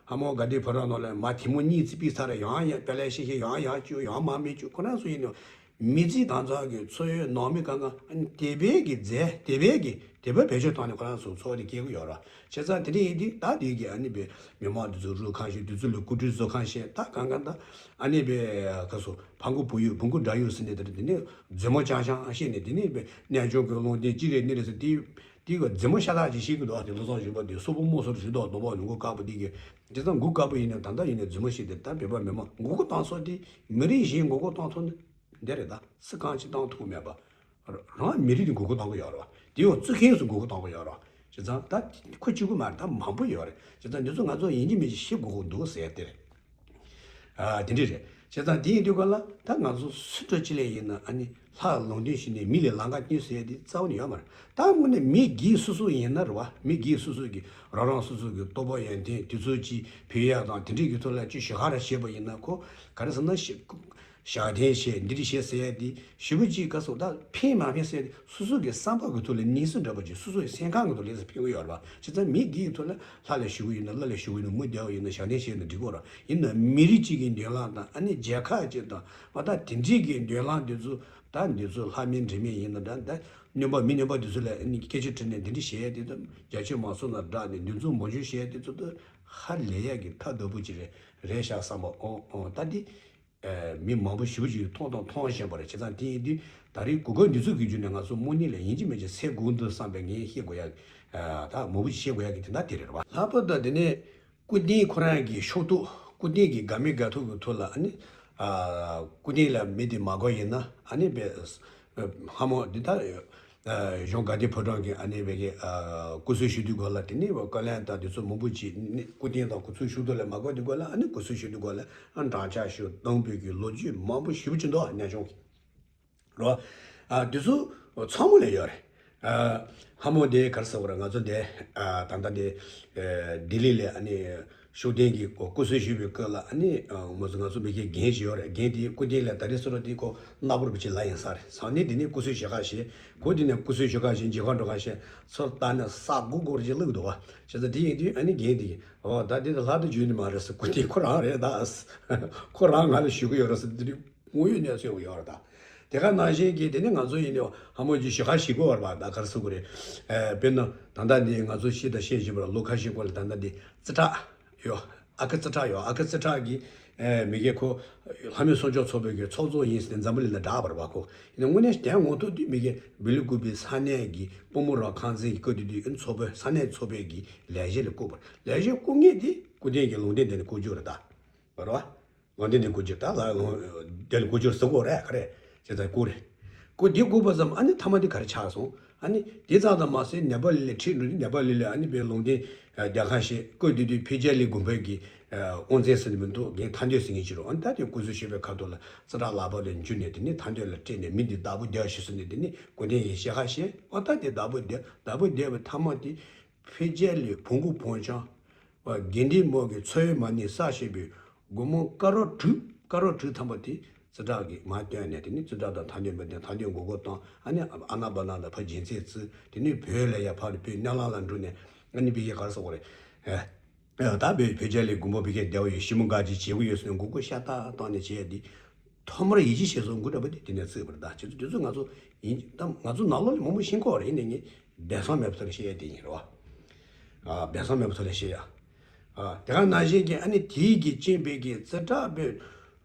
ཧ་མོ་དགའ་ལྡན་ཕོ་བྲང་ནང་ལ་མ་ཐེངས་མ་གཉིས་ཙི་པི་ས་ར་ཡང་ཡང་དཔེ་ལས་ཤེས་ཤེས་ཡང་ཡང་བཅུག་ཡང་མ་མི་བཅུག་ཁོ་རང་ཚོ་ཡིན་ནོ། མི་ཚེ་གང་ཚང་གི་འཚོ་ཡུལ་ནང་མི་གང་གང་ཨ་ནི་དེ་བས་ཀྱི་རྫས་དེ་བས་ཀྱི་དེ་བས་བེད་སྤྱོད་བཏང་ནས་ཁོ་རང་ཚོ་འཚོ་བ་དེ་སྐྱེལ་གི་ཡོད་ར། བྱས་ཙང་དེ་འདྲ་ཡིན་དུས་ད་དེ་གི་ཨ་ནི་བས་མི་མང་དེ་ཚོ་རུ་ཁང་ཤིག་དེ་ཚོ་ལ་སྐུ་དྲིན་གཟོ་ཁང་ཤིག་ད་གང་གང་ད་ཨ་ནི་བས་ག་སོ་ཕ་མགོ་བུ་ཡུག་བུ་མགོ་དགྲ་ཡུག་ཟེར་ནས་དེ་འདྲ་དེ་ནས་རྫུན་མ་ཅང་ཅང་བཤད་ནས་དེ་ནས་བས་གནས་ཆུང་གི་ལུང་བསྟན་ཅི་རེད་ནི་རེད་ཟེར་དེ་དེ་གི་རྫུན་མ་ཤ་སྟག་ཅིག་བཤད་གི་འདུག་དེ་བློ་བཟང་གཞོན་པ་དེ་སོ་པོ་རྨོ་སོར་ཞུ་དོག་དོག་པ་ནུ་གོ་དཀར་པོ་དེ་གི་དེ་ཙང་མགོ་དཀར་པོ་ཡིན་ནས་ད་ལྟ་ཡིན་ནས་རྫུན་མ་བཤད་དེ་ད་བོད་པ་མི་མང་མགོ་སྐོར་བཏང་སོགས་དེ་མི་རིགས་གཞན་མགོ་སྐོར་བཏང་ཐུབ་ན། འདི་རེད་ད། སུ་གང་ཅི་བཏང་ཐུབ་མེད་པ། རང་མི་རིགས་དེ་མགོ་སྐོར་བཏང་གི་ཡོད་རེད་བ། དེ་ཡང་བཙུགས་མཁན་སུ་མགོ་སྐོར་བཏང་གི་ཡོད་རེད་བ། བྱས་ཙང་ད་ཁོ་གཅིག་པུ་མ་རེད་ད་མང་པོ་ཡོད་རེད། བྱས་ཙང་འདི་ཚོ་ང་ཚོ་ཡིན་གཅིག་མིན་གཅིག་ཤེས་དགོས་ཀྱི་འདུག་ཟེར་དེ་རེད། ཨ་དེ་འདྲ་རེད། བྱས་ཙང་དེ་ཡིན་དུས་ག་ལ་ད་ང་ཚོ་སུ་འདྲ་ཅི་ལས་ཡིན་ན་ཨ་ནི་ལྷ་ལུང་བསྟན་ཞུས་ནས་མི་ལ་ལང་ཀ་བསྟན་ཟེར་དེ་རྩ་བ་ནས་ཡོད་མ་རེད། ད་དངོས་གནས་མི་སྒེར་སོ་སོ་ཡིན་ན་རེད་བ། མི་སྒེར་སོ་སོ་གི་རང་རང་སོ་སོ་གི་རྟོགས་པ་ཡོན་ཏན་དུས་ཚོད་ཀྱི་བོད་ཡག་དང་དེ་འདྲའི་གི་ཐོག་ལ་ཅི་ཞུ་ཧ་ར་བྱས་པ་ཡིན་ན་ཁོ་ག་རེ་ཟེར་ན་ཞེ། ཞག་བདུན་བྱས་འདི་འདྲ་བྱས་ཟེར་ཡས་དེ་ཞེ་པོ་ཅིག་ག་སོགས་ད་ཕན་མ་ཕན་ཟེར་ཏེ་སོ་སོ་གི་བསམ་པ་གི་ཐོག་ལ་གནས་ཚུལ་འདྲ་པོ་ཅིག་སོ་སོ་ཡི་སེམས་ཁམས་གི་ཐོག་ལ་ཕན་གི་ཡོད་རེད་པ། བྱས་ཙང་མི་འདི་ཡི་ཐོག་ལ་ལྷ་ལ་ཞུ་གི་ཡོད་ན་ཀླུ་ལ་ཞུ་གི་ཡོད་ན་མི་བདེ་བ་ཡོད་ན་ཞག་བདུན་བྱས་ན་འགྲིག་གི་རེད། ཡིན་ན་མི་རིགས་གཅིག་གི་མདུན་ལམ་དང་ཨ་ནི་རྒྱལ་ཁབ་གཅིག་དང་བ་ད་དེ་འདྲའི་གི་མདུན་ལམ་འདི་ཚོ་ད་འདི་ཚོ་ལྷ་མིན་འདྲེ་མིན་ཡིན་ན་ད་ད་སྨྱོན་པ་མི་སྨྱོན་པ་འདི་ཚོ་ལ་ཨ་ནི་སྐད་ཆ་དྲིས་ནས་འདི་འདྲ་བྱས་ཡས་དེ་ཚོ་རྒྱ་ཆོས་མ་སོང་ན་བསྒྲགས་ནས་འདི་ཚོ་མ་འཇུ་བྱས་ཡས་དེ་ཚོ་ད་ཧ་ལས་ཡས་གི་ཐབས་རྡོ་བུ་ཅིག་རེད་རེད་ཤག་བསམ་པ་ཨོ་ཨོ་ད་འདི། མི་མང་པོ་ཞེ་པོ་ཅིག་མཐོང་དང་མཐོང་བཞིན་པ་རེད། བྱས་ཙང་དེ་ཡིན་དུས་ད་རེས་གོ་སྐབས་འདི་ཚོ་གི་བརྒྱུད་ནས་ང་ཚོ་དམངས་གཉེར་ལ་ཡིན་གཅིག་མིན་གཅིག་སེལ་དགོས་འདུག་བསམ་པའི་ངས་བཤད་དགོས་ཡ། ད་མང་པོ་ཞིག་བཤད་དགོས་ཡ་གི་དོན་དག་དེ་རེད་བ། ལྷག་པར་དུ་དེ་ནས་སྐུ་རྟེན་ཁོ་རང་གི་ཤོག་ཐོག་སྐུ་རྟེན་གྱི་དགའ་མི་དགའ་ཐོག་གི་ཐོག་ལ་ཨ་ནི། སྐུ་རྟེན་ལ་མི་དེ་མ་དགའ་ཡིན་ན་ཨ་ནི་བས། ལྷ་མོ་འདི་ད། གཞུང་དགའ་ལྡན་ཕོ་བྲང་གི་ཨ་ནི་བས་ཀྱི་སྐུ་གསོལ་ཞུ་དུས་སྐོར་ལ་དེ་ནི་བཀའ་བློན་དང་དེ་ཚོ་མང་པོ་ཅིག་ནི་སྐུ་རྟེན་དང་སྐུ་ཚུལ་ཞུ་དུས་ལ་མ་དགའ་དུས་སྐོར་ལ་ཨ་ནི་སྐུ་གསོལ་ཞུ་དུས་སྐོར་ལ་ཨ་འབྲང་ཆགས་ཞུ་གཏོང་བོད་ཀྱི་ལོ་རྒྱུས་མང་པོ་ཞེ་པོ་ཅིག་འདུག་གནས་ཆུང་གི་རོ། དེ་ཚོ་ཚང་མ་ལ་ཡོད་རེད། ལྷ་མོ་དེ་གར་ཟེར་བ་རེད་ང་ཚོ་དེ་ད་ལྟ་དེ་ལྡི་ལི་ལ་ཨ་ནི། ཤུགས་ལྡན་གྱི་སྐུ་སྐུ་གསོལ་ཞུས་པའི་སྐབས་ལ་ཨ་ནི་མ་སུ་ང་ཚོ་མི་སྐད་རྒན་ཞིག་ཡོད་རེད། རྒན་དེའི་སྐུ་རྟེན་ལ་ད་རེས་སོ་ར་དེའི་ཁོ་གནའ་བོར་བུ་ཆེ་ལ་ཡིན་ས་རེད། ས་གནས་དེ་ནས་སྐུ་གསོལ་ཞུ་ག་ཞེས་ཁོ་དེ་ནས་སྐུ་གསོལ་ཞུ་ག་ཞེས་མཇལ་ཁ་འགྲོ་ག་ཞེས་ཚུར་ལྟ་ནས་ས་སྒུག་སྒུག་རེ་བླུགས་འདུག་བ། བྱས་ཙང་དེ་ཡིན་དུས་ཨ་ནི་རྒན་དེ་གིས་ཨོ་ད་དེ་ལྷ་དུ་བརྗོད་ནི་མ་རེད་ཟེར། སྐུ་རྟེན་ཁོ་རང་རེད་ད། ཁོ་རང་ང་ལ་ཞུ་གི་ཡོད་རེད་ཟེར་དེ་དུས་དངོས་ཡོད་གནས་ཚུལ་ཡོད་རེད་ད། དེ་ག་ནང་བཞིན་གྱི་དེ་ནི་ང་ཚོ་ཡིན་ནའང་ལྷ་མོ་གྱི་ཞུ་ག་ཞིག་དགོས་བར་བ་ད་གར་སོ་གི་རེད། དཔེར་ན་ད་ལྟ་འདི་ང་ཚོ་ཤེས་དང་ཤེས་བཞིན་པར་ལོ་ཁ་ཤས་སྔོན་ལ་ད་ལྟ་འདི་རྩི་བྲག་ཡོད། ཨ་ཁུ་རྩི་བྲག་ཡོད། ཨ་ཁུ་རྩི་བྲག་གི་མི་སྒེར་ཁོ་ལྷ་མོའི་གསོལ་ལྕོག་ཚོགས་པའི་གི་ཚོགས་གཙོ་ཡིན་ཟེར་ནས་འཛམ་བུ་གླིང་ལ་བསྒྲགས་པ་རེད་བ། ཁོ་ཡིན་ན་དངོས་གནས་དོན་ངོ་ཐོག་དུས་མི་སྒེར་བོད་ལུགས་ཀུན་པའི་ས་གནས་ཀྱི་པུས་མོ་རང་ཁང་ཚན་གྱི་བཀོད་དེ་དུས་ཚོགས་པའི་ས་གནས་ཚོགས་པའི་གི་ལས་བྱེད་ལ་བསྐོས་པ་རེད། ལས་བྱེད་བསྐོ་མཁན་དེ་སྐུ་རྟེན་གྱི་ལུང་བསྟན་དེ་ནས་བསྐོ་རྒྱུ་རེད་ད། རེད་བ། ལུང་བསྟན་དེ་བསྐོ་རྒྱུ་ད་ལ་ལུང་དེ་ལ་བསྐོ་རྒྱུར་ཟེར་དགོས་རེད་ག་རེ། བྱས་ཙང་བསྐོ་རེད། བསྐོ་དེ་བསྐོ་བ་ཙམ་ཨ་ནི་མཐའ་མ་དེ་ག་རེ་ཆགས་སོང་། ཨ་ནི་དེ་ཙམ་དང་མ་ཟད་ནེ་པ་ལི་ལ་ཁྲིད་འགྲོ་དུས་ནེ་པ་ལི་ལ་ཨ་ནི་བའི་ལུང་བསྟན་རྒྱལ་ཁ་ཞེས་བསྐོས་དེ་དུས་ཕེ་ཅ་ལི་དགོན་པའི་གི་དབང་འཛིན་ཟེར་ནི་མི་འདུག་རྒན་ཐར་འདོད་ཟེར་མཁན་ཅིག་རེད། ཨ་ནི་ད་དེ་སྐུ་གསོལ་ཞུས་པའི་ཁ་ཐོག་ལ་རྩི་བྲག་ལག་པ་ལ་འཇུས་ནས་དེ་ནི་ཐར་འདོད་ལ་སྤྲད་ནས་མི་འདི་བདག་པོ་བསྡད་ཤོག་ཟེར་ནས་དེ་ནི་སྐུ་རྟེན་ཡི་ཞལ་ཁ་ཞེས་ཨ་ད་དེ་བདག་པོ་བསྡད་བདག་པོ་བསྡད་པའི་མཐའ་མ་དེ། ཕེ་ཅ་ལི་བོང་གུ་བོང་ཅང་། དགེ་འདུན་མོ་གི་ཚོ་བའི་མ་ཎི་གསར་བཞེངས་པའི་སྒོར་མོ་ཀ་རོ་དྲུག་ཀ་རོ་དྲུག་ཐམ་པ་དེ་རྩི་བྲག་གི་མར་བཏོན་ནས་དེ་ནི་རྩི་བྲག་དང་ཐར་འདོད་མི་ལྡན་ཐར་འདོད་མགོ་སྐོར་བཏང་ཨ་ནི་ཨ་ན་པ་ན་ལ་ཕར་སྦྱིན་སྲེག་བཙུགས་དེ་ནི་བོད་ལ་ཡར་ཕར་བོད་སྨོན་ལམ་ལ་འགྲོ་ནས་ཨ་ནི་བི་ཡི་གར་སོགས་རེད། ད་བོད་ཕེ་ཅ་ལི་དགོན་པ་བི་ཀའི་སྡེ་བ་ཡོད་ཞི་མོ་དགའ་ཅིག་བྱེད་དགོས་ཡོད་ཟེར་ནས་མགོ་སྐོར་ཤ་སྟག་བཏང་ནས་བྱས་ཏེ། ཐོག་མར་ཡིད་ཆེས་བྱེད་སོང་དགུ་འདྲ་པོ་དེ་དེ་ནས་བརྩིས་པ་རེད་ད། ཁྱེད་ཚོ་དེ་ཚོ་ང་ཚོ་ཡིན་ད་ང་ཚོ་ནང་ལོགས་ལ་མང་པོ་ཤེས་ཀྱི་ཡོད་རེད། ཡིན་ནའི་ངས་བདེན་དཔང་མེད་པ་ཐོག་ལ་བཤད་ཡ་དེ་ཡིན་རེད་བ། ཨ་བདེན་དཔང་མེད་པ་ཐོག་ལ་བཤད་ཡ། ཨ་དེ་ག་ནང་བཞིན་གྱི་ཨ་ནི་དེའི་གི་རྐྱེན་པས་ཀྱི་རྩི་བྲག་པའི་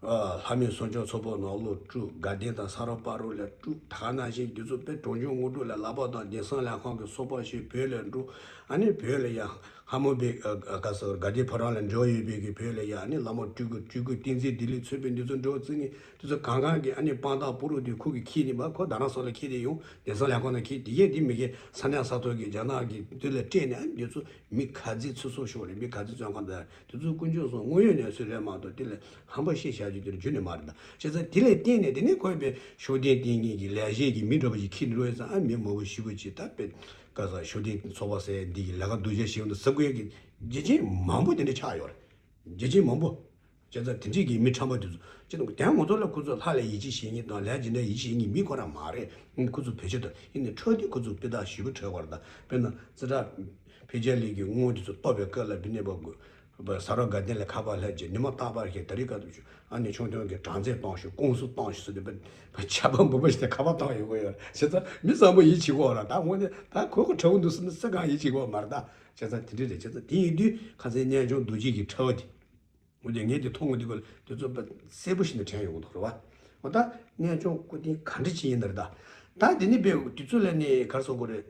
ཨ་ལྷ་མོའི་གསོལ་ལྕོག་ཚོགས་པ་ནང་ལོ་དྲུག་དགའ་ལྡན་དང་ས་ར་པ་རུ་ལ་དྲུག་ད་ག་ནང་བཞིན་དེ་ཚོ་དཔེ་གྲོང་ཆོག་དངོས་གྲུབ་ལ་ལག་པ་དང་བདེ་གསང་ལས་ཁང་གི་སོ་པ་ཞིག་བོད་ལ་འགྲོ་ཨ་ནི་བོད་ལ་ཡང་། ལྷ་མོ་པའི་ཨ་ཨ་ག་ཟེར་དགའ་ལྡན་ཕོ་བྲང་ལ་འབྲེལ་བ་ཡོད་པའི་གི་བོད་ལ་ཡ་ཨ་ནི་བླ་མ་སྤྲུལ་སྐུ་སྤྲུལ་སྐུ་བསྟན་འཛིན་བདེ་ལེགས་མཚོན་དཔེ་འདི་ཚོ་འབྲེལ་བ་བཙུགས་ནས་དེ་ཚོ་གང་གང་གི་ཨ་ནི་དཔང་རྟགས་པོ་རུ་དེ་ཁོ་གིས་ཁྱེར་ནས་མ་ཁོ་རྡ་རམ་ས་ལ་ཁྱེར་ཏེ་ཡོང་བདེ་གསང་ལས་ཁང་ནང་ཁྱེར་དེ་གས་དེ་མི་གས་ས་གནས་ས་ཐོག་གི་རྒྱ་ནག་གི་དེ་ལ་སྤྲད་ནས་ཨ་ནི་དེ་ཚོ་མི་ག་ཚོད་ཚེ་སྲོག་ཤོར་རེད། མི་ག་ཚོད་བཙོན་ཁང་དུ་དེ་ཚོ་དཀོན་མཆོག་གསུམ་དངོས་ཡོད་གནས་ཚུལ་རེད་མ་གཏོགས་དེ་ལ་ཧམ་པ་བཤད་བཞག་རྒྱུ་དེ་ལ་རྒྱུ་ནས་མ་རེད་ད། བྱས་ཙང་དེ་ལ་བརྟེན་ནས་དེ་ནས་ཁོས་པའི་ཤུགས་ལྡན་བསྟེན་མཁན་གྱི་ལས་བྱེད་ཀྱི་མི་འདྲ་པོ་ཞིག་ཁྱེར་འགྲོ་ཡོད་ཙང་ཨ་མི་མང་པོ་ཞེ་པོ་ཅིག་ད་དཔེ། ག་ས་ཤུགས་ལྡན་ཚོགས་པ་ཟེར་འདི་གི་ལས་ཀ་སྡུག་ཅག་ཞིག་འདུག་ཟེར་དགོས་ཀྱི་རྒྱུ་རྐྱེན་མང་པོ་དེ་འདྲ་ཆགས་ཡོད་རེད། རྒྱུ་རྐྱེན་མང་པོ། བྱས་ཙང་དེ་འདྲས་ཀྱི་མི་ཁྲམ་པ་དེ་ཚོ་ཅི་དང་དེ་ང་ཚོ་ལ་ཁོ་ཚོ་ལྷ་ལ་ཡིད་ཆེས་བྱེད་མཁན་དང་ལས་ཇི་འདྲ་ཡིད་ཆེས་བྱེད་མཁན་མི་ཁོ་རང་མ་རེད། ཁོ་ཚོ་བེད་སྤྱོད་དང་ཡིན་ནའི་འཕྲོད་དེ་ཁོ་ཚོ་དཔེ་དག་ཞེ་པོ་འཕྲོད་པ་རེད་ད། དཔེར་ན་རྩི་བྲག་ཕེ་ཅ་ལི་གི་དངུལ་དེ་ཚོ་གཏོར་བའི་སྐབས་ལ་བི་ནེ་པ་དགོས། ཟ་རོགས་དགའ་ལྡན་ལ་ཁ་པར་སླེབས་རྗེས་ཉི་མ་རྟག་པར་གྱི་ད་རེས་ཀ་ཏུ་ཨ་ནི་ཆུང་ཆུང་གི་གྲངས་ཚད་བཏང་ཞིག་ཀུང་སུ་བཏང་ཞིག་ཟེར་ནས་ཆར་པ་འབུམ་པ་ཞིག་དེ་ཁ་པར་བཏང་ཡོང་གི་ཡོད་རེད། བྱས་ཙང་མི་ཚང་མ་ཡིད་ཆེས་གོ་ར། ད་དངོས་གནས་ད་ཁོ་ཁོ་ཁྲ་བོ་འདུག་ཟེར་ན་སུ་གང་ཡིད་ཆེས་གོ་མ་རེད། ད་བྱས་ཙང་དེ་འདྲ་རེད། བྱས་ཙང་དེ་ཡིན་དུས་ཁ་སང་གནས་ཆུང་རྡོ་རྗེ་གི་ཁྲ་བོ་དེ། འོ་དེ་ངས་དེ་མཐོང་གི་འདུག་ག་དེ་ཚོ་དཔེ་གསལ་པོ་ཞིག་ནས་དྲན་ཡོང་གི་འདུག་རེད་བ། འོ་ད་གནས་ཆུང་སྐུ་རྟེན་ག་འདྲ་ཅིག་ཡིན་ན་རེད་ད། ད་དེ་ནི་དཔེ་དུས་ཚོད་ལ་ནི་གར་སོང་གོ་རེད།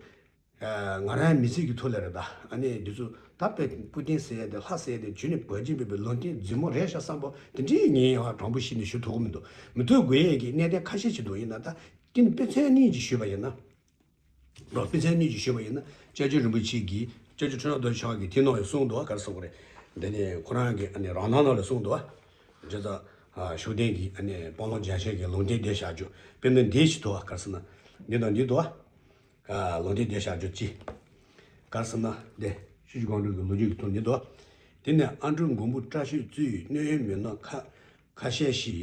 ང་རང་མི་ཚེ་གི་ཐོག་ལ་རེད་ད། ཨ་ནི་དེ་ཚོ་ད་དཔེ་སྐུ་རྟེན་ཟེར་ཡ་དེ་ལྷ་ཟེར་ཡ་དེ་བྱུས་ནས་བར་ཆད་མེད་པའི་ལུང་བསྟན་རྫུན་མ་རེད་ཤག་བསམ་པ་དེ་འདྲའི་ངས་ཡང་དྲང་པོ་ཞིག་ནས་ཞུ་ཐུབ་ཀྱི་མི་འདུག་མི་ཐུབ་དགོས་ཡས་ཀྱི་གནད་དོན་ཁ་ཤས་ཅིག་འདུག་ཡིན་ན་ད་དེ་ནི་དཔེ་མཚོན་གཉིས་ཅིག་ཞུས་པ་ཡིན་ན། རོགས་དཔེ་མཚོན་གཉིས་ཀྱིས་ཞུས་པ་ཡིན་ན་སྐྱབས་རྗེ་རིན་པོ་ཆེ་གིས་སྐྱབས་རྗེ་ཁྲི་ལོ་རྡོ་རྗེ་འཆང་གིས་དེ་ནང་ཡང་གསུངས་འདུག་བ། ག་རེ་གསུངས་པ་རེད། འདི་ནི་ཁོ་རང་གི་ཨ་ནི་རང་སྣང་ནང་ལ་གསུངས་འདུག་བ། བྱས་ཙང་ཤུགས་ལྡན་གྱིས་ཨ་ནི་དཔལ་ལུང་རྒྱལ་མཚན་གྱི་ལུང་བསྟན་འདི་བཞག་རྒྱུ་དཔེར་ན་འདི་ཞིག་འདུག་བ། ག་རེ་ཟེར་ན་འདི་དང་འདི་འདུག་བ། ལུང་བསྟན་འདི་བཞག་རྒྱུ་ཅི། ག་རེ་ཟེར་ན་འདི་ཆོས་ཀྱི་སྒང་དྲུག་གི་ལོ་རྒྱུས་ཀྱི་ཐོག་འདི་འདུག་བ། དེ་ནས་ཨ་འབྲུག་མགོན་པོ་བཀྲ་ཤིས་བཙུན་གནས་ཡུལ་མི་སྣ་ཁ་ཁ་ཤས་ཤིག་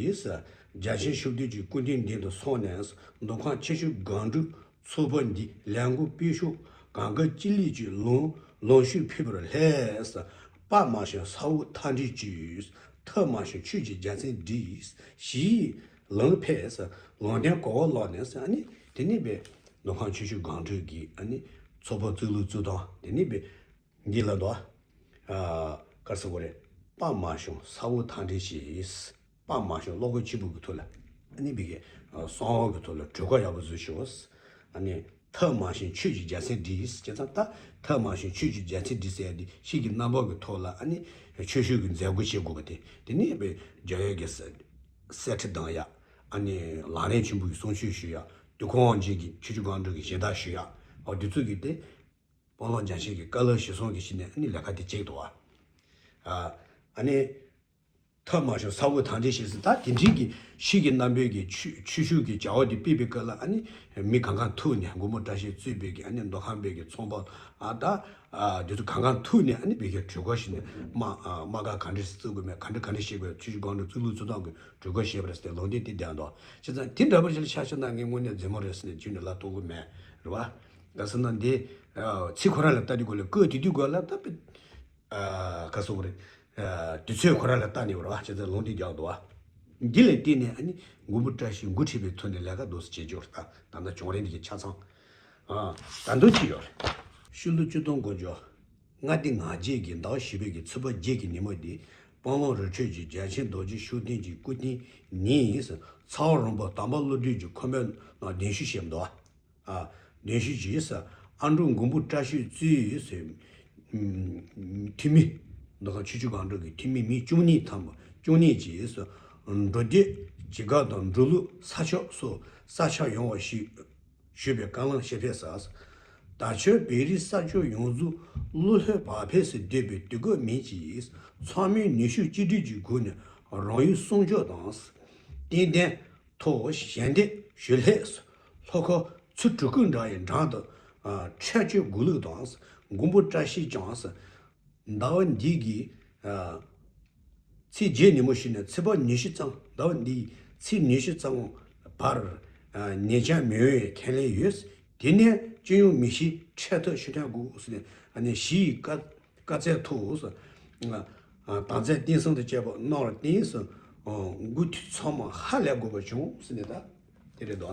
རྒྱལ་ཆེན་ཤུགས་ལྡན་གྱི་སྐུ་རྟེན་འདི་དུ་སོང་ནས་མདོ་ཁམས་ཆུ་བཞི་སྒང་དྲུག་ཚོ་པ་འདི་ལས་འགུལ་སྤེལ་ཤོག་གང་ག་ཅི་ལིག་ཅིག་ལོངས་ལོངས་ཤུགས་ཕུལ་བར་སླད། དཔའ་མ་ཞུམ་ས་འོག་མཐའ་འདྲེན་གྱིས། ཐབས་མ་ཞུམ་ཆོས་ཀྱི་རྒྱལ་མཚན་བསྒྲིགས། ཞེས་ལུང་ཕེབས། ལུང་བསྟན་གོ་བ་ལོག་ནས་ཨ་ནི་དེ་ནི་པའི་མདོ་ཁམས་ཆུ་བཞི་སྒང་དྲུག་གི་ཨ་ནི་ཚོ་པ་བཙུགས་ལུགས་བཙུགས་སྟངས་དེ་ནི་པའི། འདི་ལ་དོ། ཨ་ག་རེ་ཟེར་དགོས་རེད། དཔའ་མ་ཞུམ་ས་འོག་མཐའ་འདྲེན་ཞེས། དཔའ་མ་ཞུམ་བློ་ཁོག་ཆེན་པོ་གི་ཐོག་ལ། ཨ་ནི་བི་གའི་གསང་བ་གི་ཐོག་ལ་གྲོས་ཁ་ཡག་པོ་བཟོས་ཤོག་ཨ་ནི་ཐབས་མ་ཞུམ་ཆོས་ཀྱི་རྒྱལ་མཚན་བསྒྲིགས། བྱས་ཙང་ད་ཐབས་མ་ཞུམ་ཆོས་ཀྱི་རྒྱལ་མཚན་བསྒྲིགས་ཟེར་ཡ་འདི་ཕྱི་གི་རྣམ་པ་གི་ཐོག་ལ་ཨ་ནི་ཆོས་ཕྱོགས་ཀྱི་མཛད་སྒོ་བྱེད་དགོས་པ་དེ་དེ་ནི་བི་རྒྱལ་ཡོངས་ཀྱི་གསེར་གསེར་ཁྲི་བསྡམས་ཡ། ཨ་ནི་ལམ་རིམ་ཆེན་པོ་གི་གསུང་ཆོས་ཞུ་ཡ། དུས་འཁོར་དབང་ཆེན་གྱི་ཆོས་ཀྱི་སྒང་དྲུག་གི་བཞེས་ཐག་ཞུ་ཡ། འོ་དེ་ཚོ་གི་དེ། དཔལ་ལུང་རྒྱལ་མཚན་གྱི་བཀའ་སློབ་གཞིར་བཟུང་གི་ཕྱི་ནས་ཨ་ནི་ལས་ཀ་དེ་བྱེད་འདུག་བ། ཨ་ནི། ཐབས་མ་ཞུམ་ས་འོག་མཐའ་འདྲེན་ཞེས་ཟེར་ད་དེ་འདྲའི་གི་ཕྱི་གི་རྣམ་པའི་གི་ཆོས་ཆོས་ཕྱོགས་ཀྱི་བྱ་བ་དེ་སྤེལ་བའི་སྐབས་ལ་ཨ་ནི་མི་གང་གང་ཐུག་ནས་མགོན་པོ་བཀྲ་ཤིས་གཙོས་པའི་གི་ཨ་ནི་མདོ་ཁམས་པའི་གི་ཚོང་པ་ཨ་ད་ཨ་དེ་ཚོ་གང་གང་ཐུག་ནས་ཨ་ནི་བོད་ཀྱི་གྲོས་ཁ་ཞིག་ནས་དམག་ཨ་དམག་སྒར་ག་འདྲས་བཙུགས་དགོས་མེད་ག་འདྲ་ག་འདྲ་བྱེད་དགོས་ཆོས་ཀྱི་སྒང་དྲུག་བཙུགས་ལུགས་བཙུགས་སྟངས་ཀྱི་གྲོས་ཁ་བཞེས་པ་རེད་ཟེར་ལུང་བསྟན་དེ་བསྡད་འདུག་བྱས་ཙང་དེ་འདྲ་པོ་ཞིག་ལ་ཆ་བཞག་ན་ངས་དངོས་གནས་རྫུན་མ་རེད་ཟེར་ནས་རྒྱུན་ནས་ལབ་ཐུབ་ཀྱི་མེད་རེད་བ། ག་ཟེར་ན་འདི་ཚིག་ཁོ་རང་ལ་ལྟ་དུས་སྐོར་ལ་བཀོད་དེ་དུས་སྐོར་ལ་ལྟ་བུ། ག་སོགས་རེད། དུས་ཚོད་ཁོ་རང་ལ་ལྟ་ནས་བར་བ་བྱས་ཙང་ལུང་འདི་རྒྱག་འདུག་བ། འདི་ལས་བརྟེན་ནས་ཨ་ནི་མགོན་པོ་བཀྲ་ཤིས་འགོ་ཁྲིད་པའི་ཐོག་ནས་ལས་ཀ་འདུག་སེ་བྱེད་རྒྱུ་རེད་ད་ད་ལྟ་བྱུང་རིམ་འདི་གི་ཆ་ཚང་། ད་འདུག་ཅི་ཡོད་རེད། ཕྱི་ལོ་ཆིག་སྟོང་དགུ་བརྒྱ་ལྔ་བདུན་ང་བརྒྱད་ཀྱི་ཟླ་བ་བཞི་པའི་གི་ཚེས་པ་བརྒྱད་ཀྱི་ཉིན་མོ་འདི་དཔལ་ལུང་རི་ཁྲོད་ཀྱི་རྒྱལ་ཆེན་རྡོ་རྗེ་ཤུགས་ལྡན་གྱི་སྐུ་རྟེན་ནི་ཚ་བ་རིན་པོ་དམ་པ་བློ་གྲོས་ཀྱི་ཁོམ་པའི་ནང་གདན་ཞུ་བྱས་འདུག་བ། ཨ། གདན་ཞུ་གྱིས་ཨ་འབྲུག་མགོན་པོ་བཀྲ་ཤིས་གཙོས་འཐུས་མི་འདི་ག་ཆུ་བཞི་སྒང་དྲུག་གི་འཐུས་མི་མི་བཅུ་གཉིས་ཐམ་པ་བཅུ་གཉིས་ཀྱིས་འགྲོ་སྡོད་བྱེད་སྒར་དང་འབྲོག་ལུང་ས་ཕྱོགས་སོགས་ས་ཆ་ཡོང་བ་ཞུ་ཞུ་བའི་བཀའ་ལན་ཞུས་ཕེབས་ས། ད་ཆོས་བོད་རིགས་ས་ཕྱོགས་ཡོངས་རྫོགས་བློ་ལྷོད་བག་ཕེབས་སུ་སྡོད་པའི་དུས་སྐབས་མིན་ཅིང་ཚང་མས་ནུས་ཤུགས་གཅིག་སྒྲིལ་གྱི་སྒོ་ནས་རང་ཡུལ་སྲུང་སྐྱོབ་དང་། ཏན་ཏན་ཐོག་ཞལ་འདེབས་ཞུ་སླད་ལྷོ་ཁ་མཚོ་གྲུ་གུ་འདྲ་བའི་འགྲམ་དུ་འཕྲད་སྐྱོད་དགོས་ལུགས་དང་། མགོན་པོ་བཀྲ་ཤིས་ཀྱང་ཟླ་བ་འདི་གི་ཚེས་བརྒྱད་ཉིན་མོ་ཞུས་ནས་ཚེས་པ་ཉི་ཤུ་ཙམ་ཟླ་བ་འདིའི་ཚེས་ཉི་ཤུ་ཙམ་བར་ཉེ་ཆར་མི་འོས་ཁས་ལེན་ཡོད། དེ་ནས་སྤྱི་ཡོངས་མི་ཤེས་འཕྲལ་ཐག་ཤུགས་ཐོན་དགོས་ཟེར་ནས་ཨ་ནི་ཞི་ཡི་བཀའ། བཀའ་སྩལ་ཐོག་དང་ཚད་བརྟན་གསུམ་དང་བཅས་པ་གནང་བར་བརྟེན་མགོ་ཐོག་ཚང་མ་ཧ་ལས་དགོས་པ་བྱུང་ཟེར་ནས་ད་དེ་རེད་དོ།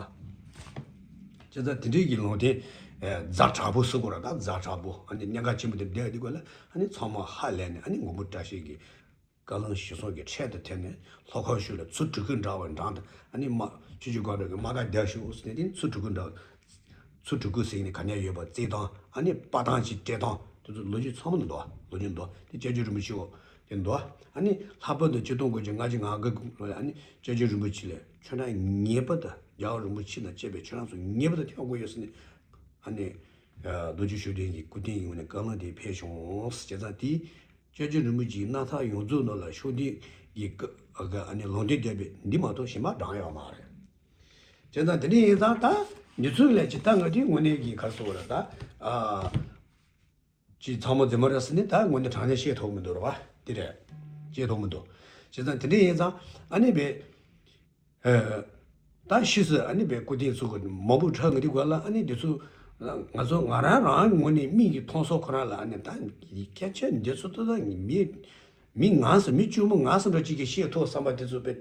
བྱས་ཙང་དེ་འདྲའི་གི་ལུང་བསྟན་ཛ་དྲག་པོ་ཟེར་དགོས་ར་ད་ཛ་དྲག་པོ་ཨ་ནི་གནད་འགག་ཆེན་པོ་དེ་བསྡད་དེ་དགོས་ལ་ཨ་ནི་ཚང་མ་ཧ་ལས་ནས་ཨ་ནི་མགོན་པོ་བཀྲ་ཤིས་ཀྱི་བཀའ་ལན་གཞིར་བཟུང་གི་འཕྲལ་དུ་ཐོན་ནས་ལྷོ་ཁ་ཤོད་ལ་མཚོ་གྲུ་གུ་འདྲ་བའི་འགྲམ་དུ་ཨ་ནི་དམག་ཆུ་བཞི་སྒང་དྲུག་གི་དམག་སྒར་བསྡད་ཤོག་ཟེར་ནས་དེ་མཚོ་གྲུ་གུ་འདྲ་བ། མཚོ་གྲུ་གུ་ཟེར་ནས་ག་ནས་ཡོད་པ་བརྩི་སྟངས་ཨ་ནི་པ་ཐང་ཅིག་སྤྲད་སྟངས་དེ་ཚོ་ལོ་རྒྱུས་ཚང་མ་འདུག་ལོ་རྒྱུས་འདུག་དེ་སྐྱབས་རྗེ་རིན་པོ་ཆེའོ་དེ་འདུག་ཨ་ནི་ལྷག་པར་དུ་ཆིག་སྟོང་དགུ་བརྒྱ་ལྔ་བཅུ་ང་དགུ་ལོ་ལ་ཨ་ནི་སྐྱབས་རྗེ་རིན་པོ་ཆེ་ལས་ཁྱོད་རང་ངེས་པར་དུ་རྒྱལ་བ་རིན་པོ་ཆེ་དང་བཅས་པའི་ཁྱོད་རང་ཚོ་ངེས་པར་དུ་ཐོན་དགོས་ཡོད་ཟེར་ནས་ཨ་ནི་རྡོ་རྗེ་ཤུགས་ལྡན་གྱི་སྐུ་རྟེན་ཡིན་ནས་བཀའ་ལན་དེ་ཕེབས་བྱུང་། བྱས་ཙང་དེ་སྐྱབས་རྗེ་རིན་པོ་ཆེའི་རྣམ་ཐར་ཡོངས་རྫོགས་ནང་ལ་ཤུགས་ལྡན་གྱི་ཨ་ནི་ལུང་བསྟན་བརྒྱབ་པའི་འདི་མ་གཏོགས་གཞན་པ་བགྲངས་ཡོད་མ་རེད། བྱས་ཙང་དེ་འདྲ་ཡིན་ཙང་ད་མྱི་ཚོས་ལས་ཀྱི་ད་ང་དེའི་ངོས་ནས་ཀྱི་གར་སོང་བ་རེད་ད། ཨ། ཅི་ཚང་མ་རྫུན་མ་རེད་ཟེར་ནས་ད་ངོས་ནས་དྲང་གནས་བཤད་ཐུབ་མི་འདུག་རེད་བ། དེ་རེད། བཤད་ཐུབ་མི་འདུག་བྱས་ཙང་དེ་འདྲ་ཡིན་ཙང་ཨ་ནི་བས། ཨ། ད་ཕྱིས་སུ་ཨ་ནི་བས་སྐུ་རྟེན་ཚོ་གི་མང་པོ་འཁྲབ་ངེས་དེ་ག་ལ་ཨ་ནི་དེ་ཚོ་ང་ཚོ་ང་རང་རང་ངོས་ནས་མིག་གིས་མཐོང་སོང་ཁོ་རང་ལ་ཨ་ནི་ད་སྐད་ཆ་འདི་ཚོ་ད་ད་མི། མི་ངན་སོང་མི་དཀྱུས་མ་ངན་སོང་འདྲ་གཅིག་གིས་བཤད་ཐུབ་བསམ་པ་དེ་ཚོ་དཔེ་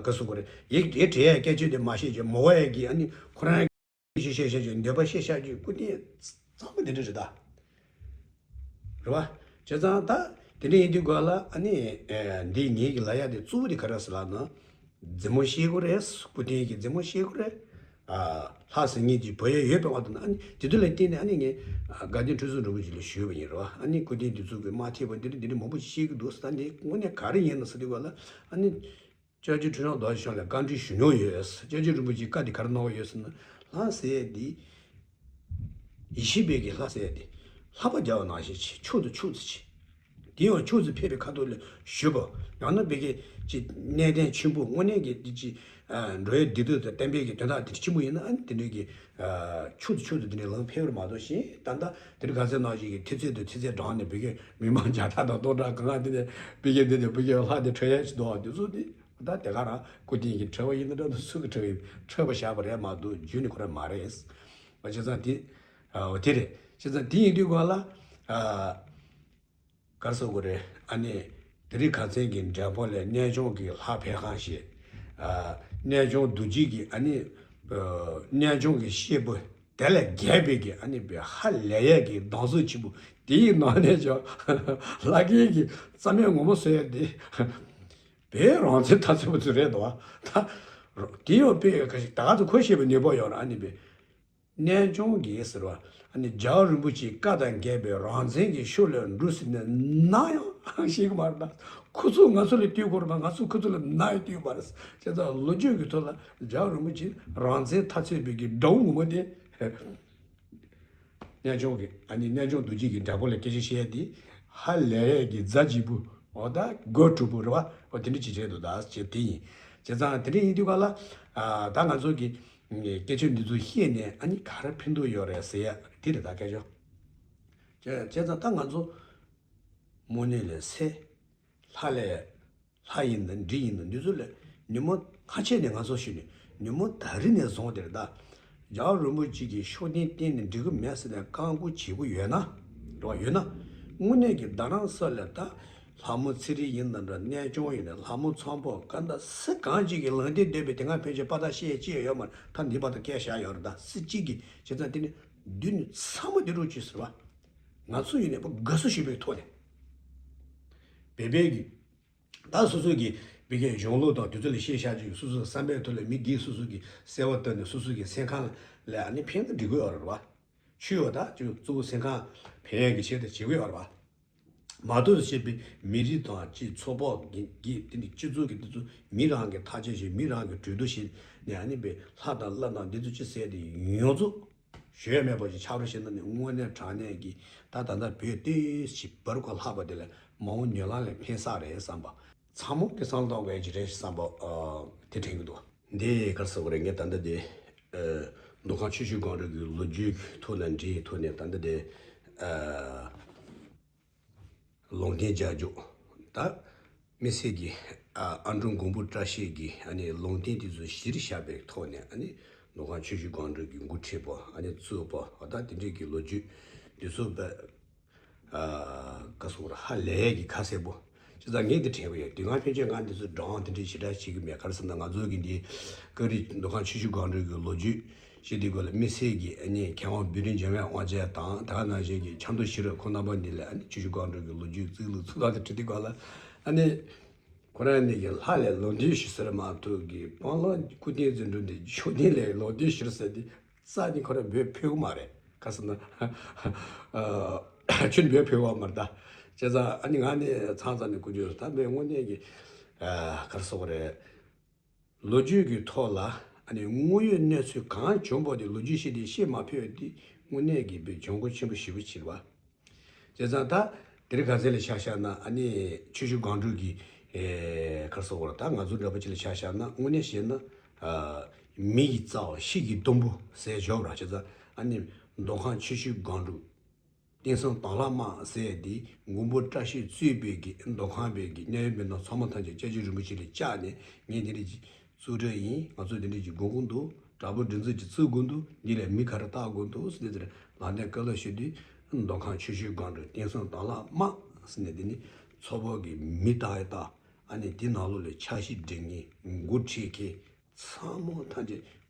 ག་སུ་གོ་རེད། ཡིག་དེ་དྲན་ཡ་སྐད་ཆ་དེ་མ་བཤད་ཀྱི་མོ་བ་ཡ་གི་ཨ་ནི་ཁོ་རང་ཞིག་བཤད་བཤད་ཀྱི་འདོད་པ་བཤད་བཤད་ཀྱི་སྐུ་རྟེན་ཚང་མ་དེ་འདྲ་རེད་ད། རེད་བ། བྱས་ཙང་ད་དེ་འདྲ་ཡིན་དུས་ག་ལ་ཨ་ནི་འདི་ངེད་ཀྱི་ལ་ཡ་དེ་གཙོ་བོ་དེ་ག་རེ་ཟེར་ལབ་ན། མཛེས་མོ་ཤེས་དགོས་རེད། སྐུ་རྟེན་གྱི་མཛེས་མོ་ཤེས་དགོས་རེད། ལྷ་ཟེར་མཁན་གྱི་བོད་ཡ་ཡོད་པའི་དབང་དུ་ན་ཨ་ནི་དེ་དུས་ལ་བརྟེན་ནས་ཨ་ནི་ངས་དགའ་ལྡན་ཁྲི་ཟུར་རིན་པོ་ཆེ་ལ་ཞུས་པ་ཡིན་རེད་བ། ཨ་ནི་སྐུ་རྟེན་དེ་ཚོ་གི་དམར་ཐིག་པ་འདི་འདྲ་འདི་འདྲ་མང་པོ་ཞིག་ཤེས་ཀྱི་འདུག་ཟེར། ད་འདི་དངོས་གནས་ག་རེ་ཡིན་ན་ཟེར་དུས་ག་ལ་ཨ་ནི། སྐྱབས་རྗེ་ཁྲི་སྲོང་ལྡོང་རྗེ་ལ་བཀའ་འདྲི་ཞུ་མྱོང་ཡོད། སྐྱབས་རྗེ་རིན་པོ་ཆེས་བཀའ་འདི་ག་རེ་གནང་བ་ཡོད་ཟེར་ན། ལྷ་ཟེར་ཡས་འདི་ཡེ་ཤེས་པའི་གི་ལྷ་ཟེར་ཡས་འདི་ལྷག་པ་རྒྱ་བ་ནང་བཞིན་ཆེ། ཕྱོགས་སུ་ཕྱོགས་སུ་ཆེ། དེ་ཡང་ཕྱོགས་སུ་ཕེབས་པའི་ཁ་ཐུག་ལ་བཞུགས་པ་ཡང་ན་བི་གའི་ཅི་གནས་བརྟན་ཆེན་པོ་དངོས་གནས་ཀྱི་འདི་ཅི་འགྲོ་བའི་བདེ་སྡུག་དང་བསྟན་པའི་གི་དོན་དག་དེ་ཆེན་པོ་ཡིན་ན་ཨ་ནི་དེ་འདྲའི་གི་ཕྱོགས་སུ་ཕྱོགས་སུ་དེ་འདྲའི་ལམ་ཕེབས་པར་མ་གཏོགས་ཤིང་ད་ལྟ་དེ་འདྲ་ག་ཚོད་ནང་བཞིན་གི་ཐེལ་ཙེ་དང་ཐེལ་ཙེ་བགྲངས་ནས་བི་གའི་མི་མང་བརྒྱ་ཕྲག་དང་སྟོང་ཕྲག་གང་ག་དེ་ནས་བི་གའི་འདི་ནས་བི་གའི་ལྷ་དེ་འཕྲོད་ཡས་ཅིག་འདུག་དེ་ཚོ་དེ། ད་དེ་ག་རང་སྐུ་རྟེན་གྱི་འཕྲོད་པ་ཡིན་ན་འདྲ་འདུག་སུ་གི་འཕྲོད་པ་ཡིན་འཕྲོད་པ་བཞག་པ་རེད་མ་གཏོགས་རྒྱུ་ནི་ཁོ་རང་མ་རེད། བྱས་ཙང་དེ་འོ་དེ་རེད། བྱས་ཙང་དེ་ཡིན་དུས་ག་ལ་ག་རེ་ཟེར་དགོས་རེད། ཨ་ནི་དེ་རིང་ཁ་སང་གི་འགྲེལ་པ་ལས་རྣལ་འབྱོར་གྱི་ལྷ་ཕེབས་ཁང་ཞེས། རྣལ་འབྱོར་རྡོ་རྗེ་གི་ཨ་ནི་རྣལ་འབྱོར་གྱི་སྐྱེས་བུ། དེ་ལས་རྒྱས་པའི་གི་ཨ་ནི་བའི་ཧ་ལས་ཡས་ཀྱི་གདམས་ཟུར་ཆེན་པོ་དེ་ཡི་ནང་ནས་ཀྱང་ལྷ་སྐལ་གྱི་རྩ་མེད་ངོ་མ་བཟོ་ཡས་དེ་བའི་རང་བཙན་ཐ་ཚིག་པ་ཚོ་རེད་དོ། ད་དེ་ཡང་དཔེ་ག་ཞིག་ད་ག་ཚོད་ཁོ་ཤེས་པའི་ནུས་པ་ཡོད་ར། ཨ་ནི་བའི་རྣལ་འབྱོར་གྱི་ཟེར་བ་ཨ་ནི་རྒྱལ་བ་རིན་པོ་ཆེའི་བཀའ་དང་འགལ་བའི་རང་བཙན་གྱི་ཕྱོགས་ལ་འགྲོ་ཟེར་ནས་ན་ཡང་ཤེས་ཀྱི་མ་རེད། ད་ཁོ་ཚོས་ང་ཚོ་ལ་བསྟུན་དགོས་རེད་པ། ང་ཚོས་ཁོ་ཚོ་ལ་ན་ཡང་བསྟུན་མ་རེད། བྱས་ཙང་ལོ་རྒྱུས་ཀྱི་ཐོག་ལ། རྒྱལ་བ་རིན་པོ་ཆེ་རང་བཙན་ཐ་ཚིག་པའི་གི་དགྲ་བོ་ངོ་མ་དེ། རྣལ་འབྱོར་གྱི་ཨ་ནི་རྣལ་འབྱོར་རྡོ་རྗེ་གི་འགྲེལ་པ་ལ་སྐད་ཆ་བཤད་དེ། ཧ་ལས་ཡས་ཀྱི་རྫ་གཅིག་པུ་འོ་ད་སྒོ་དྲུག་པོ་རེད་བ། འོ་དེ་འདྲ་ཅིག་བྱས་འདུག་ད་ཅེས་དེ་ཡིན། བྱས་ཙང་དེ་འདྲ་ཡིན་དུས་ག་ལ་ད་ང་ཚོ་གི་སྐད་ཆ་འདི་ཚོ་བཤད་ནས་ཨ་ནི་ག་རེ་ཕན་ཐོགས་ཡོད་རེད་ཟེར་ཡ་དེ་རེད། ད་སྐད་ཆ་བྱས་ཙང་ད་ང་ཚོ་མོ་ནས་ལས་སེ་ལྷ་ལས། ལྷ་ཡིན་དང་འདྲེ་ཡིན་དང་འདི་ཚོ་ལ་ཉིན་མོ་ཁ་ཆད་ནས་ང་ཚོ་ཤི་ནས་ཉིན་མོ་ད་རི་ནས་བཟུང་དེར་ད་རྒྱལ་བ་རིན་པོ་ཆེ་གི་ཤུགས་ལྡན་བསྟེན་ནས་འགྲིག་གི་མེད་ཟེར་ནས་བཀའ་བསྒོ་བྱེད་དགོས་ཡོད་ན་རོགས་ཡོད་ན། དངོས་གནས་ཀྱི་རྡ་རམ་ས་ལ་ད་ལྷ་མོ་ཚེ་རིང་ཡིན་དང་འདྲ་རྣལ་འབྱོར་ཡིན་ནས་ལྷ་མོ་ཚངས་པོ་ག་འདྲ་སུ་གང་ཅིག་གི་ལངས་ཏེ་སྡོད་པའི་དེ་སྔ་ཕན་ཆད་པ་ད་བཤད་ཅི་ཡོད་མ་རེད། ད་འདི་པ་ད་སྐད་བཞག་ཡོད་རེད། ད་སུ་གཅིག་གིས་བྱས་ཙང་དེ་ནི་བདུད་ནི་ཚ་མོ་འདི་རུ་ཅི་ཟེར་བ། ང་ཚོ་ཡིན་ནས་པ་དགའ་བསུ་ཞུ་བའི་ཐོག་ནས་བེ་བེ་གི་ད་སོ་སོ་གི་བི་གའི་གཞུང་ལུགས་དང་དུས་ཚོད་ལ་ཤེས་བྱ་ཅིག་སོ་སོའི་བསམ་པའི་ཐོག་ལ་མི་སྒེར་སོ་སོ་གི་གསལ་བ་བཏོན་ནས་སོ་སོ་གི་སེམས་ཁམས་ལ་ཨ་ནི་ཕན་ཐོགས་འགྲིག་གི་ཡོད་རེད་བ། ཆུ་ཡོད་ད་ཅིག་གཙོ་བོ་སེམས་ཁམས་ཕན་ཡག་གི་ཆེད་དུ་བྱེད་གི་ཡོད་རེད་བ། མ་གཏོགས་བྱས་པའི་མི་རིགས་དང་ཅིག་ཚོགས་པ་གི་གི་དེ་ནི་སྤྱི་ཚོགས་ཀྱི་དེ་ཚོ་མི་རང་གི་ཐག་གཅོད་བྱེད་མི་རང་གི་གྲོས་བསྡུར་བྱེད་ནས་ཨ་ནི་པའི་ལྷ་དང་ཀླུ་དང་འདི་ཚོ་ཅི་ཟེར་དེ་ཡོངས་རྫོགས། ཞུ་ཡས་མེད་པ་ཞིག་ཆགས་རོགས་བྱེད་ན་ནི་དངོས་གནས་དྲང་གནས་ཀྱི་ད་ད་ལྟ་བོད་ལྟོས་ཞིག་འབར་གོ་ལྷག་པ་དེ་ལས་མ་འོངས་མྱུར་ལམ་ལ་ཕན་ས་རེད་བསམ་པ། ཚང་མ་དེ་བསམ་བློ་གཏོང་དགོས་ཀྱི་རེད་བསམ་པ་དེ་དྲན་གྱི་འདུག་འདི་ག་རེ་ཟེར་དགོས་རེད། ངས་ད་ལྟ་དེ་མདོ་ཁམས་ཆུ་བཞི་སྒང་དྲུག་གི་ལོ་རྒྱུས་ཐོག་ནས་འདྲིའི་ཐོག་ནས་ད་ལྟ་དེ། ལུང་བསྟན་རྒྱག་རྒྱུ་ད་དམིགས་བསལ་གྱི་ཨ་ཨ་འབྲུག་མགོན་པོ་བཀྲ་ཤིས་ཀྱི་ཨ་ནི་ལུང་བསྟན་དེ་ཚོ་གཞིར་བཞག་པའི་ཐོག་ནས་ཨ་ནི་མདོ་ཁམས་ཆུ་བཞི་སྒང་དྲུག་གི་འགོ་ཁྲིད་པ་ཨ་ནི་གཙོས་པ་ཨ་ད་དེ་འདྲས་ཀྱི་ལོ་རྒྱུས་དེ་ཚོ་བས་ཨ་ག་སོང་ར་ཧ་ལས་ཀྱི་ཁ་གསལ་པོ་ཅི་ཙང་ངས་འདི་དྲན་པ་ཡོད། དེ་སྔ་ཕན་ཆད་ང་འདི་ཚོ་སྒྲུང་དེ་འདྲས་ཞེ་དྲག་བྱེད་ཀྱི་མེད། ག་རེ་ཟེར་ན་ང་ཚོ་གི་འདི་ཀ་རི་མདོ་ཁམས་ཆུ་བཞི་སྒང་དྲུག་གི་ལོ་རྒྱུས། ཞེས་དེ་སྐོར་ལ་དམིགས་བསལ་གྱི་ཨ་ནི་མཁས་དབང་བེ་རི་འཇམ་དབྱངས་དབང་རྒྱལ་དང་ད་ག་ནང་བཞིན་གྱི་ཆབ་མདོ་ཤེས་རབ་ཁོང་རྣམ་པ་འདི་ལ་ཨ་ནི་ཆུ་བཞི་སྒང་དྲུག་གི་ལོ་རྒྱུས་བརྩིས་ལུགས་ཚུལ་དང་དེ་བྲིས་དེ་སྐོར་ལ་ཨ་ནི་ཁོ་རང་ནི་གི་ལྷ་ལས་ལོ་འདི་ཞུ་ཟེར་མ་ཐུབ་ཀྱི་སྤང་བླང་སྐུ་རྟེན་རྫུ་འཕྲུལ་འདི་ཆོས་ལྡན་ལས་ལོ་འདི་ཞུ་ཟེར་དེ་རྩ་ནི་ཁོ་རང་འབོད་ཕོད་གི་མ་རེད། ག་ཟེར་ན་ཁྱོད་འབོད་ཕོད་པ་མ་རེད་ད། བྱས་ཙང་ཨ་ནི་ང་ནི་ཚང་ཚང་ནས་ཀུན་སྤྱོད་ད་འབོད་དངོས་གནས་ཀྱི་ག་རེ་ཟེར་དགོས་རེད། ལོ་རྒྱུས་ཀྱི་ཐོག་ལ་ཨ་ནི་དངོས་ཡོད་གནས་ཚུལ་གང་བྱུང་བ་དེ་ལོ་རྒྱུས་ཤིག་དེ་བཤད་མ་ཕོད་དེ་དངོས་གནས་ཀྱི་དཔེ་གྱོང་གུན་ཆེན་པོ་ཞེ་པོ་ཅིག་རེད་བ། བྱས་ཙང་ད་དེ་རིང་ག་ཚད་ལ་ཆ་བཞག་ན་ཨ་ནི་ཆུ་བཞི་སྒང་དྲུག་གི་ཨེ་ག་རེ་ཟེར་དགོས་རེད། ད་ང་ཚོ་འདྲ་པོ་ཅིག་ལ་ཆ་བཞག་ན་དངོས་གནས་བཤད་ན་ཨ་མི་ཡི་རྩ་བ་ཤིང་གི་སྡོང་པོ་ཟེར་བཞག་ར། བྱས་ཙང་ཨ་ནི་མདོ་ཁམས་ཆུ་བཞི་སྒང་དྲུག་བསྟན་སྲུང་དྭང་བླངས་དམག་ཟེར་དེ་མགོན་པོ་བཀྲ་ཤིས་གཙོས་པའི་གི་མདོ་ཁམས་པའི་གི་གནད་ཡོད་མི་སྣ་ཚང་མ་ཐམས་ཅད་སྐྱབས་རྗེ་རིན་པོ་ཆེ་ལ་བཅར་ནས་ངས་འདི་འདྲ་ཅིག་གཙོ་གྲས་ཡིན། ང་ཚོ་འདི་འདྲ་ཅིག་དགོས་མཁོ་འདུག་དྲག་པོའི་སྒྲིག་འཛུགས་ཅིག་བཙུགས་དགོས་འདུག་འདི་ལ་མི་ག་རེ་བཏགས་དགོས་འདུག་ཟེར་ནས་དེ་ལམ་སྟོན་བཀའ་སློབ་ཞུ་དུས་མདོ་ཁམས་ཆུ་བཞི་སྒང་དྲུག་བསྟན་སྲུང་དྭང་བླངས་དམག་ཟེར་ནས་འདི་ནི་ ཚོགས་པ་གི་མི་བཏང་ཡ་བཏང་། ཨ་ནི་དེ་ནང་ལོགས་ལ་ཕྱག་ཞུ་སྒྲིག་མཁན་འགོ་ཁྲིད་མཁན་ཚང་མ་ཐམས་ཅད་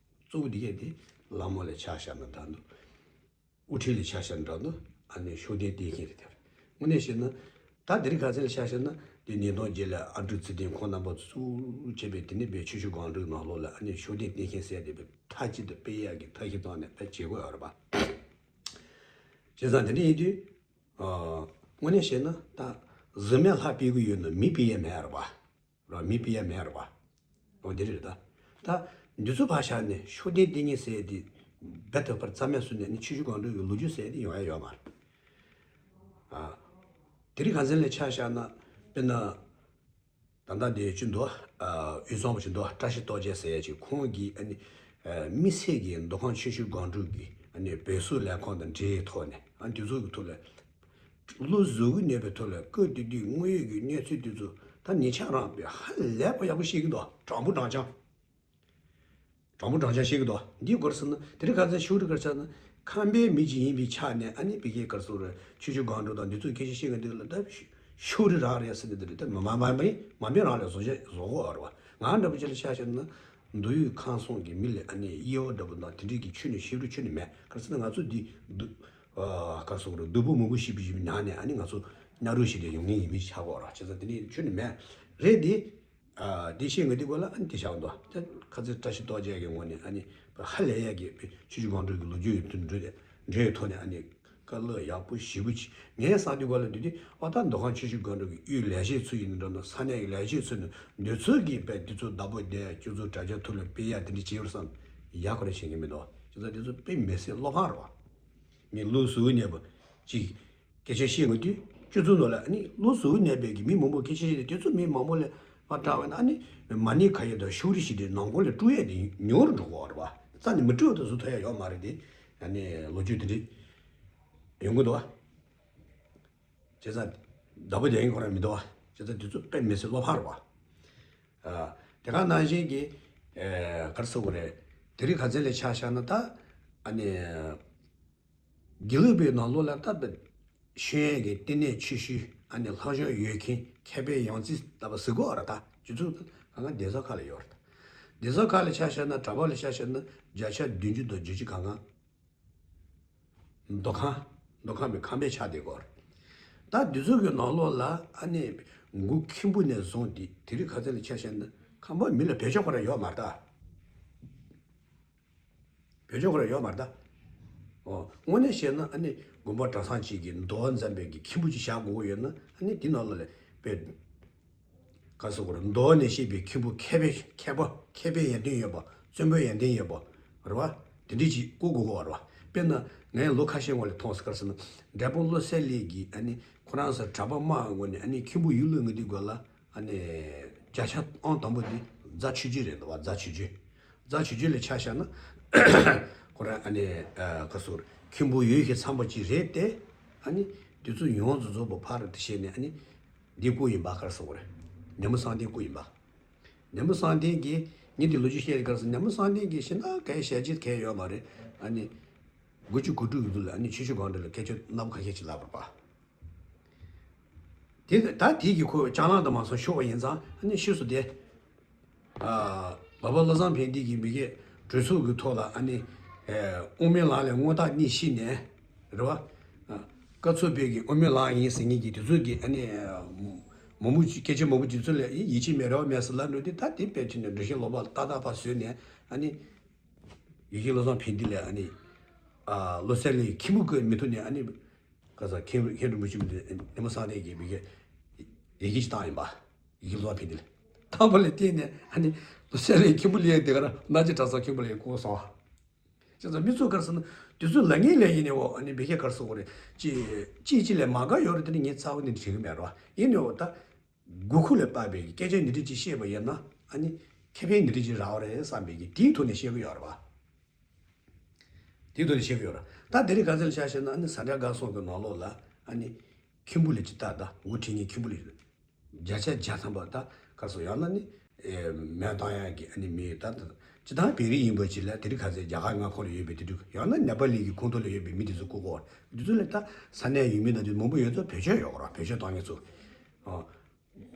གཙོ་བོ་དེ་གས་དེ་བླ་མ་ལ་ཕྱག་བཞག་ན་འདྲ་འདུག་དབུ་ཁྲིད་ལ་ཆ་བཞག་འདྲ་འདུག་ཨ་ནི་ཤུགས་ལྡན་བསྟེན་མཁན་རེད་དེ། དངོས་གནས་བཤད་ན། ད་དེ་རིང་ཁ་སང་ལ་ཆ་བཞག་ན་དེ་ཉིས་སྟོང་བརྒྱད་ལ་ཨ་འབྲུག་ཚེ་བརྟན་ཁོང་རྣམ་པ་ཚོ་བཅས་པས་དེ་ནས་པའི་ཆུ་ཤུར་སྒང་དྲུག་ནང་ལོགས་ལ་ཨ་ནི་ཤུགས་ལྡན་བསྟེན་མཁན་ཟེར་དེ་པའི་མཐའ་གཅིག་ཏུ་སྤེལ་ཡག་གི་ཐབས་ཤེས་བཏང་ནས་པའི་བྱེད་དགོས་ཡོད་རེད་པ། བྱས་ཙང་དེ་འདྲ་ཡིན་དུས། ཨ། དངོས་གནས་བཤད་ན་ད་གཟུགས་མེད་ལྷ་སྤེལ་གི་ཡོད་ན་མི་སྤེལ་ཡ་མེད་རེད་པ། རོ་མི་སྤེལ་ཡ་མེད་རེད་པ། འོ་དེ་རེད་ད། ད་འདི་ཚོ་ཕར་བཞག་ནས་ཤུགས་ལྡན་བསྟེན་མཁན་ཟེར་དེ་རྦད་དེ་ཕར་རྩ་མེད་བཟོས་ནས་ནི་ཆུ་ཤུར་སྒང་དྲུག་གི་ལོ་རྒྱུས་ཟེར་དེ་ཡོང་ཡ་ཡོད་མ་རེད། ཨ། དེ་རིང་ཁ་སང་ལ་ཆ་བཞག་ན་དཔེར་ན། ད་ལྟ་འདི་ཅི་འདུག་ཨ། དབུས་གཙང་པོ་ཅི་འདུག་བཀྲ་ཤིས་རྟོགས་རྒྱལ་ཟེར་ཡ་ཅིག་ཁོང་གིས་ཨ་ནི། ཨ། དམིགས་བསལ་གྱི་མདོ་ཁམས་ཆུ་ཤུར་སྒང་དྲུག་གི་ཨ་ནི་བོད་སོག་ལས་ཁུངས་དང་འབྲེལ་ཡོད་ཐོག་ནས་ཨ་འདི་ཚོ་གི་ཐོག་ལ། བློ་གཟུ་བོ་གནས་པའི་ཐོག་ལ་སྐབས་དེ་དུས་དངོས་ཡོད་ཀྱི་གནས་ཚུལ་དེ་ཚོ་ད་ཉེ་ཆར་རང་པའི་ཧ་ལས་པ་ཡག་པོ་ཤེས་ཀྱི་འདུག་དྲང་པོ་དྲང་རྐྱང་། དྲང་པོ་དྲང་རྐྱང་ཤེས་ཀྱི་འདུག་འདིའི་སྐོར་ཟེར་ན་དེ་རིང་ཁ་སང་ཤུགས་རིག་གར་ཆགས་ན་ཁམས་པའི་མི་ཅིག་ཡིན་པའི་ཆ་ནས་ཨ་ནི་བི་ཀའི་སྐར་སོགས་རེད་ཆུ་ཤུར་སྒང་དྲུག་དང་འདི་ཚོའི་སྐད་ཆ་བཤད་ཀྱི་འདུག་ལ་ད་ཤུགས་རིག་རང་རེད་ཟེར་ནས་འདི་རེད་ད་མ་མ་མ་མ་མ་མི་རང་ལ་བཟོ་བྱ་བཟོ་གོ་བ་རེད་བ། ང་འདྲ་པོ་ཅིག་ལ་ཆ་བཞག་ན་མདོ་དབུས་ཁམས་གསུམ་གྱི་མི་ལ་ཨ་ནི་དབྱེ་བ་འདྲ་པོ་དང་དེ་འདྲའི་གི་ཆོས་ནི་ཤེས་རུ་ཆོས་ནི་མེད་གར་ཟེར་ན་ང་ཚོ་འདི་སྡུག་སྐར་སོགས་རེད་སྡུག་པོ་མང་པོ་ཞིག་པའི་ཞིག་པའི་ནང་ནས་ཨ་ནི་ང་ཚོ་གཉའ་རུ་ཞིག་ཏུ་ཡོང་ངེས་ཡིན་པའི་ཆ་གོ་ར་བྱས་ཙང་དེ་ནི་ཆོས་ནི་མེད་རེད་དེ། ཨ། དེ་བཤད་ངེས་དེ་གོ་ལ་ཨ་ནི་དེ་བཞག་འདུག་ད་ཁ་ཚིག་བཀྲ་ཤིས་རྟོགས་རྒྱལ་གྱི་ངོས་ནས་ཨ་ནི་ཧ་ལས་ཡས་ཀྱི་ཆུ་ཤུར་སྒང་དྲུག་གི་ལོ་རྒྱུས་ཡོད་དུ་འགྲོ་དེ་འབྲེལ་ཡོད་ཐོག་ནས་ཨ་ནི་བཀའ་སློབ་ཡག་པོ་ཞེ་པོ་ཅིག་ངས་བསམ་དུས་གོ་ལ་དུས་དེ་ཨོ་ད་མདོ་ཁམས་ཆུ་ཤུར་སྒང་དྲུག་གི་དབུས་ལས་བྱེད་ཚོ་ཡིན་འགྲོ་ན་ས་གནས་ཀྱི་ལས་བྱེད་ཚོ་ནི་འདི་ཚོ་གིས་དཔེ་འདི་ཚོ་བདག་པོ་བསྡད་ཁྱོད་ཚོ་དྲ་རྒྱ་ཐོག་ལ་སྤེལ་ཡ་དེ་འདྲ་བྱེད་ཡོད་བསམ་ཡག་ག་རེ་བྱེད་ཀྱི་མི་འདུག་བྱས་ཙང་འདི་ཚོ་དཔེ་མི་སྲིད་བློ་ཕམ་རེད་བ། མི་བློ་གཟུ་བོ་གནས་པ་ཅིག་སྐད་ཆ་བཤད་མི་དུས་སྤྱི་ཚོགས་ནང་ལ་ཨ་ནི་བློ་གཟུ་བོ་གནས་པའི་གི་མི་མང་པོ་སྐད་ཆ་བཤད་དེ་དེ་ཚོ་མི་མང་པོ་ལ་མ་དྲག་པ་ན་ཨ་ནི་མ་ཎི་ཁ་ཡོད་དང་ཤུགས་རིག་ཞིག་དེ་ནང་ཁོ་ལ་སྤྲོ་ཡས་དེ་ཉུང་རུ་འགྲོ་གི་ཡོད་རེད་བ། རྩ་ནས་མི་སྤྲོ་བ་དང་བཟོ་ཐུབ་ཡ་ཡོད་མ་རེད་དེ། ཨ་ནི་ལོ་རྒྱུས་དེ་འདྲ་ཡོང་གི་འདུག་བ། བྱས་ཙང་བདག་པོ་རྒྱག་མཁན་ཁོ་རང་མི་འདུག་བ། བྱས་ཙང་དེ་ཚོ་དཔེ་མི་སྲིད་བློ་ཕམ་རེད་བ། ཨ། དེ་ག་ནང་བཞིན་གྱི་ཨ་ག་རེ་ཟེར་དགོས་རེད། དེ་རིང་ཁ་སང་ལ་ཆ་བཞག་ན་ད་ཨ་ནི། དགེ་ལུགས་པའི་ནང་ལོགས་ལ་ལྟ་བུ་ཤེས་ཡོན་གྱི་བསྟི་གནས་ཆོས་ཞུ་ཨ་ནི་ལྷག་ཞོན་ཡོད་མཁན་མཁས་པའི་ཡང་རྩེ་ལྟ་བུ་ཟེར་གོ་ར་ད་སྤྱི་ཚོགས་གང་ག་སྡེ་ཚོགས་ཁག་ལ་ཡོད་རེད། སྡེ་ཚོགས་ཁག་ལ་ཆ་བཞག་ན་གྲྭ་པ་ལ་ཆ་བཞག་ན་བརྒྱ་ཆ་བདུན་ཅུ་དང་བརྒྱད་ཅུ་གང་ག་མདོ་ཁམས་མདོ་ཁམས་པའི་ཁམས་པའི་ཆ་དེ་གོ་རེད། ད་འདི་ཚོ་གི་ནང་ལོགས་ལ་ཨ་ནི་མགོ་ཁེམ་བུ་ནས་བཟུང་སྟེ་དེ་རིང་ཁ་སང་ལ་ཆ་བཞག་ན་ཁམས་པ་མི་ལ་བེད་སྤྱོད་ཁོ་ར་ཡོད་མ་རེད་ད། བེད་སྤྱོད་ཁོ་ར་ཡོད་མ་རེད་ད། ཨོ། དངོས་གནས་བཤད་ན་ཨ་ནི་དགོན་པ་གྲྭ་ཚང་གཅིག་གིས་མདོ་བ་འཛོམས་པའི་གི་ཁེམ་བུ་ཅིག་བཞག་དགོས་ཀྱི་ཡོད་ན་ཨ་ནི་དེ་ནང་ལ་ལས་པའི་ག་ཟེར་དགོས་རེད། མདོ་བ་ནས་བཤད་པའི་ཁེམ་བུ་མཁས་པའི་མཁས་པ་མཁས་པའི་ཡོན་ཏན་ཡོད་པ་བཙུན་པའི་ཡོན་ཏན་ཡོད་པ་རེད་བ། དེ་འདྲས་ཅིག་བསྐོ་དགོས་ཀྱི་ཡོད་རེད་བ། དཔེར་ན་ངས་ལོ་ཁ་ཤས་སྔོན་ལ་མཐོང་སོང་ག་རེ་ཟེར་ན་འབྲས་སྤུངས་བློ་གསལ་གླིང་གིས་ཨ་ནི་ཁོ་རང་ཚོ་གྲྭ་པ་དམངས་ངོས་ནས་ཨ་ནི་ཁེམ་བུ་ཡུལ་ལུང་ངེས་དུས་སྒང་ལ། ཨ་ནི་བརྒྱ་ཆ་ཨང་དང་པོ་འདི་རྫ་ཆུ་རྒྱུན་རེད་འདུག་བ། རྫ་ཆུ་རྒྱུན། རྫ་ཆུ་རྒྱུན་ལ་ཆ་བཞག་ན་ཁོ་རང་ཨ་ནི་ཨ་ག་ཟེར་ཁེམ་བུ་ཡུལ་ཤས་ཚང་པ་ཅིག་རེད་དེ། ཨ་ནི་དེ་ཚོ་ཡོངས་སུ་རྫོགས་པ་ཕར་དེ་བྱས་ནས་ཨ་ནི་འདི་བསྐོ་ཡིན་པ་ག་རེ་ཟེར་དགོས་རེད། ཉ་མོ་བསམ་གཏན་བསྐོ་ཡིན་པ། ཉ་མོ་བསམ་གཏན་གྱིས་ངས་འདི་ལོ་རྒྱུས་བཤད་ཡོད་ག་རེ་ཟེར་ཉ་མོ་བསམ་གཏན་གྱིས་ཤི་ན་གའི་ཞལ་ཆད་གའི་ཡོད་མ་རེད། ཨ་ནི་དགུ་བཅུ་གོ་དྲུག་གི་དུས་ལ་ཨ་ནི་ཆུ་ཤུར་སྒང་དྲུག་ལ་སྐད་ཆ་རྣམ་པ་ཁ་ཤས་ཅིག་ལབ་པ་རེད་པ། དེ་ད་དེ་གི་ཁོ་ལྕང་གླང་དུ་མ་སོང་ཤོར་བ་ཡིན་ཙང་ཨ་ནི་ཤུགས་སུ་དེ། ཨ། བ་བློ་བཟང་ཕན་བདེ་གིས་མི་གེ་གྲོས་ཚོགས་ཀྱི་ཐོག་ལ་ཨ་ནི། ཨེ། དབུ་མའི་ལམ་ལ་དངོས་ཐོག་གནས་ཤིག་ནས། རེད་བ། ཨ། བཀའ་ཚོགས་པའི་གི་དབུ་མའི་ལམ་ཡིན་ཟེར་མཁན་གྱི་དེ་ཚོ་གི་ཨ་ནི། མང་པོ་ཅིག་སྐད་ཆ་མང་པོ་ཅིག་ཚོ་ལ་ཡིད་ཆེས་མེད་རེ་བ་མེད་ཟེར་ལབ་འགྲོ་དུས་ད་དེ་དཔེ་ཆ་ནས་འགྲེལ་བཤད་ལོག་པ་ཏག་ཏག་ཕར་བཟོས་ནས་ཨ་ནི། ཡེ་ཤེས་བློ་བཟང་ཕན་བདེ་ལ་ཨ་ནི། ཨ། བློ་གསལ་གླིང་ཁེ་མུ་ཀི་མི་ཐུག་ནས་ཨ་ནི། ག་ས་ཁེ་ཁེ་རིན་པོ་ཆེ་མི་འདི་ཉི་མ་སང་ནས་གི་མི་གེ་ཡི་གེ་ཅིག་བཏང་ཡིན་པ། ཡི་གེ་ལོག་ཕེབས་འདི་ལ་བཏང་པ་ལ་བརྟེན་ནས་ཨ་ནི་ལོ་སར་ལས་ཁེ་མུ་ལས་དེ་ག་ར་ན་ཅི་གྲྭ་ཚང་ཁེ་མུ་ལས་གོ་སོང་། བྱས་ཙང་མི་ཚོ་ག་རེ་ཟེར་ན་དེ་ཚོ་ལ་ངེས་ལས་ཡིན་ནས་འོ་ཨ་ནི་བི་ཁེ་ག་རེ་ཟེར་དགོས་རེད་ཅི་ཅི་ཅི་ལས་མ་དགའ་ཡོད་རེད་དེ་ནི་ངས་རྩ་བ་ནས་དྲན་གི་མེད་རོ་ཡིན་ནས་འོ་ད་དགོས་མཁོ་ལས་དཔག་པའི་སྐད་ཆ་འདི་འདྲ་ཅིག་བཤད་པ་ཡིན་ན་ཨ་ནི་ཁེ་ཕན་འདི་འདྲ་ཅིག་རག་པ་རེད་བསམ་པའི་གི་དེའི་ཐོག་ནས་བཤད་གི་ཡོད་རེད་བ། དེའི་ཐོག་ནས་བཤད་གི་ཡོད་རེད། ད་དེ་རིང་ག་ཚོད་ཆ་བཞག་ན་ཨ་ནི་ས་འབྲས་དགའ་སོང་གི་ནང་ལོགས་ལ་ཨ་ནི་ཁེ་མུ་ལས་ཅི་ལྟ་ད་འགོ་ཁྲིད་མཁན་ཁེ་མུ་ལས་བརྒྱ་ཆ་བརྒྱ་ཐམ་པ་ད་ག་སོ་ཡང་ན་ནི་ཨེ་མེ་བཏང་ཡག་གི་ཨ་ནི་མི་ད་ད་ཅི་ད་བོད་རིགས་ཡིན་པ་ཅིག་ལ་དེ་རིང་ག་ཚོད་རྒྱ་གར་མངའ་ཁོངས་ལ་ཡོད་པའི་དེ་འདྲ་ཡང་ན་ནེ་པ་ལི་གི་ཁོངས་གཏོགས་ལ་ཡོད་པའི་མི་དེ་ཚོ་བསྐོ་གོ་འདི་ཚོ་ལ་ད་ས་གནས་ཡུལ་མི་དང་དེ་མང་པོ་ཡོད་ཚོ་བེད་སྤྱོད་ཡོད་གོ་ར་བེད་སྤྱོད་བཏང་མཁན་ཚོ། ཨ།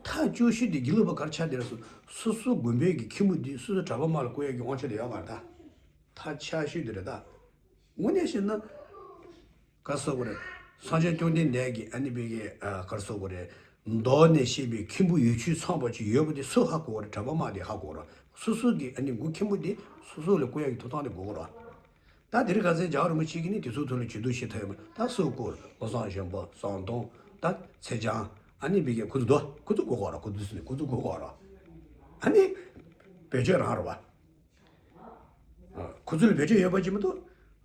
ཐག་བཅད་ཤོས་དེ་དགེ་ལུགས་པ་ག་རེ་ཆགས་བསྡད་རེད་ཟེར། སོ་སོ་དགོན་པའི་གི་མཁན་པོ་འདི་སོ་སོ་གྲྭ་པ་དམངས་ལ་བསྐོ་ཡག་གི་དབང་ཆ་དེ་ཡོད་མ་རེད་ད། ཐག་ཆད་ཤོས་དེ་རེད་ད། དངོས་གནས་བཤད་ན། ག་རེ་ཟེར་དགོས་རེད། སངས་རྒྱས་བཅོམ་ལྡན་འདས་ཀྱི་ཨ་ནི་བའི་གི་ཨ་ག་རེ་ཟེར་དགོས་རེད། མདོ་ནས་བཤད་པའི་མཁན་པོ་ཡོད་ཚུལ་ཚང་པ་ཅིག་ཡོད་པ་དེ་སུ་ཧ་གོ་བ་རེད། གྲྭ་པ་དམངས་དེ་ཧ་གོ་རེད། སོ་སོ་གི་ཨ་ནི་མགོ་མཁན་པོ་དེ་སོ་སོ་ལ་བསྐོ་ཡག་གི་ཐོབ་ཐང་དེ་དགོས་ཀྱི་རེད། ད་དེ་རིང་ཁ་སང་རྒྱལ་བ་རིན་པོ་ཆེ་གིས་ནི་དེ་ཚོའི་ཐོག་ལ་ཇུས་གཏོགས་བྱེད་ཐུབ་ཡོད་མ་རེད། ད་སུ་བསྐོ། བློ་བཟང་གཞོན་པ། བསམ་གཏོང་། ད་ཚེ་བྱང་། ཨ་ནི་བི་གེ་ཁོ་ཚོ་འདུག་ཁོ་ཚོ་བསྐོ་དགོས་རེད། ཁོ་ཚོ་ཟེར་ནས་ཁོ་ཚོ་བསྐོ་དགོས་རེད། ཨ་ནི་བེད་སྤྱོད་རང་རེད་བ། ཁོ་ཚོ་ལ་བེད་སྤྱོད་ཡོད་པ་ཅིག་མི་འདུག་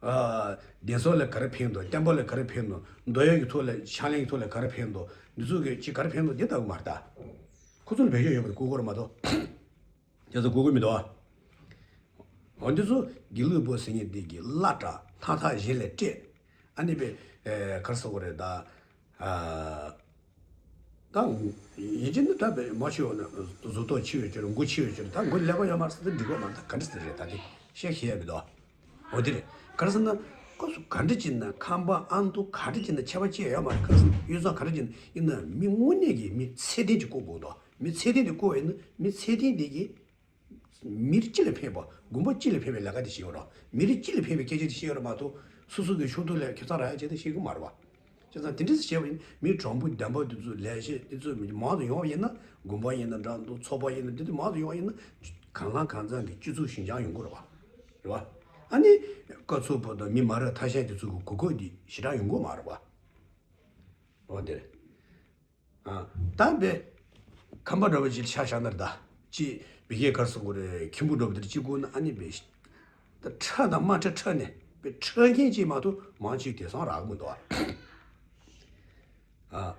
གདན་ས་ལ་ག་རེ་ཕན་འདུག་བསྟན་པ་ལ་ག་རེ་ཕན་འདུག་མདོ་སྔགས་ཀྱི་ཐོག་ལ་ཕྱག་ལེན་གྱི་ཐོག་ལ་ག་རེ་ཕན་འདུག་འདི་ཚོ་གི་ཅིག་ག་རེ་ཕན་འདུག་འདི་ལྟ་བུ་མ་རེད་ད། ཁོ་ཚོ་ལ་བེད་སྤྱོད་ཡོད་པ་དེ་བསྐོ་དགོས་རེད་མ་གཏོགས། དེ་ཚོ་དགོས་ཀྱི་མི་འདུག་འོ་འདི་ཚོ་དགེ་ལུགས་པ་ཟེར་མཁན་འདི་གི་བླ་གྲྭ་སྣ་ཐག་གཞན་ལས་སྤྲད། ཨ་ནི་པའི་ཨེ་ག་རེ་ཟེར་དགོས་རེད་ད། ཨ་ད་ཡིན་གཅིག་ནི་ད་པའི་མ་ཆེ་བ་ནི་གཟུགས་ཐོག་ཆེ་བའི་ཕྱིར། མགོ་ཆེ་བའི་ཕྱིར། ད་མགོ་ཀླད་པ་ཡོད་མ་རེད་ཟེར། ད་འགྲིག་གི་མ་རེད། ད་ག་འདྲ་ཟེར་རེད། ད་དེ་བཤད་ཤེས་ཡ་མི་འདུག་འོ་དེ་རེད། ག་རེ་ཟེར་ན། སྐབས་སུ་ག་འདྲ་ཅིག་ན་ཁམས་པ་ཨ་མདོ་ག་འདྲ་ཅིག་ན་ཁྱད་པར་ཅི་ཡང་ཡོད་མ་རེད། ག་རེ་ཟེར་ན་དབུས་གཙང་ག་འདྲ་ཅིག་ན་ཡིན་ན་མི་དངོས་གནས་ཀྱི་མི་ཚད་ལྡན་ཅིག་བསྐོ་དགོས་འདུག་མི་ཚད་ལྡན་དེ་བསྐོ་བ་ཡིན་ན་མི་ཚད་ལྡན་དེ་གིས་མི་རིགས་སྤྱི་ལ་ཕན་པ། དགོན་པ་སྤྱི་ལ་ཕན་པའི་ལས་ཀ་དེ་བྱེད་ཡོད་རེད། མི་རིགས་སྤྱི་ལ་ཕན་པའི་སྐད་ཆ་དེ་བཤད་ཡོད་རེད་མ་གཏོགས། སོ་སོ་གི་ཕྱོགས་གཏོགས་ལ་ཁེ་བཟང་རག་ཡ་ཆེད་དུ་བཤད་ཀྱི་མ་རེད་བ། བྱས་ཙང་དེ་འདྲ་ཞིག་བྱས་པ་ཡིན། མི་དྲང་པོ་བདེན་པ་དེ་ཚོ་ལས་བྱེད་དེ་ཚོ་མི་མང་དུ་ཡོང་བ་ཡིན་ན། དགོན་པ་ཡིན་ན་འདྲ་འདུག་ཚོགས་པ་ཡིན་ན། དེ་ཚོ་མང་དུ་ཡོང་བ་ཡིན་ན། གང་ལ་གང་འཚམ་གྱི་སྤྱི་ཚོགས་ཞི་འཇམ་ཡོང་གི་རེད་བ། རེད་བ། ཨ་ནི་སྐབས་སུ་བབ་དང་མི་མ་རབས་ཐ་ཤལ་དེ་ཚོ་གི་གོ་སྐབས་དེ་ཞེ་དྲག་ཡོང་གི་མ་རེད་བ། འོ་དེ་རེད། ཨ། ད་བས་ཁམས་པ་འདྲ་པོ་ཅིག་ཆ་བཞག་ན་རེད་ད། ཅིག་བི་གེ་ག་རེ་ཟེར་དགོས་རེད། མཁན་པོ་འདྲ་པོ་དེ་ཅིག་བསྐོ་ན། ཨ་ནི་བས་ད་ཁྲག་དང་མ་ཁྲག་ཁྲག་ནས་བས་ཁྲག་མཁན་ཅིག་མ་གཏོགས་མང་ཅིག་དེང་སང་རག་གི་མི་འདུག་ཨ།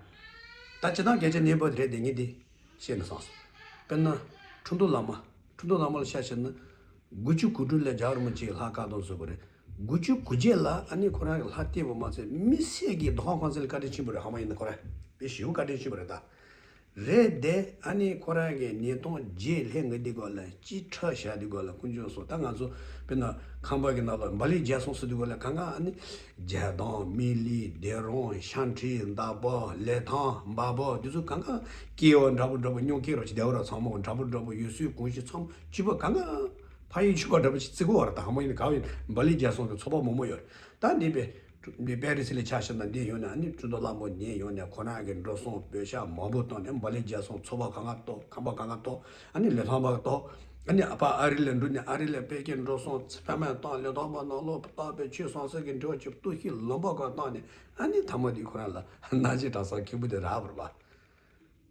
ད་སྤྱིར་བཏང་སྐད་ཆ་གནས་བབ་རེད་དེ་ངས་འདི་བཤད་ན་བསམ་སོང་། དཔེར་ན་ཁྲི་མདོ་བླ་མ། ཁྲི་མདོ་བླ་མ་ལ་ཆ་བཞག་ན། དགུ་བཅུ་གོ་དྲུག་ལ་རྒྱལ་བ་རིན་པོ་ཆེས་ལྷ་བཀའ་གཏོང་བཟོས་པ་རེད། དགུ་བཅུ་གོ་བརྒྱད་ལ་ཨ་ནི་ཁོ་རང་གི་ལྷ་བསྟན་པ་མ་ཚད་མི་སེར་གྱི་མདོ་ཁམས་ཁོང་ཚོ་ལ་བཀའ་དྲིན་ཆེན་པོ་རེད། ཧ་མ་ཡིན་ན་ཁོ་རང་དཔེ་ཞེ་པོ་བཀའ་དྲིན་ཆེན་པོ་རེད་ད། རེད་དེ། ཨ་ནི་ཁོ་རང་གི་ཉིས་སྟོང་བརྒྱད་ལྷན་ངེས་དེ་སྐོར་ལ་ཅིག་ཁྲག་བཞག་དེ་སྐོར་ལ་དཀོན་མཆོག་གསུམ། ད་ང་ཚོ་དཔེར་ན་ཁམས་པ་གི་ནང་ལ་འབའ་ལི་རྒྱལ་གསུང་ཟེར་དེ་སྐོར་ལ་གང་ག་ཨ་ནི་རྒྱལ་ཐང་། སྨན་གླིང་། སྡེ་རོང་། ཤང་ཁྲི། མདའ་བ། ལི་ཐང་། འབའ་བ། དེ་ཚོ་གང་ག་སྐྱེ་བ་འདྲ་པོ་འདྲ་པོ། སྙུང་སྐྱེ་རོ་ཅིག་བདེ་བ་ར་ཚང་མ་འདྲ་པོ་འདྲ་པོ། ཡུལ་སྲོལ་གོམས་གཤིས་ཚང་མ་གཅིག་པ། གང་ག་ཕ་ཡུལ་ཕྱུག་པ་འདྲ་པོ་ཅིག་བརྩི་གི་ཡོད་རེད། ད་ཧ་མ་ཡིན་ན་ག་བ་ཡིན། འབའ་ལི་རྒྱལ་གསུང་གི་ཚོགས་པ་མང་པོ་ཡོད་རེད། ད་འདི་པའི་འདི་པེ་རི་སི་ལ་ཆ་བཞག་ན། འདི་ཡོང་ནས་ཨ་ནི་ཁྲི་མདོ་བླ་མ་ཉིད་ཡོང་ནས་ཁོ་རང་གི་འགྲོ་སོང་པོད་ཤག་མང་པོ་བཏང་ནས་འབའ་ལི་རྒྱལ་གསུང་ཚོགས་པ་གང་ག་གཏོར། ཁམས་པ་གང་ག་གཏོར། ཨ་ནི་ལི་ཐང་པ་གཏོར། ཨ་ནི་ཨ་ཕ་ཨ་རི་ལ་འགྲོ་ནས་ཨ་རི་ལ་དཔལ་སྐྱེད་འགྲོ་སོང་ཕ་མས་བཏང་། ལི་ཐང་པ་ནང་ལོགས་བཏང་པའི་ཆོས་ཟང་ཟིང་གི་འབྲེལ་བ་ཅིག་གཏོར་བཤིག་ལུང་པ་གང་བཏང་ནས། ཨ་ནི་མཐའ་མ་དེ་ཁོ་རང་ལ་ནག་ཆུ་གྲྭ་ཚང་མཁན་པོ་དེ་རག་པ་རེད་པ།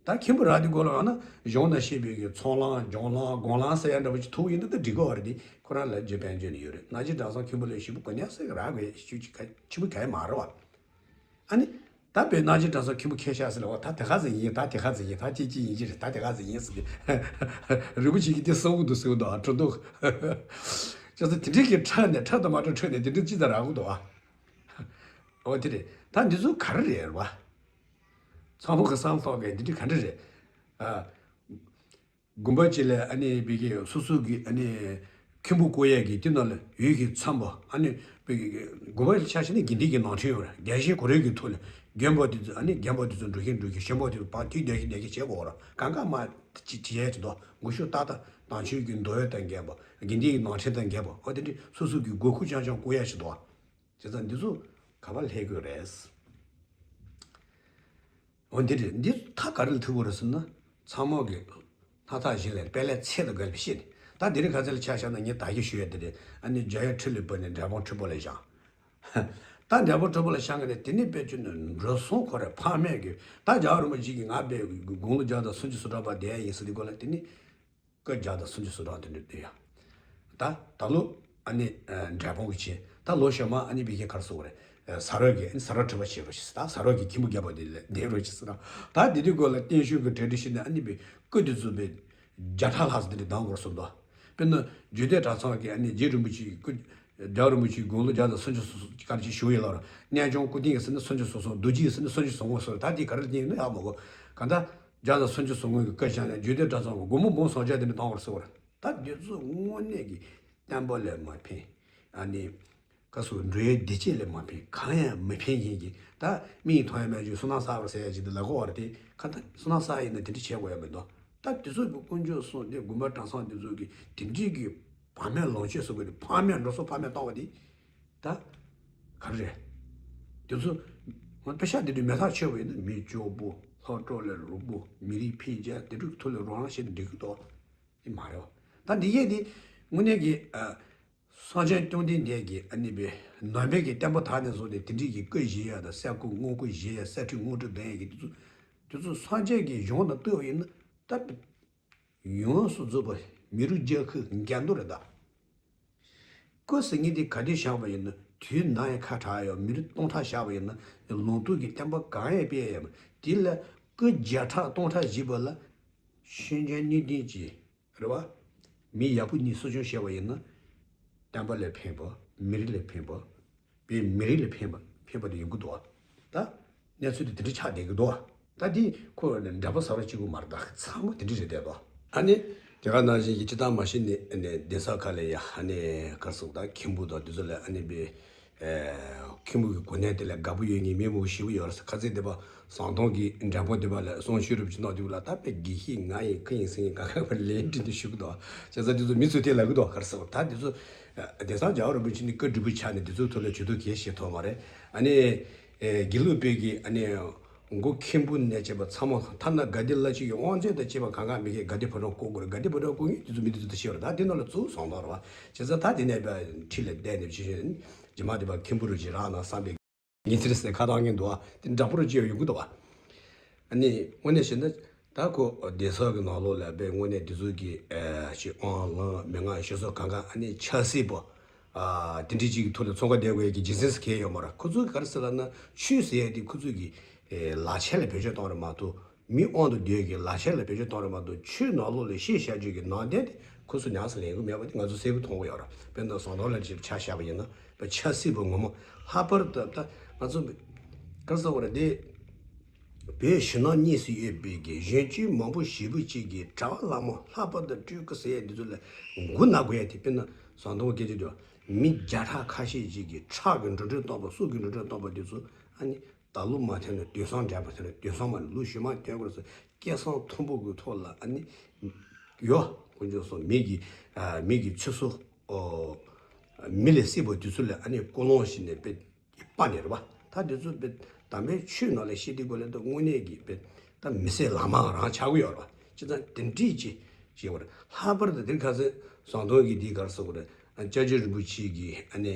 ད་མཁན་པོ་རག་དུས་སྐོར་ལ་ཡང་ན་གཞུང་ན་བཤད་པའི་གི་ཚོང་ལམ་སྦྱོང་ལམ་སྒོང་ལམ་ཟེར་ཡ་འདྲ་པོ་ཅིག་ཐུག་ཡིན་ན་ད་འགྲིག་གི་ཡོད་རེད། དེ་ཁོ་རང་ལ་རྒྱུ་དཔལ་འབྱོར་ནི་ཡོད་རེད། ནག་ཆུ་གྲྭ་ཚང་མཁན་པོ་ལས་ཞེ་པོ་གོ་གནས་ཟེར་གི་རག་དགོས་ཞུ་ཅིག་ག་ཆེན་པོ་ག་ཡི་མ་རེད་བ། ཨ་ནི་ད་བོད་ནག་ཆུ་གྲྭ་ཚང་མཁན་པོ་ཁས་བཞག་ཟེར་ལ་བ། ད་དེ་ག་ཚོད་ཡིན། ད་དེ་ག་ཚོད་ཡིན། ད་ཅི་ཅི་ཡིན་གྱི་རེད། ད་དེ་ག་ཚོད་ཡིན་ཟེར་གི། རིན་པོ་ཆེ་གི་དེ་གསུང་གི་འདུག་ཟེར་གི་འདུག་ཨ་ཁྲི་འདུག་ཅི་ཟེར་དེ་འདྲའི་གི་ཁྲག་ནས་ཁྲག་དང་མ་ཁྲག་ཁྲག་ནས་དེ་འདྲའི་ཅི་ཙམ་རག་གི་འདུག་ཨ། འོ་དེ་རེད། ད་འདི་ཚོ་ག་རེ་རེད་བ། ཚང་མ་གི་བསམ་ཐོག་གི་འདི་འདྲ་ག་འདྲ་རེད། ཨ། དགོན་པ་གཅིག་ལ་ཨ་ནི་བི་གེ་སོ་སོ་གི་ཨ་ནི་མཁན་པོ་བསྐོ་ཡས་ཀྱི་དེ་ནང་ལ་ཡུལ་གྱི་མཚམས་པ། ཨ་ནི་བི་གེ་དགོན་པ་ལ་ཆ་བཞག་ན་དགེ་འདུན་གྱི་ནང་ཁྲིམས་ཡོད་རེད། རྒྱལ་ཞེན་གོ་རེ་གི་ཐོག་ལ་རྒན་པ་དེ་ཚོ། ཨ་ནི་རྒན་པ་དེ་ཚོ་འགྲོ་གིན་འགྲོ་གིན་གཞོན་པ་དེ་ཚོ་བར་དུས་བསྡད་གིན་བསྡད་གིན་བྱེད་དགོས་རེད། གང་ག་མ་ཅི་ཅི་ཡས་ཅི་དོ་ངོ་ཤུགས་ཏག་ཏག་དང་ཆོས་ཀྱི་འདོད་ཡོན་དང་འགལ་བ། དགེ་འདུན་གྱི་ནང་ཁྲིམས་དང་འགལ་བ། ཨོ་དེ་འདྲ་སོ་སོ་གི་དགོས་མཁོ་རྐྱང་རྐྱང་བསྐོ་ཡས་ཅི་དོ། བྱས་ཙང་འདི་ཚོ་ག་པར་སླེབས་དགོས་རེད། འོ་འདི་རེད། འདི་ད་ག་རེ་ལ་ཐུག་གི་རེད་ཟེར་ན། ཚང་མ་གི་སྣ་ཐག་བཞི་ལས་དཔེ་ལས་ཚད་དང་བརྒལ་བའི་བཤད་ནས། ད་འདི་རིང་ཁ་སང་ལ་ཆ་བཞག་ན་ངས་ད་གིན་ཞུ་ཡ་འདི་རེད། ཨ་ནི་རྒྱ་ཡ་ཁྲི་ལ་བབས་ནས་འབྲས་སྤུངས་ཁྲི་པ་ལ་བཞེངས། ད་འབྲས་སྤུངས་ཁྲི་པ་ལ་བཞེངས་གི་ནས་དེ་ནས་དཔེ་བརྗོད་ན་འགྲོ་སོང་ཁོ་རེ་ཕ་མེས་གི། ད་རྒྱལ་བ་རིན་པོ་ཆེ་གིས་ང་དཔེ་དགུང་ལོ་བརྒྱ་དང་སུམ་ཅུ་སོ་གྲངས་བར་བསྡད་ཡ་ཡིན་ཟེར་དུས་སྐོར་ལ། དེ་ནི་སྐུ་བརྒྱ་དང་སུམ་ཅུ་སོ་གྲངས་དེ་འདྲ་འདུག་ཡ། ད་ད་ལོ་ཨ་ནི་ཨ་འབྲས་སྤུངས་གི་བྱས། ད་ལོ་ཤོར་མ་ཨ་ནི་བི་གེ་ག་རེ་ཟེར་དགོས་རེད། ཨ་ཟ་རོགས་ཀྱི། ཨ་ནི་ཟ་རོགས་ཁྲི་པ་བྱེད་རོགས་བྱེད་ཟེར། ད་ཟ་རོགས་ཀྱི་མཁན་པོ་རྒྱལ་པོ་དེ་ལ་བསྡད་རོགས་བྱེད་ཟེར། ད་དེ་དུས་སྐོར་ལ་བསྟན་བཅོས་ཀྱི་གྲ་སྒྲིག་བྱས་ནས། ཨ་ནི་བི་སྐུ་དེ་ཚོ་བི་བརྒྱ་ཕྲག་ལྷག་ཙམ་དེ་འདྲ་བསྡམས་དགོས་གསུངས་འདུག་དཔེར་ན་རྒྱུད་སྟོད་གྲྭ་ཚང་གི་ཨ་ནི་རྗེ་རིན་པོ་ཆེ་སྐུ། རྒྱལ་བ་རིན་པོ་ཆེ་དགུང་ལོ་བརྒྱ་དང་སུམ་ཅུ་སོ་སོ་ག་རེ་ཅིག་བཞུགས་ཡོད་ལ། ར་གནས་ཆུང་སྐུ་རྟེན་ཡིན་ཟེར་ན་སུམ་ཅུ་སོ་གསུམ། རྡོ་རྗེ་ཡིན་ཟེར་ན་སུམ་ཅུ་སོ་ལྔ་སོ། ད་དེ་ག་རེ་ལ་བརྟེན་ཡོད་ན་ཡག་མོ་གོ། གང་ལྟར་བརྒྱ་དང་སུམ་ཅུ་སོ་ལྔ་གི་སྐུ་བཞེངས་ནས་རྒྱུད་སྟོད་གྲྭ་ཚང་གི་སྒོར་མོ་འབུམ་སུམ་བརྒྱ་དེ་འདྲ་བཏང་བར་ཟེར་བ་རེད། ད་འདི་ཚོ་དངོས་གནས་ཀྱི་བསྟན་པ་ལ་མ་ཕན། ཨ་ནི་ ག་སུ་འགྲོ་ཡའི་བདེ་སྐྱིད་ལས་མ་ཕན་གང་ཡང་མི་ཕན་མཁན་གྱི། ད་མིག་མཐོང་ཡ་མེད་ཅིག་བསོད་ནམས་བསགས་པར་ཟེར་ཡ་ཅིག་འདི་ལ་གོ་བར་དེ་ཁ་ད་བསོད་ནམས་བསགས་ཡིན་ན་དེ་འདྲ་བྱེད་དགོས་ཡ་མི་འདུག་ད་དེ་ཚོ་གི་དཀོན་མཆོག་གསུམ་དེ་དགོན་པ་གྲྭ་ཚང་དེ་ཚོ་གི་དེ་འདྲའི་གི་བག་མེད་ལོངས་སྤྱོད་སོགས་ཀྱི་ཕ་མེས་འགྲོ་སོང་ཕ་མེས་བཏང་བ་དེ་ད་ག་རེ་རེད། དེ་ཚོ་ང་དཔེ་ཆ་དེ་འདྲའི་མེ་སྟག་ཆོད་པ་ཡིན་ན་མི་སྐྱོ་པོ་ལྷོ་བྲོ་ལས་རུང་པོ་མི་རིགས་འཕེལ་རྒྱས་དེ་འདྲའི་ཐོག་ལ་རོགས་རམ་བྱེད་དུ་འགྲིག་གི་འདུག་དེ་མ་རེད་བ། ད་འདི་ཡས་དེ་དངོས་གནས་ཀྱི་ཨ། སངས་རྒྱས་བཅོམ་ལྡན་འདས་ཀྱིས་ཨ་ནི་པའི་ནང་པའི་གི་བསྟན་པ་དར་ནས་བཟུང་སྟེ་དེ་འདྲའི་གི་སྐུ་བཞེངས་ཡ་དང་སྲས་སྐུ་དངོས་སྐུ་བཞེངས་ཡ་སྲས་ཁྲི་དངོས་གྲུབ་ལྡན་ཡ་གི་དེ་ཚོ་དེ་ཚོ་སངས་རྒྱས་ཀྱི་གཞུང་དང་བསྟུན་པ་ཡིན་ན་ད་ཡོངས་སུ་རྫོགས་པ་མི་རིགས་རྒྱལ་ཁབ་འགལ་འདུ་རེད་ད། སྐུ་ཟེར་མཁན་དེ་ག་དུས་བཞེངས་པ་ཡིན་ན་དུས་ནམ་ཡང་ཁ་གྲག་ཡོད་མི་རིགས་སྟོང་ཕྲག་བཞག་པ་ཡིན་ན་ལུང་རྟོགས་ཀྱི་བསྟན་པ་གང་ཡང་སྤེལ་ཡ་ཡོད་མ་དེ་ལ་སྐུ་བརྒྱ་ཕྲག་སྟོང་ཕྲག་བཞེངས་པ་ལ་ཤེས་བྱ་གཉིས་ལྡན་གྱི་རེད་བ། མི་ཡག་པོ་གཉིས་གསོ་སྐྱོང་བྱས་པ་ཡིན་ན། བསྟན་པ་ལ་ཕན་པ། མི་རིགས་ལ་ཕན་པ། བའི་མི་རིགས་ལ་ཕན་པ་ཕན་པ་དེ་ཡོང་གི་འདུག་བ། ད་གནས་ཚུལ་དེ་དེ་འདྲ་ཆགས་བསྡད་ཀྱི་འདུག་བ། ད་འདི་ཁོ་འདྲ་པོ་ཟ་ར་གཅིག་པུ་མ་རེད་ད་ཚང་མ་དེ་འདྲ་རེད་བསྡད་དོ། ཨ་ནི་དེ་ག་ནང་བཞིན་གྱི་སྤྱི་བཏང་མ་གཞི་ནས་ཨ་ནི་གདན་ས་ཁག་ལ་ཡ་ཨ་ནི་གར་སོང་ད་མཁན་པོ་དང་དེ་ཚོ་ལ་ཨ་ནི་པའི། མཁན་པོ་གི་གོ་གནས་དེ་ལ་དགའ་པོ་ཡོད་མཁན་མི་མང་པོ་ཞེ་པོ་ཡོད་རེད། ཁ་ཚིག་འདི་པ་ཟམ་གདོང་གི་འདྲ་པོ་འདི་པ་ལ་གསུང་ཆོས་རབ་ཀྱི་ནང་དེ་ལ་ད་དཔེ་དགེ་བཤེས་ང་ཡིན་ཁུ་ཡིན་ཟེར་མཁན་ག་ག་པར་ལན་འདྲི་འདི་ཞུ་གི་འདུག་བྱས་ཙང་དེ་ཚོ་མི་ཚོས་དེ་ལབ་གི་འདུག་གར་སོང་ད་དེ་ཚོ་དེང་སང་རྒྱལ་བ་རིན་པོ་ཆེ་ནི་བཀའ་འགྲུབ་པོ་ཆགས་ནས་དེ་ཚོའི་ཐོག་ལ་ཇུས་གཏོགས་གལ་ཆེ་ཐོག་མ་རེད། ཨ་ནི་དགེ་ལུགས་པའི་གི་ཨ་ནི་མགོ་མཁན་པོ་ནས་བྱས་པ་ཚང་མ་ཐ་ན་དགའ་ལྡན་བླ་སྤྱི་གི་དབང་མཛད་དང་བཅས་པ་གང་ག་མི་གི་དགའ་ལྡན་ཕོ་བྲང་བསྐོར་དགོས་རེད། དགའ་ལྡན་ཕོ་བྲང་བསྐོར་མཁན་དེ་ཚོ་མི་དེ་ཚོ་ད་ཤེས་པ་རེད། ད་དེ་ནང་ལ་གཙོ་བོ་ཟམ་གདོང་རེད་བ། བྱས་ཙང་ད་དེ་ནས་པ་ཁྲི་ལ་བསྡད་ནས་ཕྱི་ཤོད་རྗེས་མ་དེ་པ་མཁན་པོ་རུ་ཅིག་རག་ན་བསམ་པའི་ཉིན་ཚེ་རེ་ཟེར་ཁ་བཏང་མཁན་འདུག་བ། དེ་འདྲ་པོ་རུ་ཅིག་ཡོང་གི་འདུག་བ། ཨ་ནི་དངོས་གནས་བཤད་ན་ད་ཁོ་གདན་ས་གི་ནང་ལོགས་ལ་པའི་དངོས་གནས་དེ་ཚོ་གི་ཨ་ཅིག་དབང་ལུང་མན་ངག་ཞུ་སོགས་གང་ག་ཨ་ནི་ཆབ་སྲིད་པོ། ཨ་དེ་འདྲའི་ཅིག་གི་ཐོག་ལ་ཚོང་ཁ་བསྡད་དགོས་ཡ་གི་རྒྱུ་མཚན་ཟེར་གང་ཡང་ཡོད་མ་རེད། ཁོ་ཚོ་གི་ག་རེ་ཟེར་ལབ་ན་ཆོས་ཟེར་ཡ་དེ་ཁོ་ཚོ་གི་ཨེ་ལག་ཆ་ལ་བེད་སྤྱོད་གཏོང་རེད་མ་གཏོགས་མི་དབང་དུ་སྡོད་ཀྱི་ལག་ཆ་ལ་བེད་སྤྱོད་གཏོང་རེད་མ་གཏོགས་ཆོས་ནང་ལོགས་ལ་བཤད་བྱ་རྒྱུ་གི་ནང་དོན་དེ་ཁོ་ཚོ་ཉམས་སུ་ལེན་གི་མེད་པ་དེ་ང་ཚོ་གསལ་པོ་མཐོང་གི་ཡོད་རེད། དཔེར་ན་ཟམ་གདོང་ལ་ཆ་བཞག་པ་ཡིན་ན་པ་ཆབ་སྲིད་པ་ངོ་མ་ལྷག་པར་དུ་ད་ང་ཚོ་ག་རེ་ཟེར་དགོས་རེད་དེ། བོད་ཕྱི་ནང་གཉིས་སུ་ཡོད་པའི་གི་གཞོན་སྐྱེས་མང་པོ་ཞེ་པོ་ཅིག་གིས་གྲྭ་པ་ལྷ་མོ་ལྷག་པར་དུ་སྤྲུལ་སྐུ་ཟེར་ཡས་འདི་ཚོ་ལ་མགོ་ན་དགོས་ཡ་དེ་དཔེར་ན་ཟམ་གདོང་སྐད་ཆ་དུ་མི་བརྒྱ་ཕྲག་ཁ་ཤས་ཅིག་གིས་ཁྲག་གི་འགྲོ་གྲོན་གཏོང་པ་སྲོག་གི་འགྲོ་གྲོན་གཏོང་པ་འདི་ཚོ་ཨ་ནི་ད་ལོ་མ་ཐོན་ན་དུས་སང་འདྲ་པ་ཐོན་ན་དུས་སང་མ་ནི་ལོ་ཞུ་མ་ཐོན་དགོས་སོ་སྐལ་བཟང་མཐོན་པོ་གི་ཐོག་ལ་ཨ་ནི་ཡོ་དཀོན་མཆོག་གསུམ་མི་གི་མི་གི་ཚེ་སྲོག་མི་ལས་སྲིད་པ་འདི་ཚོ་ལ་ཨ་ནི་ཀུན་སློང་བྱས་ནས་དཔེ། པ་ནི་རེད་བ། ད་དེ་ཚོ་དཔེ་དམ་པའི་ཆོས་ནང་ལ་བཤད་དུས་སྐོར་ལ་ད་དངོས་གནས་ཀྱི་དཔེ་ད་མི་སེར་ལག་མ་རང་ཆགས་ཀྱི་ཡོད་རེད་བ། བྱས་ཙང་དེ་འདྲས་ཅིག་བྱེད་དགོས་རེད། ལྷག་པར་དུ་དེར་ཁ་སང་ཟམ་གདོང་གིས་འདི་ག་རེ་ཟེར་དགོས་རེད། སྐྱབས་རྗེ་རིན་པོ་ཆེ་གིས་ཨ་ནི་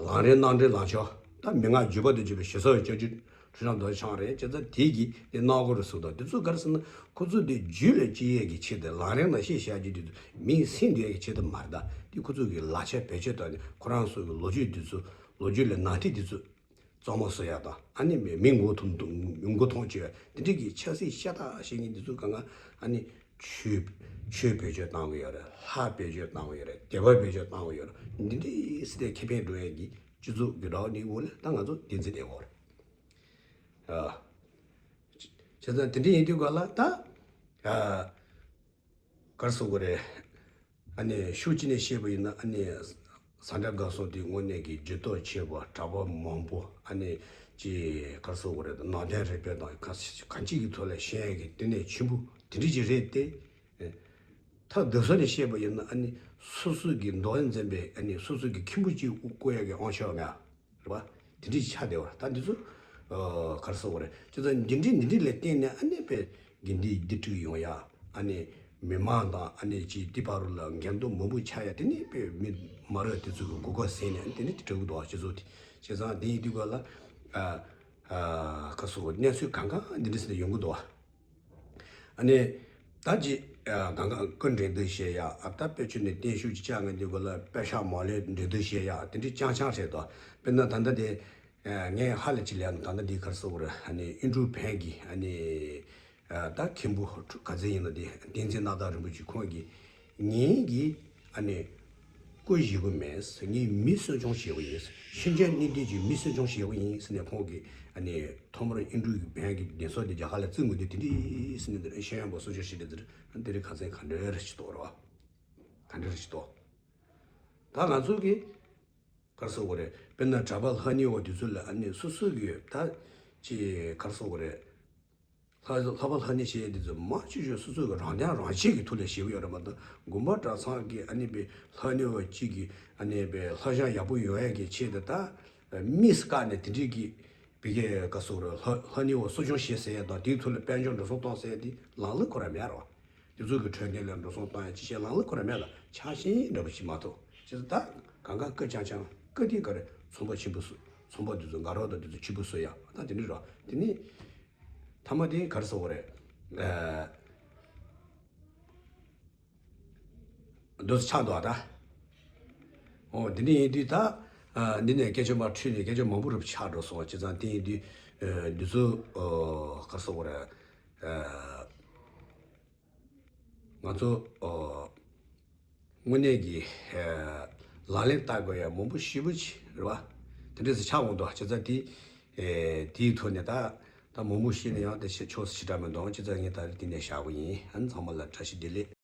ལམ་རིམ་གནང་འབྲེལ་ལམ་ཕྱོགས་ད་མན་ངག་བརྒྱུད་པ་དང་བརྒྱུད་པའི་ཞེ་ས་བའི་སྐྱབས་རྗེ་ཁྲི་བྱང་རྡོ་རྗེ་འཆང་རེད། བྱས་ཙང་དེ་གིས་དེ་གནང་དགོས་རེད་ཟེར་དང་དེ་ཚོ་ག་རེ་ཟེར་ན་ཁོ་ཚོ་དེ་རྒྱུད་ལ་སྐྱེ་ཡས་ཀྱི་ཆེད་དུ་ལམ་རིམ་ནང་བཤད་བྱ་རྒྱུ་དེ་ཚོ་མིའི་སེམས་འདུལ་ཡས་ཀྱི་ཆེད་དུ་མ་རེད་ད། དེ་ཁོ་ཚོ་གི་ལག་ཆ་བེད་སྤྱོད་བཏང་ནས་ཁོ་རང་ཚོ་གི་ལོ་རྒྱུས་དེ་ཚོ་ལོ་རྒྱུས་ལ་ནང་བསྟན་དེ་ཚོ་གཙང་མ་བཟོ་ཡ་དང་ཨ་ནི་མི་མི་མགོ་ཐོམ་མགོ་ཐོམ་བྱེད་ཡ་དེ་འདྲ་གི་ཆབ་སྲིད་ཤ་སྟག་བཤད་མཁན་དེ་ཚོ་གང་ག་ཨ་ནི་ཆོས་ཆོས་བེད་སྤྱོད་བཏང་གི་ཡོད་རེད། ལྷ་བེད་སྤྱོད་བཏང་གི་ཡོད་རེད། སྡེ་པ་བེད་སྤྱོད་བཏང་གི་ཡོད་རེད། འདི་འདྲའི་སྲིད་དེ་ཁེ་ཕན་འགྲོ་ཡ་གི་སྤྱི་ཚོགས་ཀྱི་རང་ནི་འོག་ལ་ད་ང་ཚོ་བདེན་འཛིན་ལྡན་དགོས་རེད། ཨ། བྱས་ཙང་དེ་འདྲ་ཡིན་དུས་ག་ལ་ད། ཨ། ག་རེ་ཟེར་དགོས་རེད། ཨ་ནི་ཤུགས་ཅིག་ནས་བཤད་པ་ཡིན་ན་ཨ་ནི་ཟམ་གདོང་གསུམ་དེ་དངོས་གནས་ཀྱི་ཇུས་གཏོགས་བྱས་པ་གྲྭ་པ་མང་པོ་ཨ་ནི་ཅི་ག་རེ་ཟེར་དགོས་རེད། ནང་བསྟན་རིག་པའི་དང་ག་གང་ཅི་གི་ཐོག་ལ་ཤེས་ཡ་གི་དེ་ནས་ཆེན་པོ་དེ་འདྲ་ཅིག་རེད་དེ། ཐ་དོན་ས་ནས་བཤད་པ་ཡིན་ན་ཨ་ནི་སོ་སོ་གི་མདོ་འཛིན་པའི་ཨ་ནི་སོ་སོ་གི་མཁན་པོ་གཅིག་བསྐོ་ཡ་གི་དབང་ཆ་མེད། རེད་བ། དེ་འདྲའི་ཆ་དེ་བ་ད་འདི་ཚོ་ག་རེ་ཟེར་དགོས་རེད། ཅི་ཙམ་འདི་འདྲའི་འདི་འདྲའི་ལས་བརྟེན་ནས་ཨ་ནི་པའི་དགེ་འདུན་སྡེ་དཀྲུགས་ཡོང་ཡ། ཨ་ནི་མི་མང་དང་ཨ་ནི་ཅིག་འདི་བར་ལ་འགལ་འདུ་མང་པོ་ཆགས་ཡ་དེ་ནི་པའི་མི་མ་རབས་དེ་ཚོ་གི་མགོ་སྐོར་ཟིན་ནས་དེ་ནི་དེ་འདྲ་གི་འདུག་སྤྱི་ཚོགས་དེ། བྱས་ཙང་དེ་ཡིན་དུས་ག་ལ་ག་རེ་ཟེར་དགོས་གནས་ཚུལ་གང་ག་འདི་འདྲ་ཟེར་ནས་ཡོང་གི་འདུག་བ། ཨ་ནི། ད་ཅི། གང་ག་སྐུ་འགྲན་བསྡུར་བྱེད་ཡ། ཨ་ད་དཔེ་ཆོས་ནས་བརྟན་བཞུགས་ཀྱི་བཅའ་ངན་འདི་གོ་ལ་དཔེ་ཤག་མ་ལས་འགྲན་བསྡུར་བྱེད་ཡ་དེ་འདྲའི་རྐྱང་རྐྱང་རེད་དོ། དཔེར་ན་ད་ལྟ་དེ། ངས་ཧ་ལས་ཅི་ལས་ད་ལྟ་འདི་གར་སོགས་རེད། ཨ་ནི་ཨིན་ཌུ་བན་གྱི་ཨ་ནི། ད་མཁན་པོ་ག་ཚད་ཡིན་ན་དེ་བསྟན་འཛིན་རྣམ་དག་རིན་པོ་ཆེ་ཁོང་གིས་ངེད་ཀྱི་ཨ་ནི། སྐུ་བཞེངས་གི་མེད། ངས་མི་གསོ་སྐྱོང་བྱེད་གི་ཡིན། ཤེས་བྱ་གཉིས་ལྡན་གྱི་མི་གསོ་སྐྱོང་བྱེད་གི་ཡིན་ཟེར་ནས་ཁོང་གིས་ཨ་ནི་ཐོག་མར་ཨིན་ཌུ་གི་བན་གྱི་གདན་ས་དེ་རྒྱ་གར་ལ་བཙུགས་མི་འདུག་དེ་འདྲ་ཟེར་ནས་འདི་རེད། ཤེས་ཡོན་པ་གསོ་སྐྱོང་བྱེད་དེ་འདི་རེད། འདི་རེད་ཁ་སང་ག་འདྲ་རེ་ཞིག་འདུག་རེད་བ། ག་འདྲ་རེ་ཞིག་འདུག་ད་ང་ཚོ་གི་ ག་རེ་ཟེར་དགོས་རེད། དཔེར་ན་གྲྭ་པ་ལྷ་གཉེར་བ་དེ་ཚོ་ལ་ཨ་ནི་སོ་སོ་གི་ད་ཅི་ག་རེ་ཟེར་དགོས་རེད། ལྷ་ལྷ་པ་ལྷ་གཉེར་བྱེད་ཡས་དེ་ཚོ་མང་ཆེ་ཤོས་སོ་སོ་གི་རང་དོན་རང་གཅེས་ཀྱི་ཐོག་ལ་བྱེད་ཀྱི་ཡོད་རེད་མ་གཏོགས། དགོན་པ་གྲྭ་ཚང་གི་ཨ་ནི་པའི་ལྷ་གཉེར་བ་གཅིག་གིས་ཨ་ནི་པའི་ལྷ་ཞང་ཡག་པོ་ཡོང་ཡས་ཀྱི་ཆེད་དུ་ད་དམིགས་བཀར་ནས་དེ་འདྲའི་གི་བི་གའི་ག་རེ་ཟེར་དགོས་རེད། ལྷ་ལྷ་གཉེར་བ་གསོ་སྐྱོང་བྱེད་ཟེར་ཡས་དང་དེའི་ཐོག་ལ་དཔལ་འབྱོར་འགྲོ་སོང་གཏོང་ཟེར་ཡས་དེ་ལམ་ལུགས་ཁོ་རང་མེད་རེད་བ། དེ་ཚོ་གི་འཕྲོད་བསྟེན་ལ་འགྲོ་སོང་གཏོང་ཡ་ཅི་བྱེད་ལམ་ལུགས་ཁོ་རང་མེད་ལ། ཆགས་ཞེན་འདྲ་པོ་ཞིག་མ་གཏོགས། བྱས་ཙང་ད་གང་ག་སྐུ་རྐྱང་རྐྱང་། སྐུ་དེ་ག་རེ་ཚོང་པ་ཆེན་པོ་བཟོ། ཚོང་པ་དེ་ཚོ་དགའ་རོགས་དང་དེ་ཚོ་ཕྱུག་པོ་བཟོ་ཡ། ད་དེ་འདྲ་རེད། དེ་ནི་མཐའ་མ་དེ་ག་རེ་ཟེར་དགོས་རེད། ཨ། འདི་ཚོ་ཆགས་འདུག་ཨ་ད། འོ་འདི་འདྲ་ཡིན་དུས་ད། ཨ། འདི་ནས་སྐད་ཆ་མར་འཁྲུལ་ནས་སྐད་ཆ་མང་པོ་རུ་ཆགས་འགྲོ་སོང་། བྱས་ཙང་དེ་ཡིན་དུས། ཨ། འདི་ཚོ། ཨ། ག་རེ་ཟེར་དགོས་རེད། ཨ། ང་ཚོ། ཨ། དངོས་གནས་ཀྱི། ཨ། ལག་ལེན་བསྟར་དགོས་ཡ་མང་པོ་ཞེ་པོ་ཅིག་རེད་བ། དེ་འདྲ་ཟིག་ཆགས་འོང་འདུག་བྱས་ཙང་དེ། ཨེ། དེའི་ཐོག་ནས་ད། ད་མང་པོ་བཤད་ན་ཡང་དེ་བཤད་ཕྱོགས་སུ་ཞེ་དྲག་མི་འདུག་བྱས་ཙང་ངས་ད་རེས་དེ་ནས་བཞག་གི་ཡིན། ཨ་ནི་ཚང་མ་ལ་བཀྲ་ཤིས་བདེ་ལེགས།